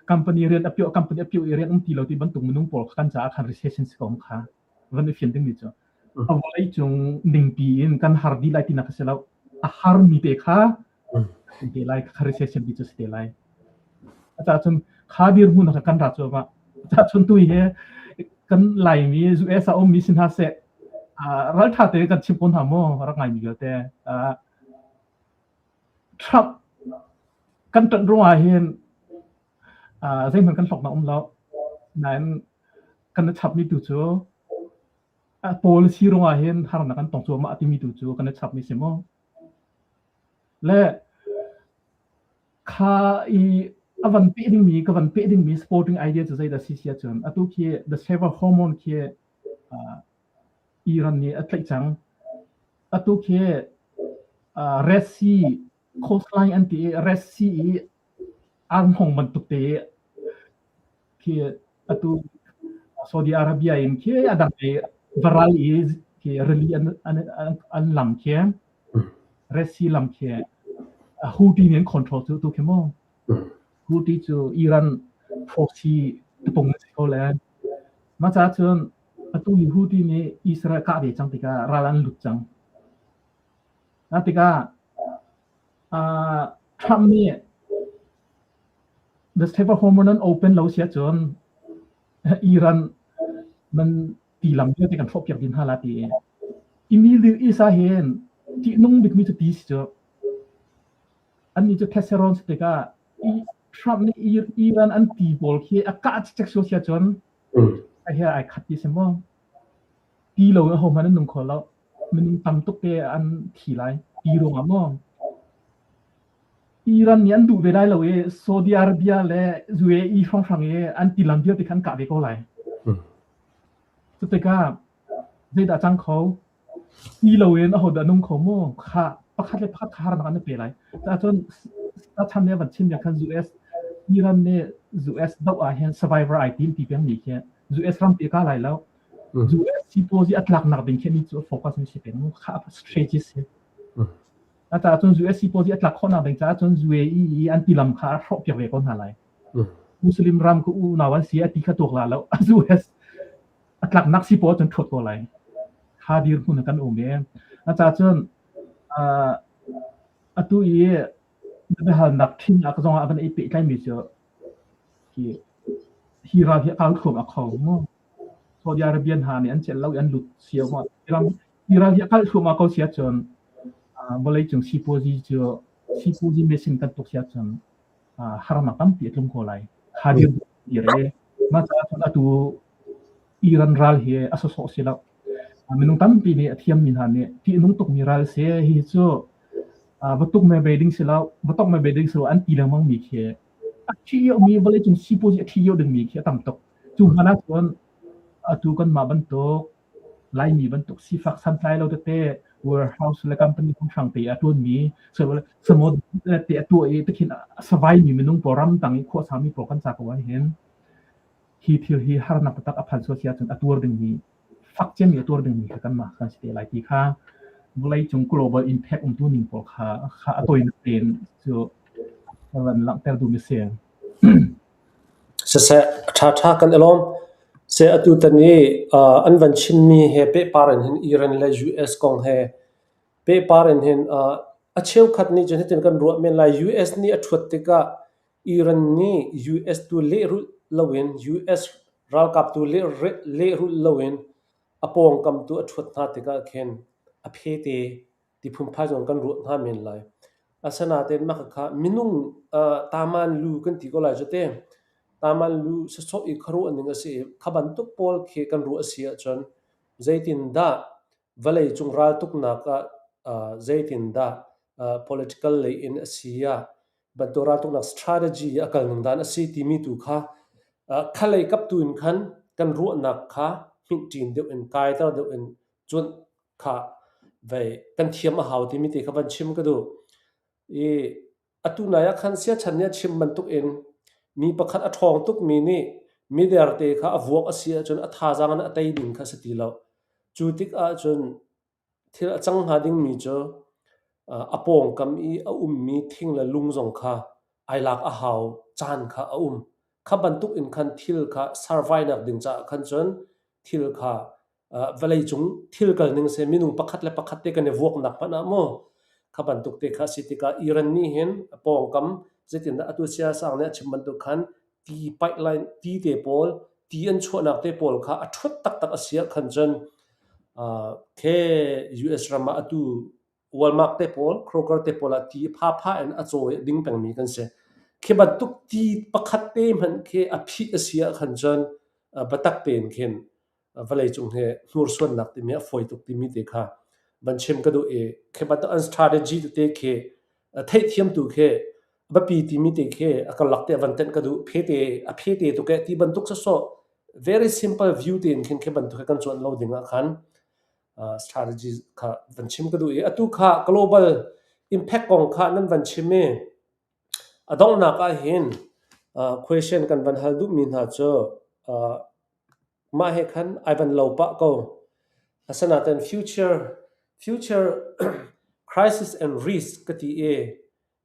company rian a pioh, company a pioh i rian um ti lo ti bantuk minung pawl kan caah khan recession si ko kha. Van i fian dingmi cu. A vawlei cung ningpi in kan har dih lai tinak a si lo. A harmi te kha te lai kha recession ti cu si te lai. Aca cun kha dirhmun ah kan ra cuahmah. Aca cun tui he kan Laimi US ah ummi si hna seh ralṭha te kan chim ko hna maw rak ngaimi vialte. Trump kan ṭanh ruangah hin zeihmanh kan hlawknak um lo. Nain kan i chapmi tu cu policy ruangah hin harnak kan tong cuahmah timi tu cu kan i chapmi si maw? Le kha i a van peh dingmi ka van peh dingmi supporting idea cu zeidah si si ahcun atu khi the saver hormone khi uh, Iran nih a tlaih cang. Atu khi uh, Red Sea coastline an ti i Red Sea i arnghong bantuk te khi atu Saudi Arabia in khi a dang i varal i khi rili an an an lam khi Red Sea lam khi Houthi nih an control cu tu khi mu Houthi cu Iran proxy tapung an si ko le mah caah cun atu hi Houthi nih Israel kah ve cang tikah ral an lut cang na tikah uh, Trump nih The Strait of Hormuz nan open lo si ahcun Iran nan ti lam vialte kan hrawhpiak dih hna la ti i i Middle East ah hin ṭihnung bikmi cu ti si cu. Annih cu thetse-rawn si tikah Trump nih Iran an ti pawl khi a kah cikcek sual si ahcun he ai khat ti si maw? Ti lo in ahohmanh an nung kho lo. Minung tam tuk te an thi lai. Ti ruangah maw? Iran nih an duh ve lai lo i Saudi Arabia le UAE hrawnghrang i an tilam vialte kha an kah ve ko lai. Cu tikah zeidah cang kho? Ti loin ahodah nung kho mu? Kha pakhat le pakhat kha harnak an i pe lai. Cun chan nih a van chim khan US Iran nih US doh ah hin survivor ai tim ti peng mi khi US ram te ka lai lo. US sipuazi a tlaknak ding khi ni cu focus mi si peng kha strategy si. A caah cun US sipuazi a tlak khawhnak ding caah cun UAE i an tilam kha a hrawhpiak ve ko hna lai. Muslim ram ka unau an si a ti kha tuak la lo. US a tlaknak sipuazi cun ṭhuat ko lai. Kha dirhmun ah kan um i a ca cun atu i na biahalnak ṭhing ah zong ah a van i pehtlaimi cu hi hi ral hi a kal thluahmah kho mu. Saudi Arabia hna nih an celh lo i an lut cio ma. Hi ral hi a kal thluahmah ko si ahcun vawleicung sipuazi cu sipuazi mesin kan tuk si ahcun harnak tampi a tlung ko lai. Kha dir re. Mah caah cun atu Iran ral hi a sawsawh si lo. Minung tampi nih a thiammi hna nih ṭihnung tukmi ral si hihi cu va tuk me bei ding si lo, va tok me bei ding si lo an ti lengmang mi khi a ṭhi mi vawleicung sipuazi a ṭhi dingmi khi a tam tuk. Cu hmanh ah cun atu kanmah bantuk Laimi bantuk sifak santlai lo tete warehouse le company phunghrang te a ṭuanmi samawt te a tuah i tikhin a savaimi minung pawl ramdang i khuasami pawl kan ca ko ahhin hi thil hi harnak taktak a phan sual si ahcun a tuar dingmi fak cemmi a tuar dingmi kha kanmah kan si te lai ti kha vawleicung global impact umtu ning pawl kha kha a tawinak tein cu van langhter duhmi si. Siseh, a ṭhaṭha kan i lawm. Seh atutan i an van chimmi he pehpar in hin Iran le US kong he pehpar in hin a cheukhat nih cun hitin kan ruah men lai. US nih a ṭhuat tikah Iran nih US tu lehrulh loin US ralkap tu lehrulh loin a pawngkam tu a ṭhuat hna tikah khin a phete ti phunphai zong kan ruah hna men lai. Asinain mah khakha minung taman lu kan ti ko lai cu te. Taman lu sawsawh i khuaruah ning a si i kha bantuk pawl khi kan ruah a si ahcun zeitindah vawleicung raltuknak ah zeitindah political lei in a si ah bantuk raltuknak strategy a kal ning dan a si timi tu kha khalei kap tu in khan kan ruahnak kha hminhṭin deuh in kaiter deuh in cuanh kha vei kan thiam a hau timi te kha van chim ka duh. I atu nai ah khan siachan nih a chim bantuk in mi pakhat a ṭhawng tukmi nih mider te kha a vuak a si ahcun a thazaang in a tei ding kha a si ti lo. Cu tik ahcun thil a cang hnga dingmi cu a pawngkam i a ummi thing le lung zong kha ai lak a hau caan kha a um. Kha bantuk in khan thil kha survive nak ding caah khan cun thil kha vawleicung thil kal ning seh minung pakhat le pakhat te kan i vuaknak hmanh ah maw kha bantuk te kha si tikah Iran nih hin a pawngkam zeitindah atu siasang nih a chim bantuk khan ti pipeline ti te pawl ti an chuahnak te pawl kha a ṭhuat taktak a si ah khan cun khe US ram ah atu Walmart te pawl Kroger te pawl ah ti phapha in a cawi a ding pengmi kan si. Khi bantuk ti pakhat te hmanh khi a phih a si ah khan cun biatak tein khin vawleicung hi hnursuannak timi a fawi tuk timi te kha van chim ka duh i khi bantuk an strategy tete khi theihthiam tu khi biapi timi te khi a karlak te van tenh ka duh phete a phete tuk eh ti bantuk sawsawh very simple view tein khin khi bantuk kan cuan lo ding ah khan strategy kha van chim ka duh i atu kha global impact kong kha nan van chim i a donghnak ah hin question kan van hal duhmi hna cu Mah he khan ai van lo pah ko. Asinain future crisis and risk ka ti i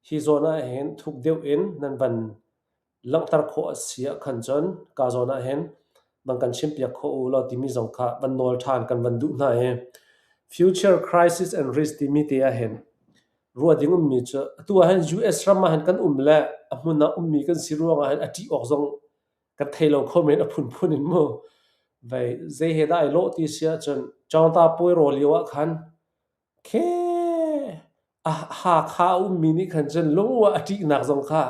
hi zawn ah hin thuk deuh in nan van langhter khawh a si ah khan cun ka zawn ah hin van kan chimpiak khawh u law timi zong kha van nawl ṭhan kan van duh hna i future crisis and risk timi te ah hin ruah ding ummi cu atu ah hin US ram ah hin kan um le a hmun ah ummi kan si ruangah hin a ṭih awk zong kan thei lo kho men a phunphun in mu vei zei he dah ai lawh ti si ahcun Chawngta puai rawl lio ah khan khe a Hakha a ummi nih khan cun lungua a ṭihnak zong kha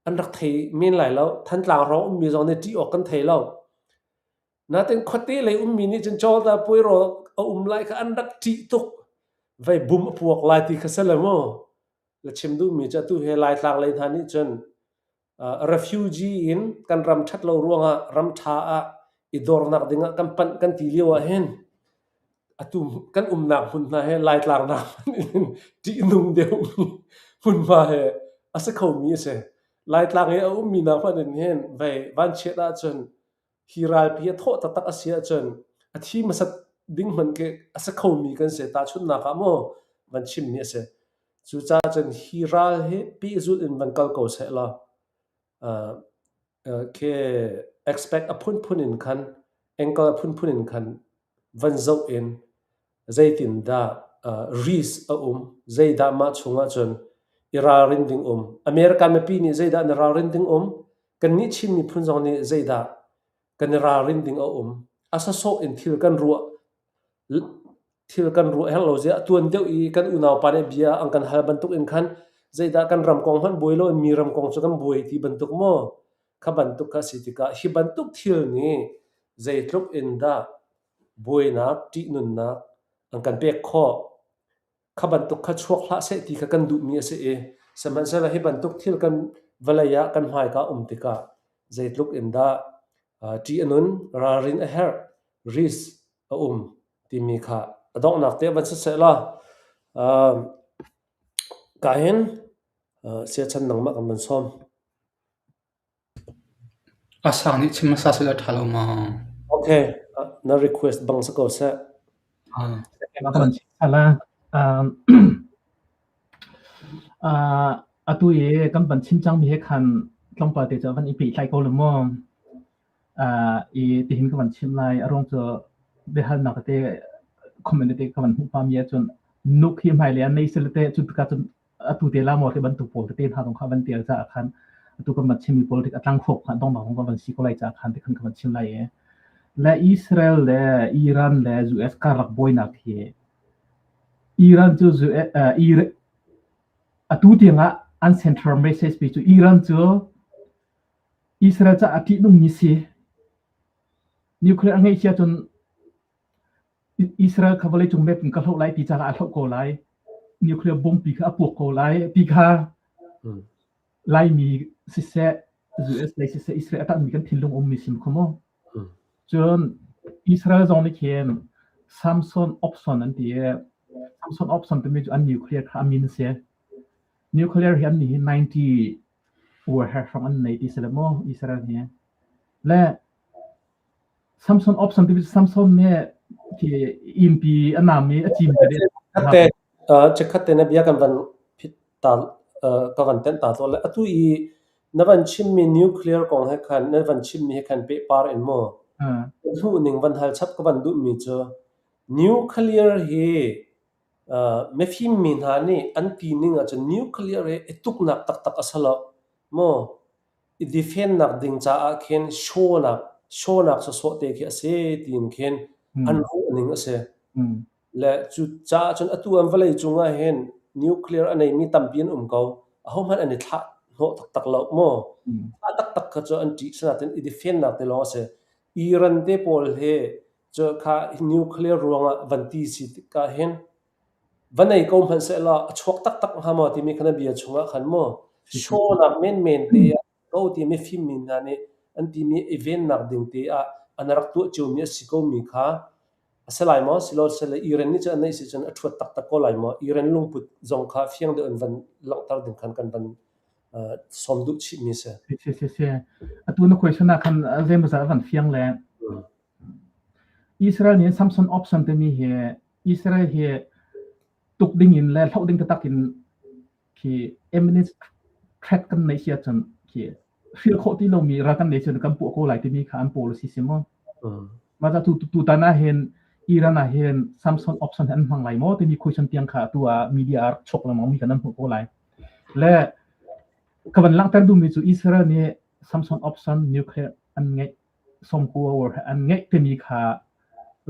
an rak thei men lai lo. Thantlang hrawng ummi zong nih ṭih awk kan thei lo. Natin khuate lei ummi nih cun Chawngta puai rawl a um lai kha an rak ṭih tuk. Vei bum a puak lai ti kha si le mu. Na chim duhmi cu atu he Laitlang lei hna nih cun refugee in kan ram ṭhat lo ruangah ram ṭha ah i dornak dingah kan panh kan ti lio ah hin atu kan umnak hmun hna he Laitlang nak hmanh in ṭihnung deuhmi hmunhma he a si khomi a si. Laitlang i a ummi nak hmanh in hin vei vanchiat ahcun hi ralpi a thawh taktak a si ahcun a thi hmasat ding hmanh khi a si khomi kan si. Tahchunhnak ah maw van chimmi a si. Cucaah cun hi ral hi pehzulh in van kal ko seh law khi expect a phunphun in khan angle a phunphun in khan van zoh in. Zeitindah risk a um? Zeidah mah chungah cun i ralrin ding um? American mipi nih zeidah na ralrin ding um? Kannih Chin miphun zong nih zeidah kan i ralrin ding a um? A sawsawh in thil kan ruah thil kan ruah herh lo zia tuan deuh i kan unau pa nih bia an kan hal bantuk in khan zeidah kan ram kong hmanh buai lo in mi ram kong cu kan buai ti bantuk maw kha bantuk kha si tikah hi bantuk thil nih zeitluk in dah buainak ṭihnunnak an kan pek khawh Kha bantuk kha chuak hlah seh ti kha kan duhmi a si i sihmanhsehlaw hi bantuk thil kan vawlei ah kan hmaika um tikah zeitluk in dah ṭih a nun, ralrin a herh, risk a um timi kha a donghnak te van siseh law ka hin siachan nangmah kan van sawm. A sang nih chim hmasa seh law a ṭha lo maw? Okay, na request bang si ko seh. Atu i kan van chim cangmi he khan tlawmpal te cu a van i pehtlai ko lo maw? I tihin ka van chim lai. A ruang cu biahalnak tete comment tete ka van hmuh pami ahcun nuk hi hmailei ah nei seh teh cu tikah cun atu te la maw ti bantuk pawl tete hna zong kha van tial caah khan atu kan van chimmi politic a tlang khawk kha dongnak zong kan van si ko lai caah khan ti khan ka van chim lai i le Israel le Iran le US karlak buainak hi Iran cu atu tiangah an central message pi cu Iran cu Israel caah a ṭihnungmi si nuclear a ngeih si ahcun Israel kha vawleicung map in ka hloh lai ti caah a hloh ko lai. Nuclear bomb pi kha a puak ko lai ti kha Laimi siseh, US lei siseh, Israel a tanmi kan thinlung ummi sim kho mu. Cun Israel zong nih khin Samson Option an ti i Samson Option timi cu an nuclear kha a min a si. Nuclear hi an nih hi 90 warhead hrawng an nei ti si le mu Israel hi. Le Samson option timi Samson nih khi innpi a nam i a cim te Khatte chikkhat te na bia kan van phit ta ka van tenh ta tawn le atu i na van chimmi nuclear kong he khan na van chimmi he khan pehpar in maw hmuh ning van hal chap ka van duhmi cu nuclear hi mifim mi hna nih an ti ning ahcun nuclear hi i tuknak taktak a si lo maw I defend-nak ding caah khin show-nak show-nak sawsawh te khi a si tiin khin an ruah ning a si. Le cu caah cun atu an vawlei cung ah hin nuclear a neimi tampi an um ko. Ahohmanh an i thlah hnawh taktak lo maw? Thlah taktak kha cu an ṭih sinain i defend-nak te lawng a si. Iran te pawl hi cu kha nuclear ruangah van ti si tikah hin Va nei ko hmanh sehlaw a chuak taktak hnga maw timi kha na bia chungah khan maw show-nak menmen te ah ko ti mifim mi hna nih an timi i vennak ding te ah an rak tuah ciomi a si komi kha a si lai maw? Silosele Iran nih cun an neih si cun a ṭhuat taktak ko lai maw? Iran lungput zong kha fiang deuh in van langhter ding khan kan van uh, sawm duh chihmi si. Si si si. Atu na question ah khan zeimawzat van fiang le Israel nih Samson option timi hi Israel hi tuk ding in le hloh ding taktak in khi eminence threat kan neih si ahcun khi hrial khawh ti lomi ral kan nei cun kan puah ko lai timi kha an policy si maw? Mah tu tutan ah hin Iran ah hin Samson option an hmang lai maw timi question tiang kha tu ah media ah rak chok lengmang mi kan hmuh ko lai. Le ka van langhter duhmi cu Israel nih Samson option nuclear an ngeih sawmkua war an ngeih timi kha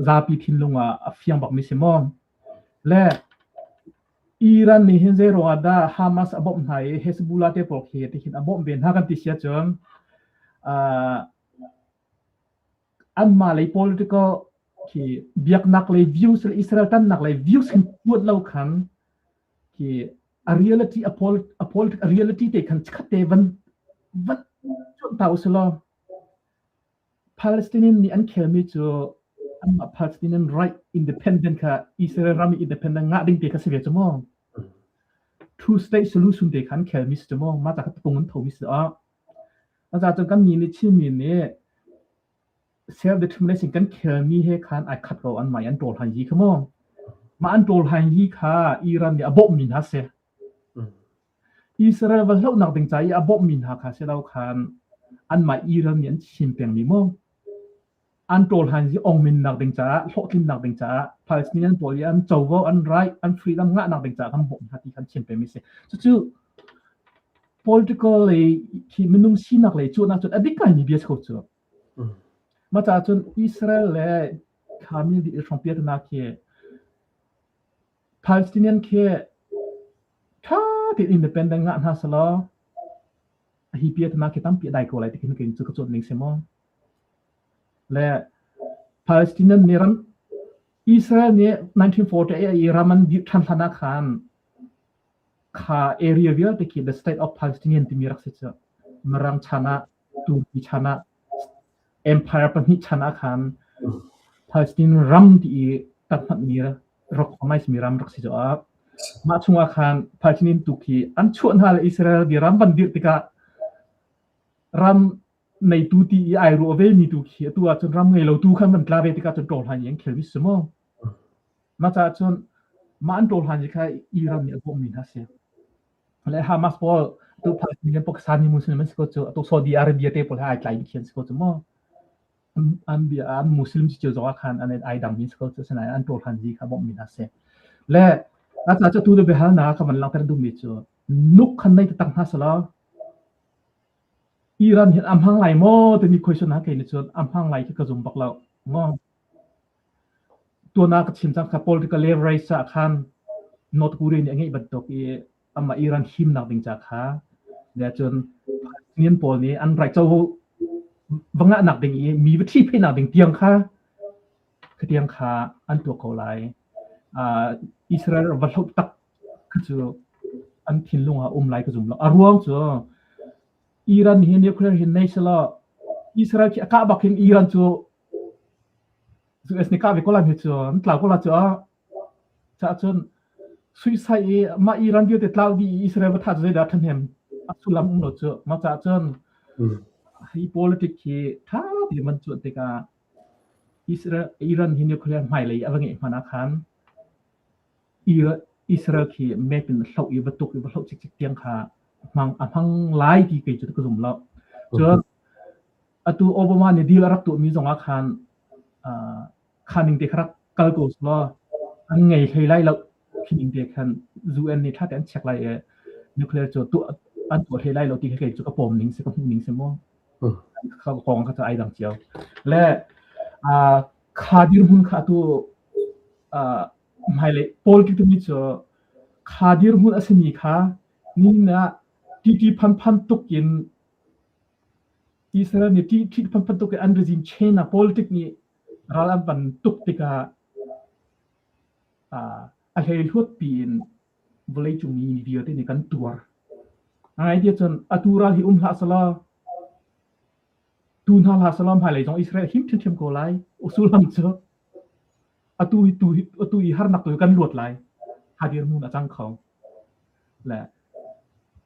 zapi thinlung ah a fiang bakmi si maw? Le Iran nih hin zei ruangah dah Hamas a bawmh hna i Hezbollah te pawl khi tihin a bawmh ve hna kan ti si ahcun uh, anmah lei political khi biaknak lei views le Israel tannak lei views hin puat lo khan khi a reality a pol a politic a reality te khan khat te van van cuan ta usulaw Palestinian nih an khelmi cu anmah Palestinian right independent kha Israel ram i independent ngah ding te kha si ve cu maw? Two state solution te kha an khelmi si cu maw? Mah ca kha tung an thomi si ah. Aza cun kan nih nih Chinmi nih self determination kan khelmi he khan ai khat ko an mah i an ṭawl han yi kha maw? Mah an ṭawl han yi kha Iran nih a bawmhmi hna si. Israel va hlohnak ding ca i a bawmhmi hna kha si lo khan anmah Iran nih an chim pengmi maw? An ṭawlhan hi ongminnak ding caah, hlawhtlinnak ding caah, Palestinian pawl i an covo, an right, an freedom ngahnak ding caah kan bawmh hna ti khan chim pemi si. Cucu political lei khi minung sinak lei cuan ahcun a dik ngaimi bia si ko cu. Mah caah cun Israel le kha Middle East hrawng piatana khi Palestinian khi ṭha tein independent ngah hna selaw hi piatana khi tampi a dai ko lai ti khin kei cu ka cuanh ning si maw. Le Palestinian nih ram Israel nih 1948 i ram an dirh ṭhan hlan ah khan kha area vialte khi the state of Palestinian timi rak si cu. Mirang chan ah Turkey chan ah empire pahnih chan ah khan Palestine ram ti i tat-hmanhmi recognize mi ram rak si cu ah mah chungah khan Palestinian tu khi an chuah hna le Israel di ram van dirh tikah ram neitu ti i ai ruah ve mi tu khi atu ahcun ram ngei lo tu khan van tla ve tikah cun ṭawl hlan i an khel mi si mu. Mah caah cun mah an ṭawl hlan i kha Iran nih a bawmh mi hna si. Le Hamas pawl tu Palestinian Pakistani Muslim an si ko cu atu Saudi Arabia te pawl he ai tlai mi khi an si ko cu mu. An bia an Muslim si cio zong ah khan an ai dang mi si ko cu asinain an ṭawl hlan zi kha bawmh mi hna si. Le a ca cu tu le biahalnak ka van langhter duhmi cu nuk khan nei taktak hna selaw Iran hin a hmang lai maw timi question ha kei nih cun a hmang lai khi ka zum bak lo. Maw? Tuan ah ka chim cang kha political leverage ah khan North Korea nih a ngeih bantuk i amah Iran himnak ding ca kha le cun Palestinian pawl nih an right covo va ngahnak ding i mi va ṭhihpheihnak ding tiang kha khatiang kha an tuah ko lai. Uh, Israel va hloh tak kha cu an thinlung ah um lai ka zum lo. A ruang cu Iran hi nuclear hi nei selaw Israel khi a kah bak hin Iran cu US nih kah ve ko lai hme cu an tlau ko la cu a caah cun suisai i mah Iran vialte tlau dih i Israel va thah cu zeidah ṭhahnem a sullam um lo cu mah caah cun hi politic hi ṭha tein van cuanh tikah Israel Iran hi nuclear hmailei a va ngeih hmanh ah khan Israel khi map in hloh i va tuk i va hloh cikcek tiang kha hmang a hmang lai ti kei cu ka zum lo. Cun atu Obama nih deal a rak tuahmi zong ah khan kha ning te kha rak kal ko selaw an ngei hlei lai lo. Khi ning te khan UN nih ṭha tein an check lai i nuclear cu tuah an tuah hlei lai lo ti kha kei cu ka pawm ning si ka hmuh ning si mu. Kha kong kha cu ai dang cio. Le kha dirhmun kha atu hmailei politics timi cu kha dirhmun a simi kha nihin ah ṭiṭi phanphan tuk in Israel nih ṭiṭi phanphan tuk in an regime change ah politics nih ral an van tuk tikah a hleihluat piin vawleicung mi vialte nih kan tuar. Ngai ti cun atu ral hi um hlah selaw tu hna hlah selaw hmailei zong Israel him ṭhiamṭhiam ko lai. Sullam cu atu hi tu hi atu i harnak tu hi kan luat lai ha dirhmun a cang kho le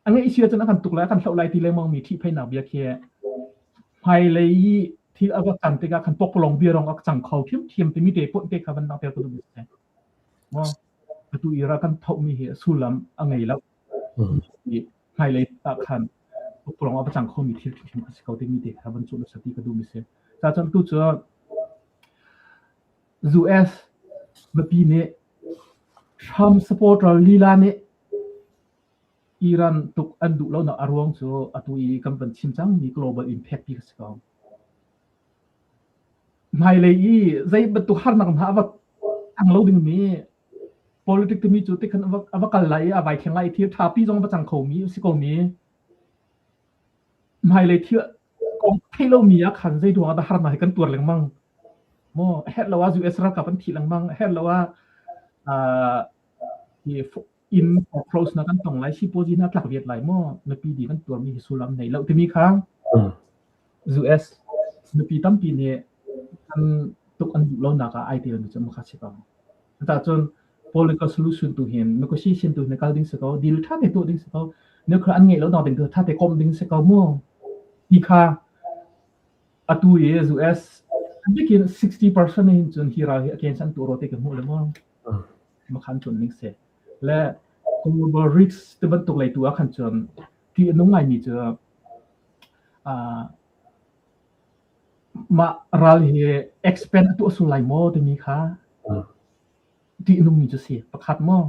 a ngeihsia cun a kan tuk lai a kan hloh lai ti lengmang mi ṭhihpheihnak bia khi hmailei i thil a va can tikah khan pokpalong bia rong a cang kho ṭhiamṭhiam timi te point te kha van langhter ka duh mi si maw atu i ra kan thohmi hi sullam a ngei lo hmailei ah khan pokpalong a va cang khomi thil ṭhiamṭhiam a si ko timi te kha van cuh na ti ka duh mi si ca cun tu cu US mipi nih Trump supporter lila nih Iran tuk an duh lonak a ruang cu atu i kan van chim cangmi global impact ti kha si ko. Hmailei i zei bantuk harnak hna a va cang lo dingmi politic timi cu tikhan a va kal lai i a vai thleng lai i thil ṭhapi zong a va cang khomi a si komi hmailei thil kong theih lomi ah khan zei ruangah dah harnak hi kan tuar lengmang maw a herh lo ah US ralkap an thih lengmang a herh lo ah uh, inn foreclose na kan tong lai sipuazi na tlak viat lai maw mipi di kan tuarmi hi sullam nei lo timi kha US mipi tampi nih an tuk an duh lonak ah ai tel mi cu makha si ko cun political solution tu hin negotiation tu hin kal ding si ko deal tha te tuah ding si ko nuclear an ngeih lo nak ding tu tha te komh ding si ko mu ti kha atu i US bikin 60% hin cun hi ral hi against an tu ro te ka hmuh le mu makhan cun ning se le global risk te bantuk lei tu ah khan cun ti nung ngai mi cu. Mah ral hi expand a tuah sul lai maw timi kha ṭihnungmi cu si. Pakhat maw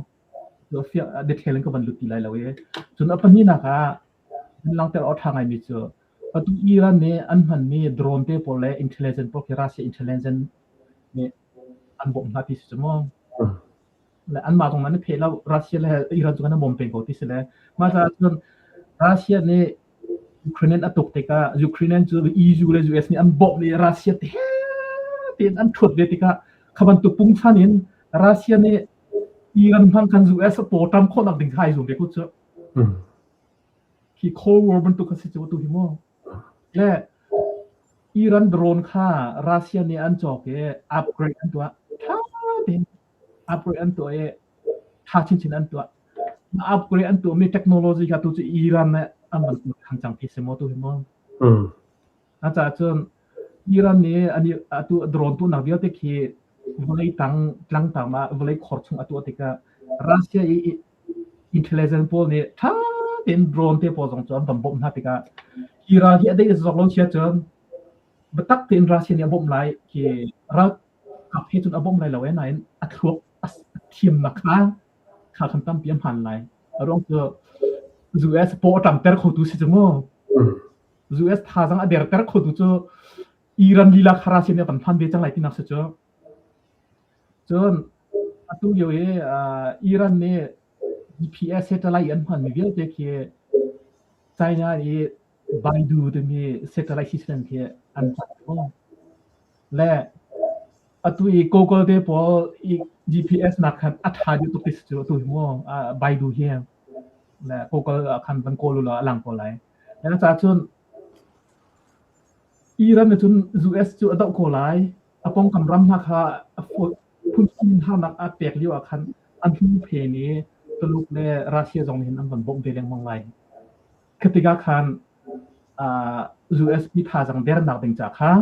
detail in ka van lut ti lai lo i. Cun a pahnihnak ah an langhter awk ṭha ngaimi cu atu Iran nih an hmanmi drone te pawl le intelligence pawl khi Russia intelligence nih an bawmh hna ti si cu maw. Le anmah zong an i pheh lo. Russia le Iran cu kan i bawm peng ko ti si le. Mah caah cun Russia nih Ukraine a tuk tikah Ukraine cu EU le US nih an bawmh i Russia te tein an ṭhuat ve tikah kha bantuk pungsan in Russia nih Iran hmang khan US a paw ṭam khawhnak ding kha ai zuam ve ko cu. Hi Cold War bantuk a si cu tu hi mu. Le Iran drone kha Russia nih an cawk i upgrade an tuah. Ṭha tein upgrade an tuah i ṭha chinchin an tuah. Upgrade an tuahmi technology kha tu cu Iran nih an van tuah ṭhan cang ti si maw tu hi mu. A caah cun Iran nih an i atu drone tuahnak vialte khi vawlei tang tlangtang ah vawlei khor chung a tuah tikah Russia i intelligence pawl nih ṭha tein drone te pawl zong cu an van bawmh hna tikah hi ral hi a deih zawk lo sia cun biatak tein Russia nih a bawmh lai khi ralkap he cun a bawmh lai lo e nain a thluak a thiamnak kha kha khan tampi a hman lai. A ruang cu US paw a ṭamter khotu si cu mu. US thazaang a derter khotu cu Iran lila kha Russia nih a van hman ve cang lai tinak si cu. Cun atu lio i Iran nih GPS satellite an hmanmi vialte khi China i Baidu timi satellite system khi an hman ko. Le atu i Google te pawl i GPS nak khan a ṭha deuh tuk ti si cu atu hi mu Baidu hi le Google ah khan van kawl u law a lang ko lai. Le caah cun Iran nih cun US cu a doh ko lai. A pawngkam ram hna kha a phunphun harnak a pek lio ah khan an hnu phen i Tuluk le Russia zong nih hin an van bawmh ve lengmang lai. Khi tikah khan US pi thazaang dernak ding ca kha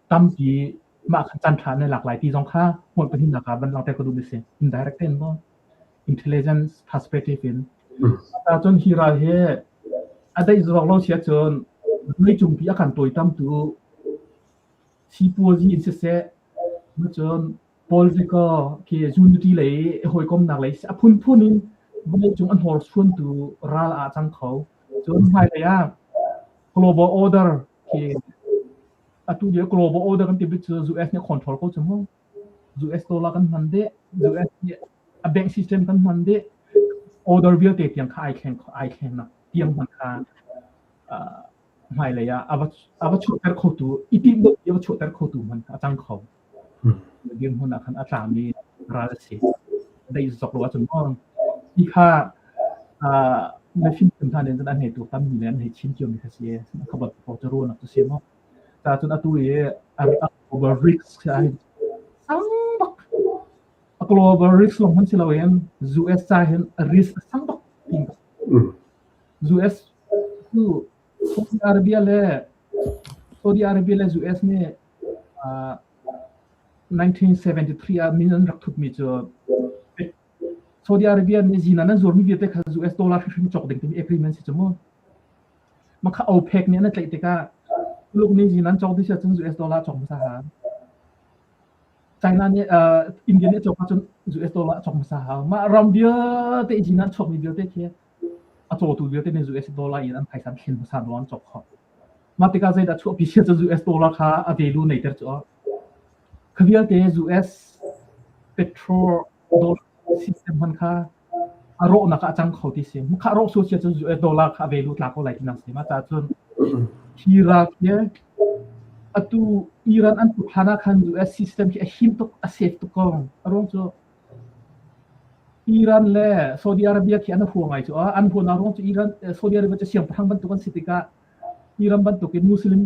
tampi mah khan caan ṭha an i lak lai ti zong kha hmual pahnihnak ah van langhter ka duhmi a si. Indirect tein maw intelligence perspective in. Cun hi ral hi a daih zawk lo si ahcun leicungpi a kan tawitamtu sipuazi in siseh, cun political khi unity lei hawikomnak lei a phunphun in vawleicung a hnorsuantu ral ah cang kho. Cun hmailei ah global order khi atu lio global order kan ti cu US nih control ko cu mu. US dollar kan hman dih, US nih a bank system kan hman dih, order vialte tiang kha ai thleng ai thleng nak tiang hman kha hmailei ah a va a va chuahter khotu i timh deuh i a va chuahter khotu hman kha a cang kho. Dirhmun ah khan a tlami ral a si. Dei zok lo ahcun maw hi kha na fimthiam hna nih cun an hei tuak tammi le an hei chim ciomi kha si. Kha bantuk paoh cu ruahnak cu si maw. Ca cun atu i a global risk ai sang bak. A global risk lawng hmanh si loin US ca hin risk a sang bak ti. US cu Saudi Arabia le Saudi Arabia le US nih 1973 ah min an rak thutmi cu Saudi Arabia nih zinan an zuarmi vialte kha US dollar hrimhrim cawk ding timi agreement si cu mu. Mah kha OPEC nih an tlaih tikah Tuluk nih zinan cawk dih si ahcun US dollar cawk hmasa hau. China nih India nih a cawk ahcun US dollar a cawk hmasa hau. Mah ram vialte zinan chuakmi vialte khi a cawtu vialte nih US dollar in an phaisa an thlen hmasa hnu an cawk khawh. Mah tikah zeidah chuahpi sia cu US dollar kha a value neiter cu kha vialte US petrol dollar system hman kha a rawhnak ah a cang kho ti si. Kha rawh sual sia cu US dollar kha a value tla ko lai ti nang si. Mah caah cun hi ral khi atu Iran an tuk hlan ah khan US system khi a him tuk a safe tuk ko. A ruang cu Iran le Saudi Arabia khi an hua ngai cu an huanak ruang cu Iran Saudi Arabia cu siangpahrang bantuk an si tikah Iran bantukin Muslim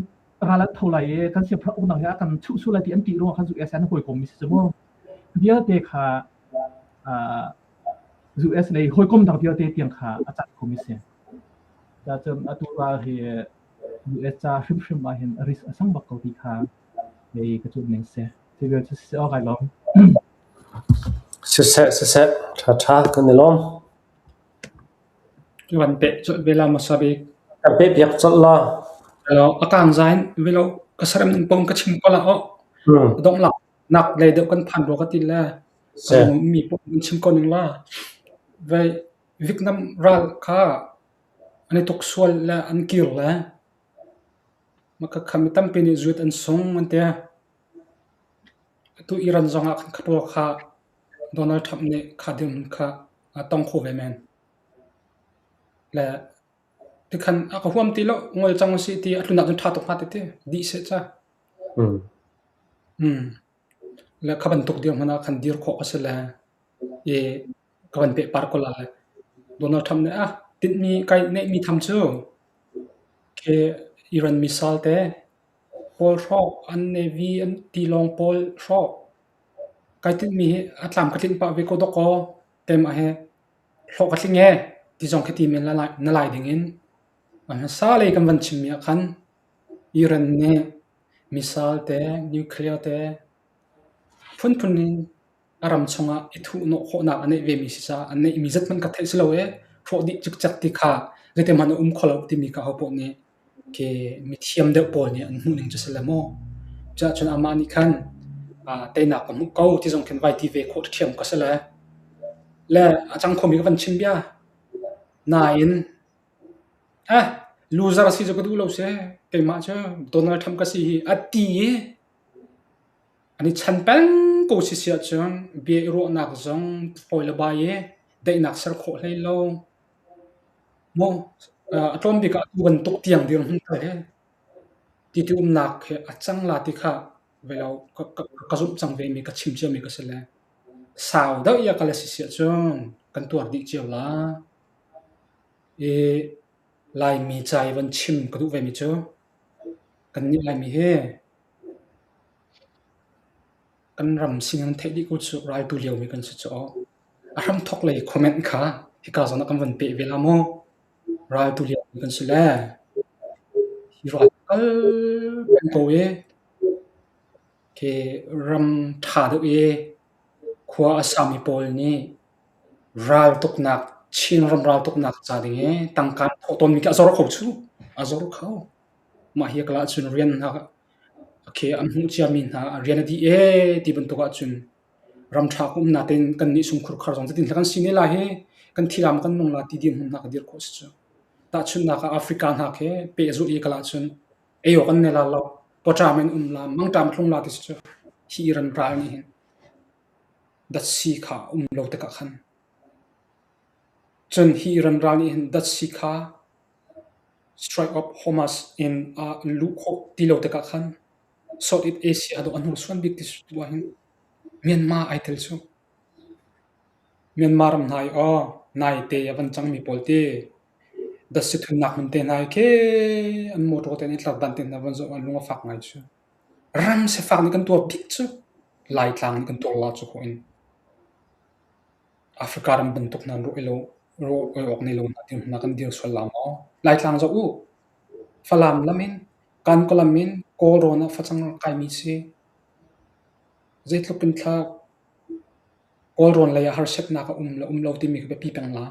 ral an tho lai i kan siangpahrang uknak hi a kan chuh sual lai ti an ṭih ruangah khan US an hawikom mi si cu mu. Vialte kha US lei hawikom dang vialte tiang kha a cat khomi si. Cun atu ral hi US ca hrimhrim ah hin risk a sang bak ko ti kha hei ka cuh ning si. Thil cu si awk ai lawm. Siseh siseh ṭhaṭha kan i lawm. Van peh colh ve la hmasa bik. Kan peh piak colh la. A kang zain velo ka sarem ning pong ka chim ko la oh. Dong lak nak lei deuh kan phan rua ka ti le ka mi pong kan chim ko ning la. Vai Vietnam ral kha an i tuk sual le an kir le maka kha mi tampi nih zuat an sung an ti. Atu Iran zong ah khan kha kha Donald Trump nih kha dirhmun kha a tong kho ve men. Le tikhan a ka huam ti lo ngol cang usih ti a tlun ahcun ṭha tuk hnga ti ti dih seh ca. Le kha bantuk dirhmun ah khan dir khawh a si le i ka van pehpar ko la le Donald Trump nih ah tinhmi kai neihmi tham cu khi Iran missile te pawl hrawk an navy an tilawng pawl hrawk kai tinhmi hi a tlam ka tlinh pah ve ko dawkaw keimah hi hlawh ka tling ee ti zong khi ti men na lai ding in a hmasa lei kan van chimmi ah khan Iran nih missile te nuclear te phunphun in a ram chungah i thuhnawh khawhnak a neih vemi si caah a neihmi zat hmanh ka theih si lo ee hrawh dih cikcek ti kha zeitin hmanh a um kho lo timi kha hopoh nih khi mithiam deuh pawl nih an hmuh ning cu si le maw. Cuahcun amah nih khan teinak ka hmuh ko ti zong khin vai ti ve khawh ṭhiam ka si le. Le a cang khomi ka van chim bia. Nain eh loser si cu ka duh lo si. Keimah cu Donald Trump ka si hi a ti i an i chan peng ko si si ahcun bia i ruahnak zong fawi le bai i daihnak ser khawh hlei lo. Maw a tlawm bik ah atu bantuk tiang dirhmun tal hi ti ti umnak hi a cang la ti kha velo ka zumh cang ve mi ka chim cia mi ka si le sau deuh i a kal a si si ahcun kan tuar dih cio la. I Laimi ca i van chim ka duh ve mi cu kannih Laimi hi kan ram sining theih dih ko cu raltu lio mi kan si cu aw. A hramthawk lei comment kha hika zawn ah kan van peh ve la mu. Raltu lio mi kan si le hi ral kal peng ko i khi ram ṭha deuh i khua a sami pawl nih raltuknak Chinram raltuknak ca ding i tangka an thawh tawnmi khi a zor kho cu. A zor kho. Mah hi a kal ahcun rian hna khi an hmuh ciami hna rian a dih ee ti bantuk ahcun ram ṭha ka um natein kannih sungkhur khar zong cutin kan si ne lai hi kan thi la maw kan nung la ti dirhmun hna ka dir khawh si cu. Tahchunhnak ah Africa hna khi pehzulh i kal ahcun ei awk an nei la lo, pawṭam in um la, mangṭam tlung la ti si cu. Hi ram ral nih hin datsi kha um lo tikah khan cun hi ram ral nih hin datsi kha Strait of Hormuz in a luh khawh ti lo tikah khan Southeast Asia dawh a hnursuan bik ti tu ahhin Myanmar ai tel cu. Myanmar ram hna i aw naite a van cangmi pawl ti datsi thunnak hmun te hna i khi an motor te an i tlar dan te hna van zoh ah lung a fak ngai cu. Ram sifak nih kan tuar bik cu Laitlang nih kan tuar la cu khawh in. Africa ram bantuk hna rawh lo rawh awk nei lo hna ti hna kan dir sual la maw? Laitlang zoh u. Falam lam in Kankalam in Kawlrawn ah facang rak kaimi si. Zeitluk in thla Kawlrawn lei ah harsatnak a um le um lo timi kha biapi peng la.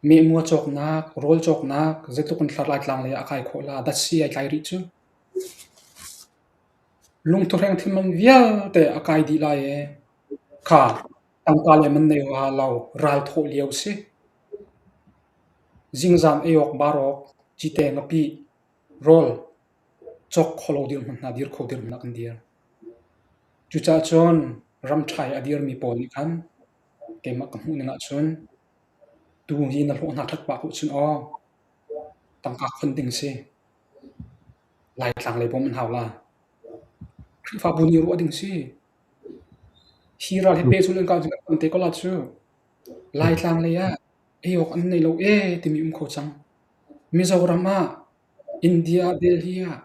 Mehmua cawknak, rawl cawknak, zeitluk in thla Laitlang lei ah a kai khawh la, datsi ai tlai rih cu. Lungthuhreng thilman vialte a kai dih lai i kha tangka le man nei ua lo ral thawh lio si. Zingzam ei awk bar awk, cite ngapih, rawl cawk kho lo dirhmun hna dir kho dirhmun ah kan dir. Cucaah cun ram ṭha i a dirmi pawl nih khan keimah ka hmuh ning ahcun tu hi na hlawh hna ṭhat pah ko cun aw tangka khon ding si. Laitlang lei bawmh an hau la. Khrihfabu nih ruah ding si. Hi ral hi pehzulh in kal ding an te ko la cu. Laitlang lei ah ei awk an nei lo ee timi um kho cang. Mizoram ah, India, Delhi ah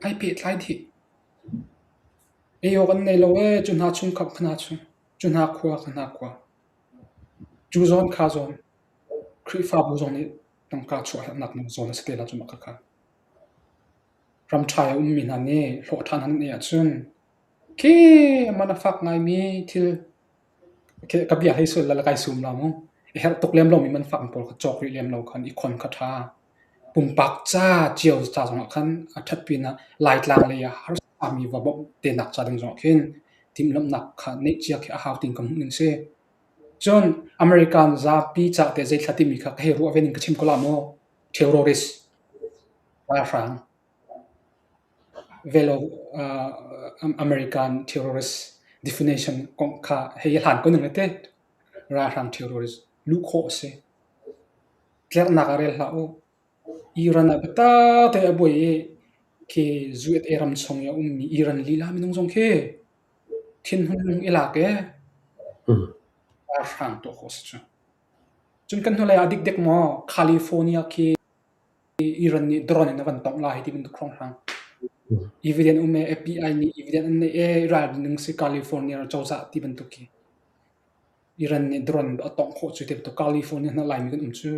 ai pehtlai dih. Ei awk an nei lo ee cu hna chungkhar hna cu. Cu hna khua ka hna khua. Cu zawn kha zawn. Khrihfabu zong nih tangka chuah herhnak zawn a si te la cu mah khakha. Ram ṭha i a ummi hna nih hlawh ṭhan an neih ahcun khi man a fak ngaimi thil ka bia hei sual la kai sum la mu. A herh tuk lem lomi man fak pawl kha cawk rih lem lo khan i khon kha ṭha. Pumpak ca cio ca zongah khan a ṭhat pinah Laitlang lei ah harsami va bawmh tenak ca ding zongah khin timhlamhnak kha neih cia khi a hau tiin ka hmuh ning si. Cun American zapi ca teh zeithla timi kha ka hei ruah ve ning ka chim ko la maw? Terrorist ralhrang velo American terrorist definition kong kha hei hlan ko ning te. Ralhrang terrorist luh khawh a si. Tlerhnak ah rel hlah u. Iran ah biatak tein a buai i khi USA ram chung i a ummi Iran lila minung zong khi thinhun lung i lak i ralhrang tuah khawh a si cu. Cun kan hnulei ah dikdek maw California khi Iran nih drone in a van tongh lai ti bantuk hrawnghrang. Evidence um e FBI nih evidence an neih e ralrin ding si California cozah ti bantuk khi. Iran nih drone a tongh khawh cu ti bantuk California hna Laimi kan um cu.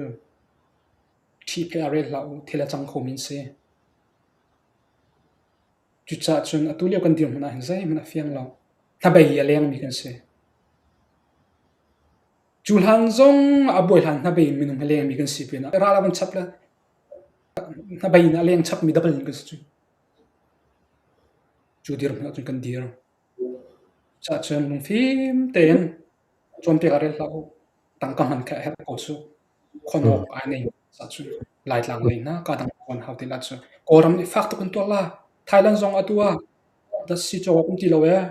Ṭhihpheih ah rel hlah u, thil a cang khomi an si. Cucaah cun atu lio kan dirhmun ahhin zeihmanh a fiang lo. Hnabei i a lengmi kan si. Cu hlan zong a buai hlan hnabei in minung a lengmi kan si pinah ral a van chap le hnabei in a leng chapmi double in kan si cu. Cu dirhmun ahcun kan dir. Cucaah cun lungfim tein cawnpiak ah rel hlah u. Tangka hman kha a herh ko cu. Khuanawk ai nei cun Laitlang lei hna kaa dang kawn hau ti la cu. Kawlram nih fak tuk in tuar la. Thailand zong atu ah datsi cawk um ti lo ee.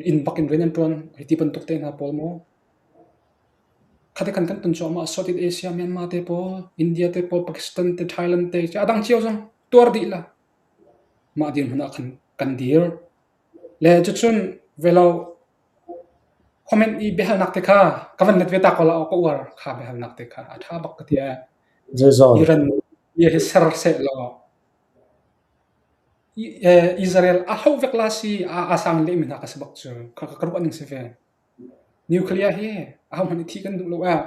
Inn bak in rian an ṭuan. Hi ti bantuk te hna pawl maw. Khate khan kan ton cuahmah Southeast Asia, Myanmar te pawl, India te pawl, Pakistan te, Thailand te, a dang cio zong tuar dih la. Mah dirhmun ah khan kan dir. Le cucun velo Comment i biahalnak te kha ka van let ve ta ko la aw ka uar kha biahalnak te kha a ṭha bak ka ti ee. Zeizong? Iran hi hi ser seh law Israel a hloh vek la si a a sang lehmi hna ka si bak cu kha ka ruah ning si ve. Nuclear hi ahohmanh i thih kan duh lo ee.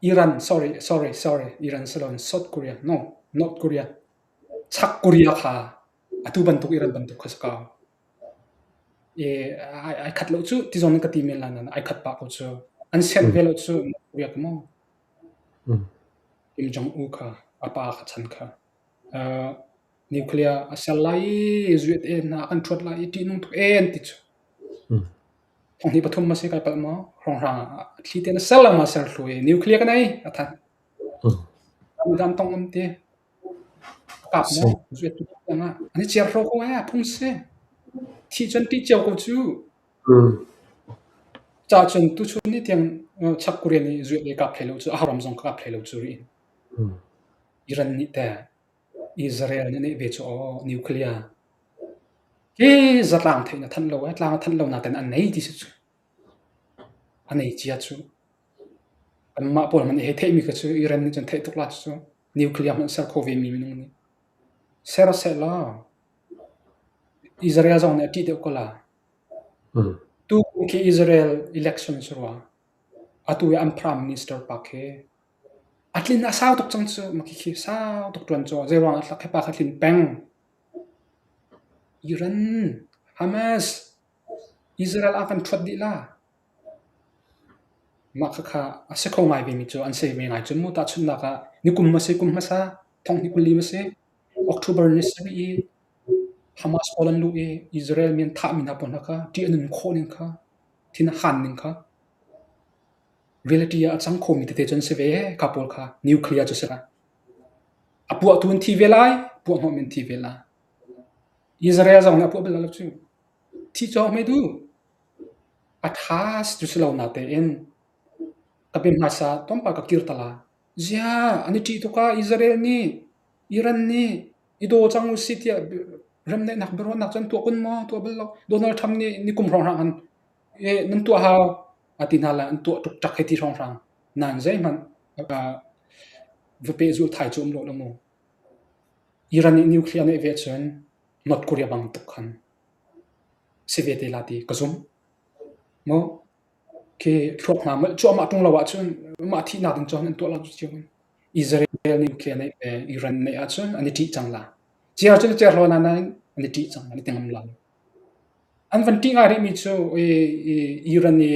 Iran sorry sorry sorry Iran si loin South Korea no North Korea Chak Korea kha atu bantuk Iran bantuk kha si ko. Ai khat lo cu ti zong in ka ti men lai nain ai khat pah ko cu. An sianh ve lo cu riak maw? Kim Jong-un kha a pa kha chan kha. Nuclear a ser lai i USA hna a kan ṭhuat lai i ṭihnung tuk ee an ti cu. Thonghnih pathum a si kai palh maw? Hrawnghrang ah thli tein a ser lengmang ser thlu i nuclear kan ei a thanh. Dam tong an ti. Kap maw? Zuet tu tiang ah an i ciar hraw ko ee phung si. Thi cun ṭih cio ko cu. Ca cun tuchun ni tiang Chak Korea nih zuet le kap hlei lo cu a ram zong kap hlei lo cu rih. Iran nih teh Israel nih neih ve cu aw nuclear hi zatlang theih na thanh lo ee tlang a thanh lo naten an nei ti si cu. A nei cia cu. Kanmah pawl hmanh hei theihmi kha cu Iran nih cun theih tuk la cu. Nuclear hmanh ser kho vemi minung nih. Ser sehlaw Israel zong nih a ṭih deuh ko la. Tu khi Israel election si rua. Atu i an prime minister pa khi a tlin a sau tuk cang cu. Mah khikhi sau tuk ṭuan cu. Zeiruang ah khi pa kha tlin peng. Iran, Hamas, Israel a kan ṭhuat dih la. Mah khakha a si kho ngai vemi cu an si ve ngai cu mu. Tahchunhnak ah nikum a si, kum hmasa thonghnih 20 a si. October ni sarih i Hamas pawl an luh i Israel mi an thahmi hna pawl hna kha ṭih a nun khawh ning kha, thin a han ning kha reality ah a cang khomi tete cu an si ve kha pawl kha nuclear cu si la. A puahtu an thi ve lai, puah hnawhmi an thi ve lai. Israel zong nih a puah bal lo cu. Thi cawk hme duh. A ṭha cu si lo natein ka bia hmasa tlawmpal ka kir ta la. Ziah an i ṭih tuk ah Israel nih Iran nih i daw cang usih tiah remdaihnak biaruahnak cu an tuah kun maw? Tuah bal lo. Donald Trump nih nikum hrawnghrang khan nan tuah hau a ti hna lai an tuah ṭukṭak hei ti hrawnghrang. Nain zeihmanh va pehzulh thai cu um lo lo mu. Iran nih nuclear neih ve ahcun North Korea bang tuk khan si ve te la ti ka zumh. Maw khi thluak hna molh cuahmah ṭung lo ahcun mah thihnak ding cun an tuah lo cio. Israel nih nuclear neih ve Iran neih ahcun an i ṭih cang la. Ciar cun ciar hlo nain an i ṭih cang an i ti ngam lo. An van ṭih ngai rihmi cu Iran i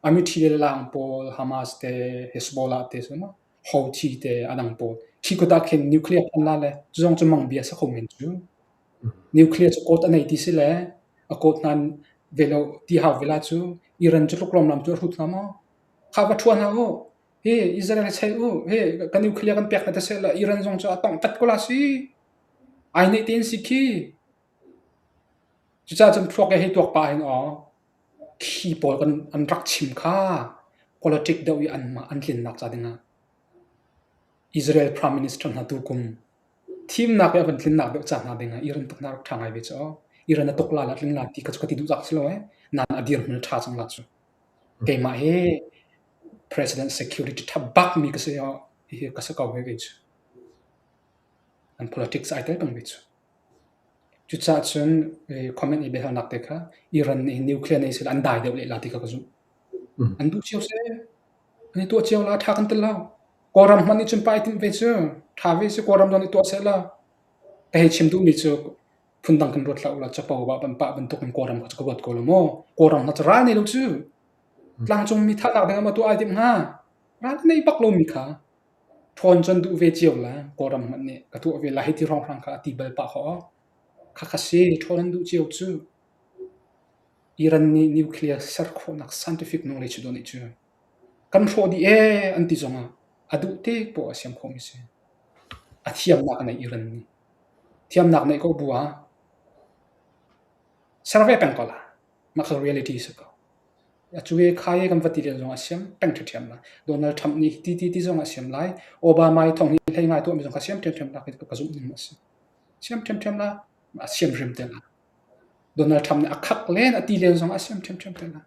a miṭhi le laang pawl Hamas te Hezbollah te cu maw. Houthi te a dang pawl. Khi kut ah khin nuclear phan la le cu zong cu mang bia si kho men cu. Nuclear cu kawt a nei ti si le a kawt hna ve lo ti hau ve la cu Iran cu tluk lawmlam cu a hrut hnga maw? Kha va ṭhua hna u. Hi Israel hi chei u. Hi kan nuclear kan pek hna te seh la Iran zong cu a tongh tat ko la si. Ai neih tein si khi. Cucaah cun thluak he hei tuak pah hin aw khi pawl kan an rak chim kha politic deuh i anmah an tlinnak ca dingah Israel Prime Minister hna tukum thimnak i a van tlinnak deuh ca hna dingah Iran tuk hna rak ṭha ngai ve cu aw. Iran a tuk la la tling la ti kha cu ka ti duh zak si lo eh. Nain a dirhmun a ṭha cang la cu. Keimah hi President security ṭha bak mi ka si aw. Hihi ka si ko he kei cu. An politics ai tel peng ve cu. Cucaah cun comment i biahalnak te kha Iran nih nuclear nei seh an dai deuh lehla ti kha ka zumh. An duh cio seh. An i tuah cio la, ṭha kan ti lo. Kawlram hmanh nih cun pa i timh ve cu. Ṭha ve si Kawlram zong nih tuah seh law. Ka hei chim duhmi cu phundang kan ruat hlah u law capo ah ban pah bantuk in Kawlram kha cu ka ruat ko lo maw. Kawlram hna cu ral nei lo cu. Tlangcung mi thahnak ding ah maw tuah ai timh hnga? Ral nei bak lomi kha. Ṭhawn cu an duh ve cio la, Kawlram hmanh nih ka tuah ve lai hei ti hrawnghrang kha a ti bal pah khawh. Khakha si, ṭhawn an duh cio cu. Iran nih nuclear ser khawhnak scientific knowledge dawh nih cu kan hrawh dih ee an ti zongah a duh te poah a siam khawhmi si. A thiamnak a nei Iran nih. Thiamnak neih ko bu ah ser ve peng ko la. Mah kha reality si ko. Atu i kha i kan va ti len zong a siam peng ṭhiamṭhiam lai. Donald Trump nih ti ti ti zong a siam lai. Obama i thong hi hlei ngai tuahmi zong kha siam ṭhiamṭhiam lai ka zumh ning a si. Siam ṭhiamṭhiam lai. A siam hrim te lai. Donald Trump nih a khak len a ti len zong a siam ṭhiamṭhiam te lai.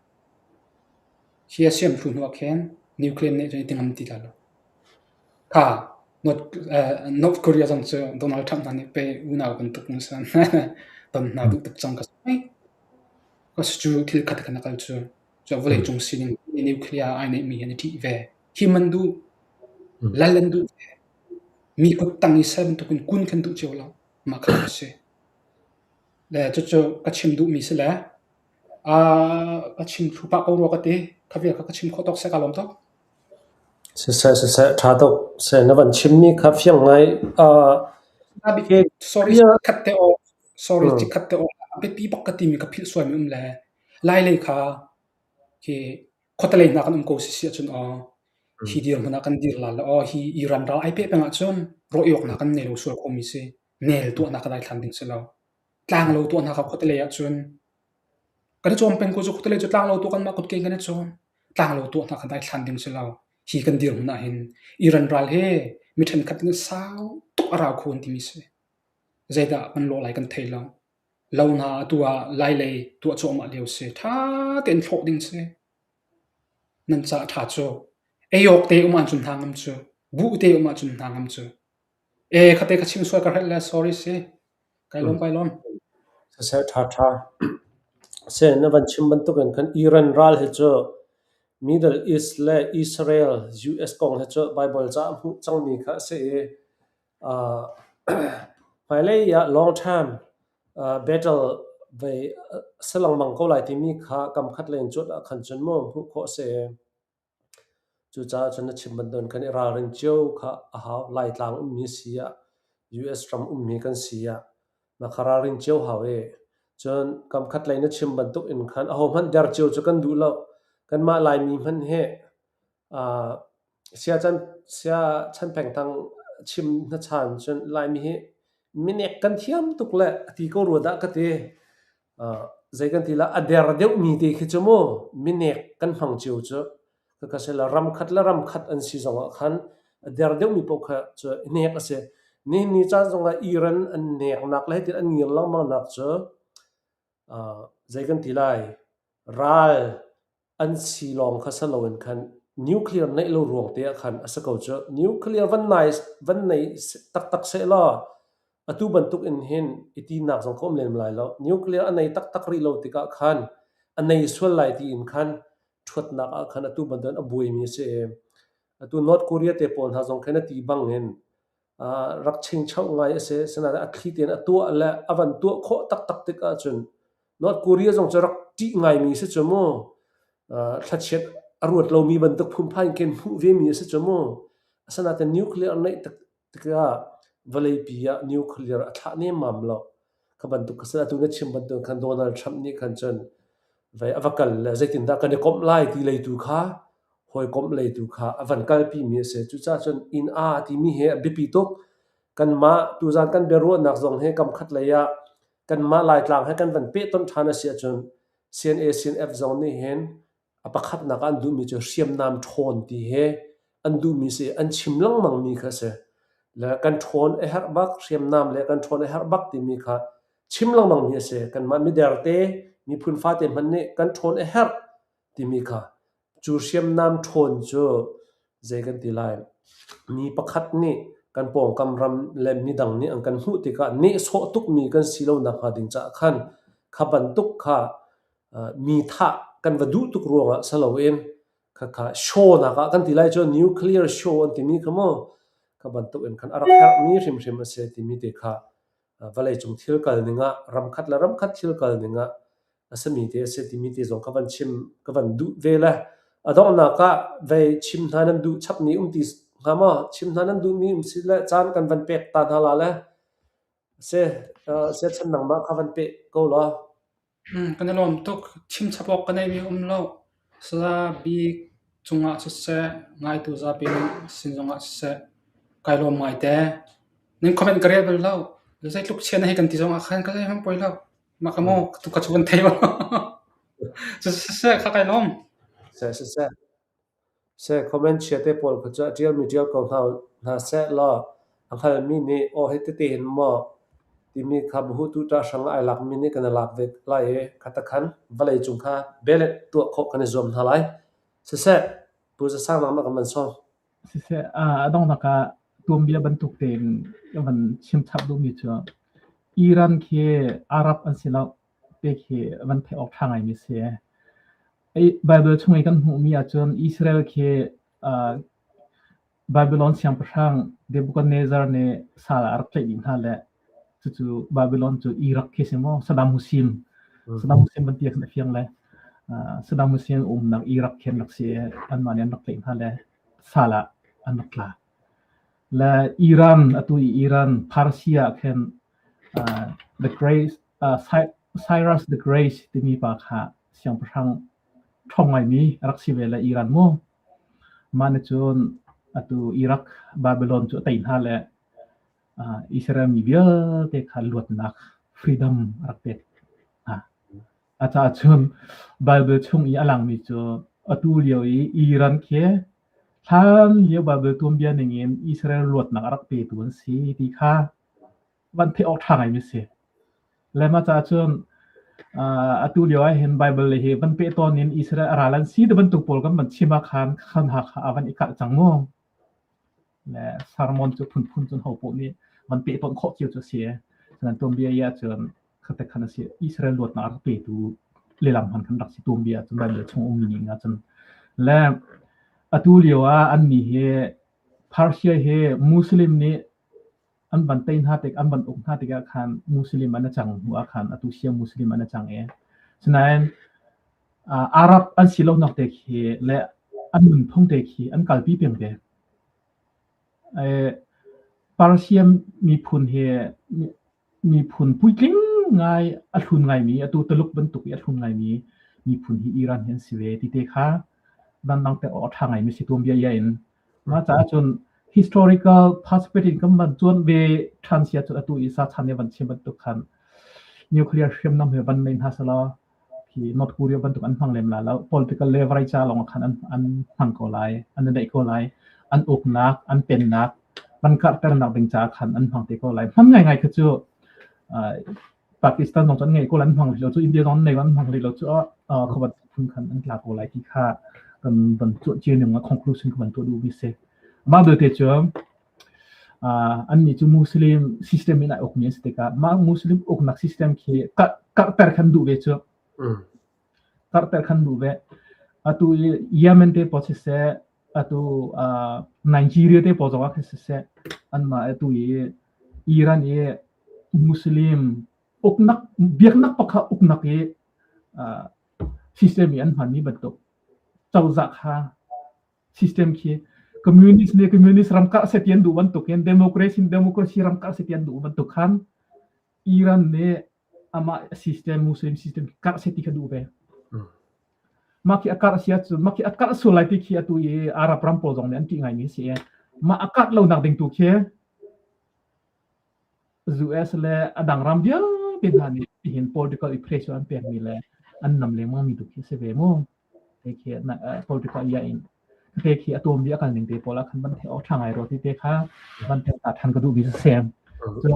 Hi a siam thlu hnu ah khin nuclear nih cun i ti ngam ti lai lo. Kha North, uh, North Korea zong cu Donald Trump hna nih pei unau bantuk an si. Ton hna duh tuk cang ka si. Cu thil khat khan a kal cu. Cu vawleicung sining nuclear ai neihmi hi an i ṭih ve. Him an duh. Lal an duh ve. Mi kut tang i sal bantukin kun khan duh cio lo. Mah kha a si. Le cucu ka chim duhmi si le ka chim thlu pah ko rua ka ti. Kha vial kha ka chim khawh tawk seh ka lawm tuk. Siseh siseh ṭha tuk. Seh na van chimmi kha fiang ngai. Sorry khat te aw. Sorry cikhat te aw. A biapi bak ka timi ka philh sualmi um le Lailei kha khi khuatelei hna kan um ko si si ahcun aw hi dirhmun ah kan dir la le aw hi Iran ral ai peh peng ahcun rawh i awknak kan nei lo sual khomi si. Nel tuahnak kan ai thlan ding si lo. Tlanglo tuahnak ah khuatelei ahcun kan i cawm peng ko cu khuatelei cu tlanglo tuah kanmah kutke in kan i cawm. Tlanglo tuahnak kan ai thlan ding si lo. Hi kan dirhmun ahhin Iran ral hi mi ṭhenkhat nih sau tuk a rau kho an timi si. Zeidah kan lawh lai kan thei lo. Lo hna atu ah Lailei tuah cuahmah lio si. Ṭha tein thlawh ding si. Nan caah ṭha cu. Ei awk te um ahcun hna ngam cu. Buh te um ahcun hna ngam cu. Ee khate ka chim sual ka hrelh le sorry si. Kai lawm kai lawm. Siseh ṭha ṭha. Se na van chim bantukin khan Iran ral hi cu Middle East le Israel US kong hi cu Bible ca a hmuh cangmi kha a si i hmailei ah long term battle vei si lengmang ko lai timi kha kam khat lei in cuanh ah khan cun mu hmuh khawh a si i Cucaah cun na chim bantukin kan i ralring cio kha a hau. Laitlang ummi si ah, US ram ummi kan si ah, na kha ralring cio hau i cun kamkhat lei na chim bantuk in khan ahohmanh der cio cu kan duh lo. Kanmah Laimi hmanh hi uh, sia chan sia chan pengtang chim na chan cun Laimi hi minek kan thiam tuk le a ti ko rua dah ka ti. Zei kan ti la a der deuhmi te khi cu mu minek kan hmang cio cu ka sila ram khat le ram khat an si zongah khan a der deuhmi paoh kha cu nek a si. Nihin ni caan zongah Iran an neknak le hitin an ngir lengmang nak cu zei kan ti lai ral an si lawng kha si loin khan nuclear neih lo ruang te ah khan a si ko cu. Nuclear van nai van nei taktak seh law atu bantuk in hin i tinak zong kha um lem lai lo. Nuclear a nei taktak rih lo tikah khan a nei sual lai tiin khan ṭhuatnak ah khan atu bantuk a buaimi a si i atu North Korea te pawl hna zong khan a ti bang in rak chingchoh ngai a si. Sinain a thli tein a tuah le a van tuah khawh taktak tik ahcun North Korea zong cu rak ṭih ngaimi si cu mu. Thlachiat a ruat lomi bantuk phunphai in khin hmuh vemi a si cu mu. Asinain nuclear neih tikah vawleipi ah nuclear a thlah nemmam lo. Kha bantuk kha si. Atu na chim bantuk khan Donald Trump nih khan cun vei a va kal le zeitindah kan i komh lai ti lei tu kha hawikomh lei tu kha a van kalpi mi a si. Cucaah cun inn a timi hi a biapi tuk. Kanmah tuzan kan biaruahnak zong hi kamkhat lei ah kanmah Laitlang he kan van pehtonh ṭhan a si ahcun CNA CNF zong nih hin a pakhatnak ah an duhmi cu hriamnam ṭhawn ti he an duhmi si an chim lengmangmi kha a si. Le kan ṭhawn a herh bak, hriamnam le kan ṭhawn a herh bak timi kha chim lengmangmi a si. Kanmah miderte, miphun fate hmanh nih kan ṭhawn a herh timi kha cu hriamnam ṭhawn cu zei kan ti lai, mi pakhat nih kan pawngkam ram le midang nih an kan hmuh tikah nehsawh tukmi kan si lo nakhnga ding caah khan kha bantuk kha mi thah kan va duh tuk ruangah si loin khakha show nak ah kan ti lai cu nuclear show an timi kha mu kha bantuk in khan a rak herhmi hrimhrim a si timi te kha vawleicung thil kal ning ah ramkhat le ramkhat thil kal ning ah a simi te a si timi te zong ka van chim ka van duh ve le a donghnak ah vei chim hna nan duh chapmi um ti hnga maw chim hna nan duhmi um si le caan kan van pek ta hna la le se se chan nangmah kha van pe ko law Kan i lawm tuk. Chimchap awk ka neihmi a um lo. Saya bik cungah siseh, ngaitu zapi sin zongah siseh, kai lawm ngaite. Nan comment ka rel bal lo. Zeitluk chia na hei kan ti zongah khan ka zeihmanh poi lo. Mah ka maw tu ka cu kan thei lo. Siseh, kha kai lawm. Seh siseh. Seh comment chia te pawl kha cu a ṭialmi ṭial ko hna seh law a hngalmi nih aw hi tete hin maw timi kha buhutu ṭahhrang ai lakmi nih kan i lak ve lai i khatakhan vawlei cung kha belet tuah khawh kan i zuam hna lai. Siseh, Pu Za Sang nangmah kan van sawm. Siseh, a donghnak ah tuanbia bantuk tein ka van chim chap duhmi cu Iran khi Arab an si lo te khi van theih awk ṭha ngaimi si. Baibal chung i kan hmuhmi ahcun Israel khi Babylon siangpahrang Nebuchadnezzar nih sal ah a rak tlaih dih hna le cucu Babylon cu Iraq khi si maw Saddam Hussein Saddam Hussein van ti ah khan a fiang le Saddam Hussein umnak Iraq khi an rak si i anmah nih an rak tlaih hna le sal ah an rak tla. Le Iran atu i Iran Persia khin the Great Cyrus the Great timi pa kha siangpahrang ṭhawng ngaimi a rak si ve le Iran mu. Mah nih cun atu Iraq Babylon cu a tei hna le Israel mi vialte kha luatnak freedom a rak pek hna. A caah cun Bible chung i a langmi cu atu lio i Iran khi hlan lio Bible tuanbia ningin Israel luatnak a rak petu an si ti kha van theih awk ṭha ngaimi si. Le mah caah cun atu lio ah hin Bible le hi van peh tawn in Israel a ral an si ti bantuk pawl kan van chim ah khan khan ha kha a van i kalh cang mu. Le sermon cu phunphun cun ho poh nih van peh tawn khawh cio cu a si. Cunan tuanbia i ahcun khate khan a si. Israel luatnak a rak petu lehlam hman khan rak si tuanbia ahcun Bible chung ummi ning ahcun. Le atu lio ah an mi hi Persia hi Muslim nih An van tei hna tik, an van uk hna tikah khan Muslim an a cang hnu ah khan atu sia Muslim an a cang i sinain Arab an si lonak te khi le an nunphung te khi an kalpi peng ve. Persia miphun hi miphun puitling ngai a hlun ngaimi atu Tuluk bantuk i a hlun ngaimi miphun hi Iran hi an si ve ti te kha dangdang te awk a ṭha ngaimi si tuanbia ia in Mah caah cun historical perspective kan van cuan ve ṭhan si ahcun atu i sa chan i van chim bantuk khan nuclear hriamnam he van nei hna selaw khi North Korea bantuk an hmang lem la lo. Political leverage ca lawng khan an hmang ko lai, an i daih ko lai. An uknak, an pennak, van karhternak ding caah khan an hmang te ko lai. Hman ngaingai kha cu Pakistan zong cu an ngeih ko lai, an hmang rih lo cu India zong an nei an hmang rih lo cu khabat phun khan an tla ko lai ti kha kan van tuah cio ning conclusion kan van tuah duh mi si. Mah belte cu annih cu Muslim system in ai ukmi an si tikah mah Muslim uknak system khi karhter khan duh ve cu. Karhter khan duh ve. Atu i Yemen te pawl siseh, atu Nigeria te pawl zong ah khin siseh, anmah atu i Iran i Muslim uknak biaknak pakhat uknak i system i an hmanmi bantuk cozah kha system khi Communist nih communist ram karh seh ti an duh bantukin democracy democracy ram karh seh ti an duh bantuk khan Iran nih amah system Muslim system karh seh ti kha duh ve. Mah khi a karh si ahcun mah khi a karh sual lai ti khi atu i Arab ram pawl zong nih an ṭih ngaimi a si i mah a karh lonak ding tu khi US le a dang ram vialte hna nih tihin political i pressure an pekmi le an nam lengmangmi tu khi a si ve mu. Te khi political ia in te khi a tuam a kal ning te pawl ah khan van theih awk ṭha ngai rua ti te kha van theih ta ṭhan ka duhmi si sem. Cun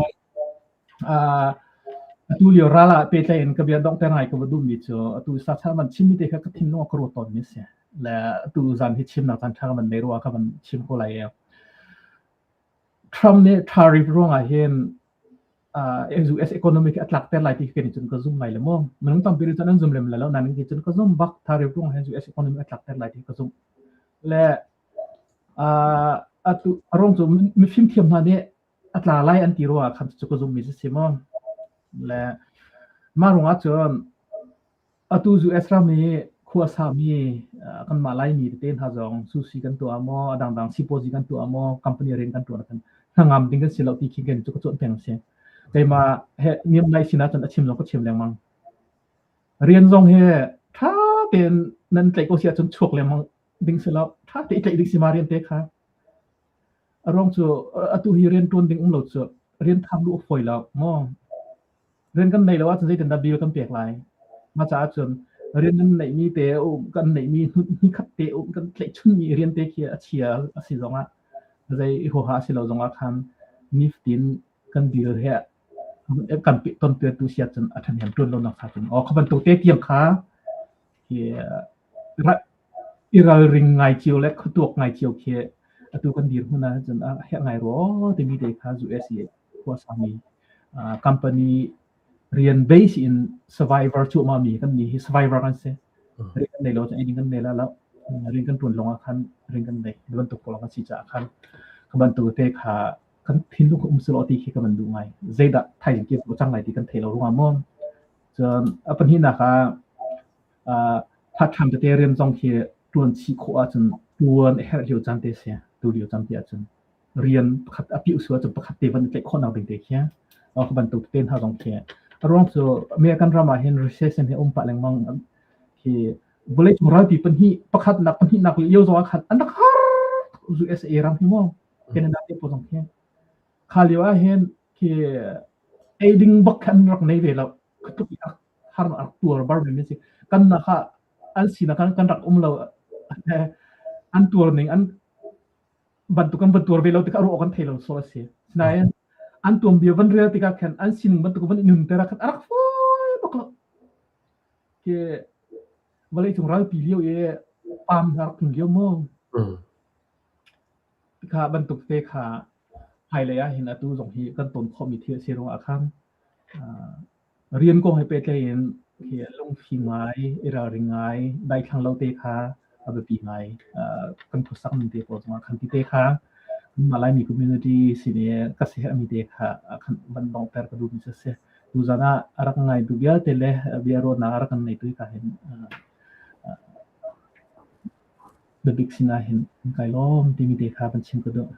atu lio ral ah pehtlaih in ka bia donghter ngai ka va duhmi cu atu sachal man chimmi te kha ka thinlung ah ka ruat tawnmi a si. Le atu zan hi chimnak caan ṭha ka van nei rua ka van chim ko lai i Trump nih tariff ruangah hin US economic a tlakter lai ti khi cun ka zum ngai le maw. Minung tampi nih cun an zum lem lai lo nain kei cun ka zum bak tariff ruangah hin US economy a tlakter lai ti ka zumh. Le atu a ruang cu mifim thiam hna nih a tla lai an ti ruangah khan cu ka zummi si si maw. Le mah ruangah cun Atu US ram i khua sami kanmah Laimi tete hna zong sushi kan tuah maw, a dangdang sipuazi kan tuah maw, company rian kan ṭuan ahcun hnangam ding kan si lo ti khi kan cu ka cuanh peng a si. Keimah he niamnai sin ahcun a chim zong ka chim lengmang. Rian zong hi ṭha tein nan tlaih ko si ahcun chuak lengmang ding si lo. Ṭha te i tlaih ding si ma rian te kha. A ruang cu atu hi rian ṭuan ding um lo cu rian thar luh a fawi lo maw. Rian kan neih lo ahcun zeitindah bill kan pek lai? Mah caah cun rian kan neihmi te um kan neihmi hnikhat te um kan tlaihchunmi rian te khi a chia a si zongah zei huaha a si lo zongah khan nifatin kan bill he kan ton tu si ahcun a ṭhahnem ṭuan lonak kha cun aw kha bantuk te tiang kha hi i ralring ngai cio le khuatuak ngai cio khi atu kan dirhmun ahcun a herh ngai rua timi te kha US i khua sami company rian base in survivor cuahmah mi kan ni hi survivor kan si. Rian kan nei lo cun ei ding kan nei la lo. Rian kan ṭuan lawngah khan rian kan nei. Bantuk pawl kan si caah khan ka bantuk te kha kan thinlung kha um selaw ti khi ka van duh ngai. Zeidah thaizing ke cang lai ti kan thei lo ruangah maw. Cun a pahnihnak ah part-time tete rian zong khi ṭuan chih khawh ahcun ṭuan a herh lio caan te si. Tu lio caan te ahcun rian pakhat a pih sual ahcun pakhat te van i tlaih khawhnak ding te khi ka bantuk te hna zong khi a ruang cu American ram ah hin recession hi um pah lengmang khi vawleicung ralpi pahnih pakhatnak pahnihnak lio zong ah khan an rak har USA ram hi mu Canada te pawl zong khi kha lio ah hin khi ei ding bak khan rak nei ve lo tuk har rak tuar bar mi si kan na kha an sinak kan kan rak um lo an tuar ning an bantuk kan van tuar ve lo tikah ruah kan thei lo so a si. Sinain an tuanbia van rel tikah khan an sining bantuk van nun ter ah khan a rak fawi bak lo. Ke vawlei cung ralpi lio i pam hna rak tlun lio mu. Kha bantuk te kha hmailei ah hin atu zong hi kan ton khawhmi thil a si ruangah khan Rian kong he pehtlaih in lungfim ngai, i ralring ngai, daithlang lo te kha a biapi ngai. Kan khuasak ning te pawl zongah khan ti te kha kanmah Laimi community sin i ka siaherhmi te kha khan van donghter ka duhmi cu a si. Tuzan ah a rak ngaitu vialte le bia ruahnak a rak kan ngeitu hika hin biabik sinah hin kai lawm timi te kha van chim ka duh.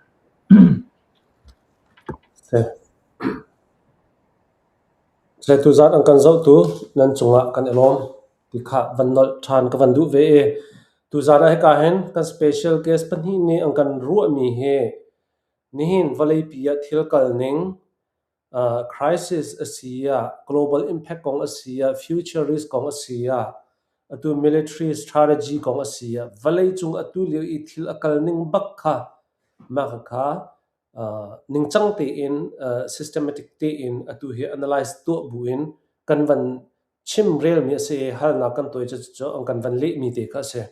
Tuzaan an kan zohtu nan cungah kan i lawm ti kha van nolh ṭhan ka van duh ve i tuzaan ah hika hin kan special guest pahnih nih an kan ruahmi hi nihin vawleipi ah thil kal ning crisis a si ah, global impact kong a si ah, future risk kong a si ah, atu military strategy kong a si ah, vawleicung atu lio i thil a kal ning bak kha mah khakha ningcang tein systematic tein atu hi analyze tuah buin kan van chimrelmi a si i halnak kan tuah i cucu an kan van lehmi te kha a si.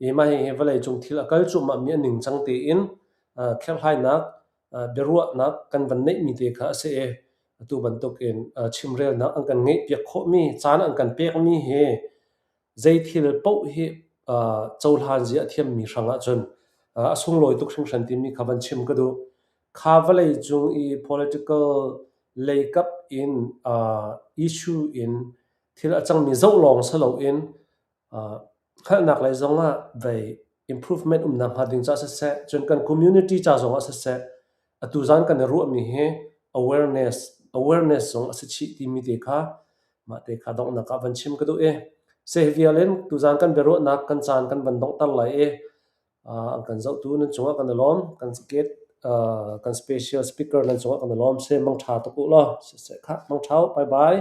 I mah hihi vawleicung thil a kal cuahmahmi a ningcang tein kherhhlainak, biaruahnak kan van neihmi te kha a si i atu bantukin chimrelnak an kan ngeihpiak khawhmi, caan an kan pekmi hi Zei thil paoh hi cohlan zia a thiammi hrang ahcun a sunglawi tuk hringhran timi kha van chim ka duh. Kha vawleicung i political leikap in issue in thil a cangmi zoh lawng si loin hngalhnak lei zongah vei Improvement umnak hnga ding caah siseh, cun kan community ca zong ah siseh, atu zan kan i ruahmi hi awareness awareness zong a si chih timi te kha mah te kha donghnak ah van chim ka duh i seh vial in tuzan kan biaruahnak kan caan kan van donghter lai i an kan zohtu nan cungah kan i lawm. Kan guest kan special speaker nan cungah kan i lawm. Se mangṭha tuk u law. Siseh khah mangṭha u. Bye bye.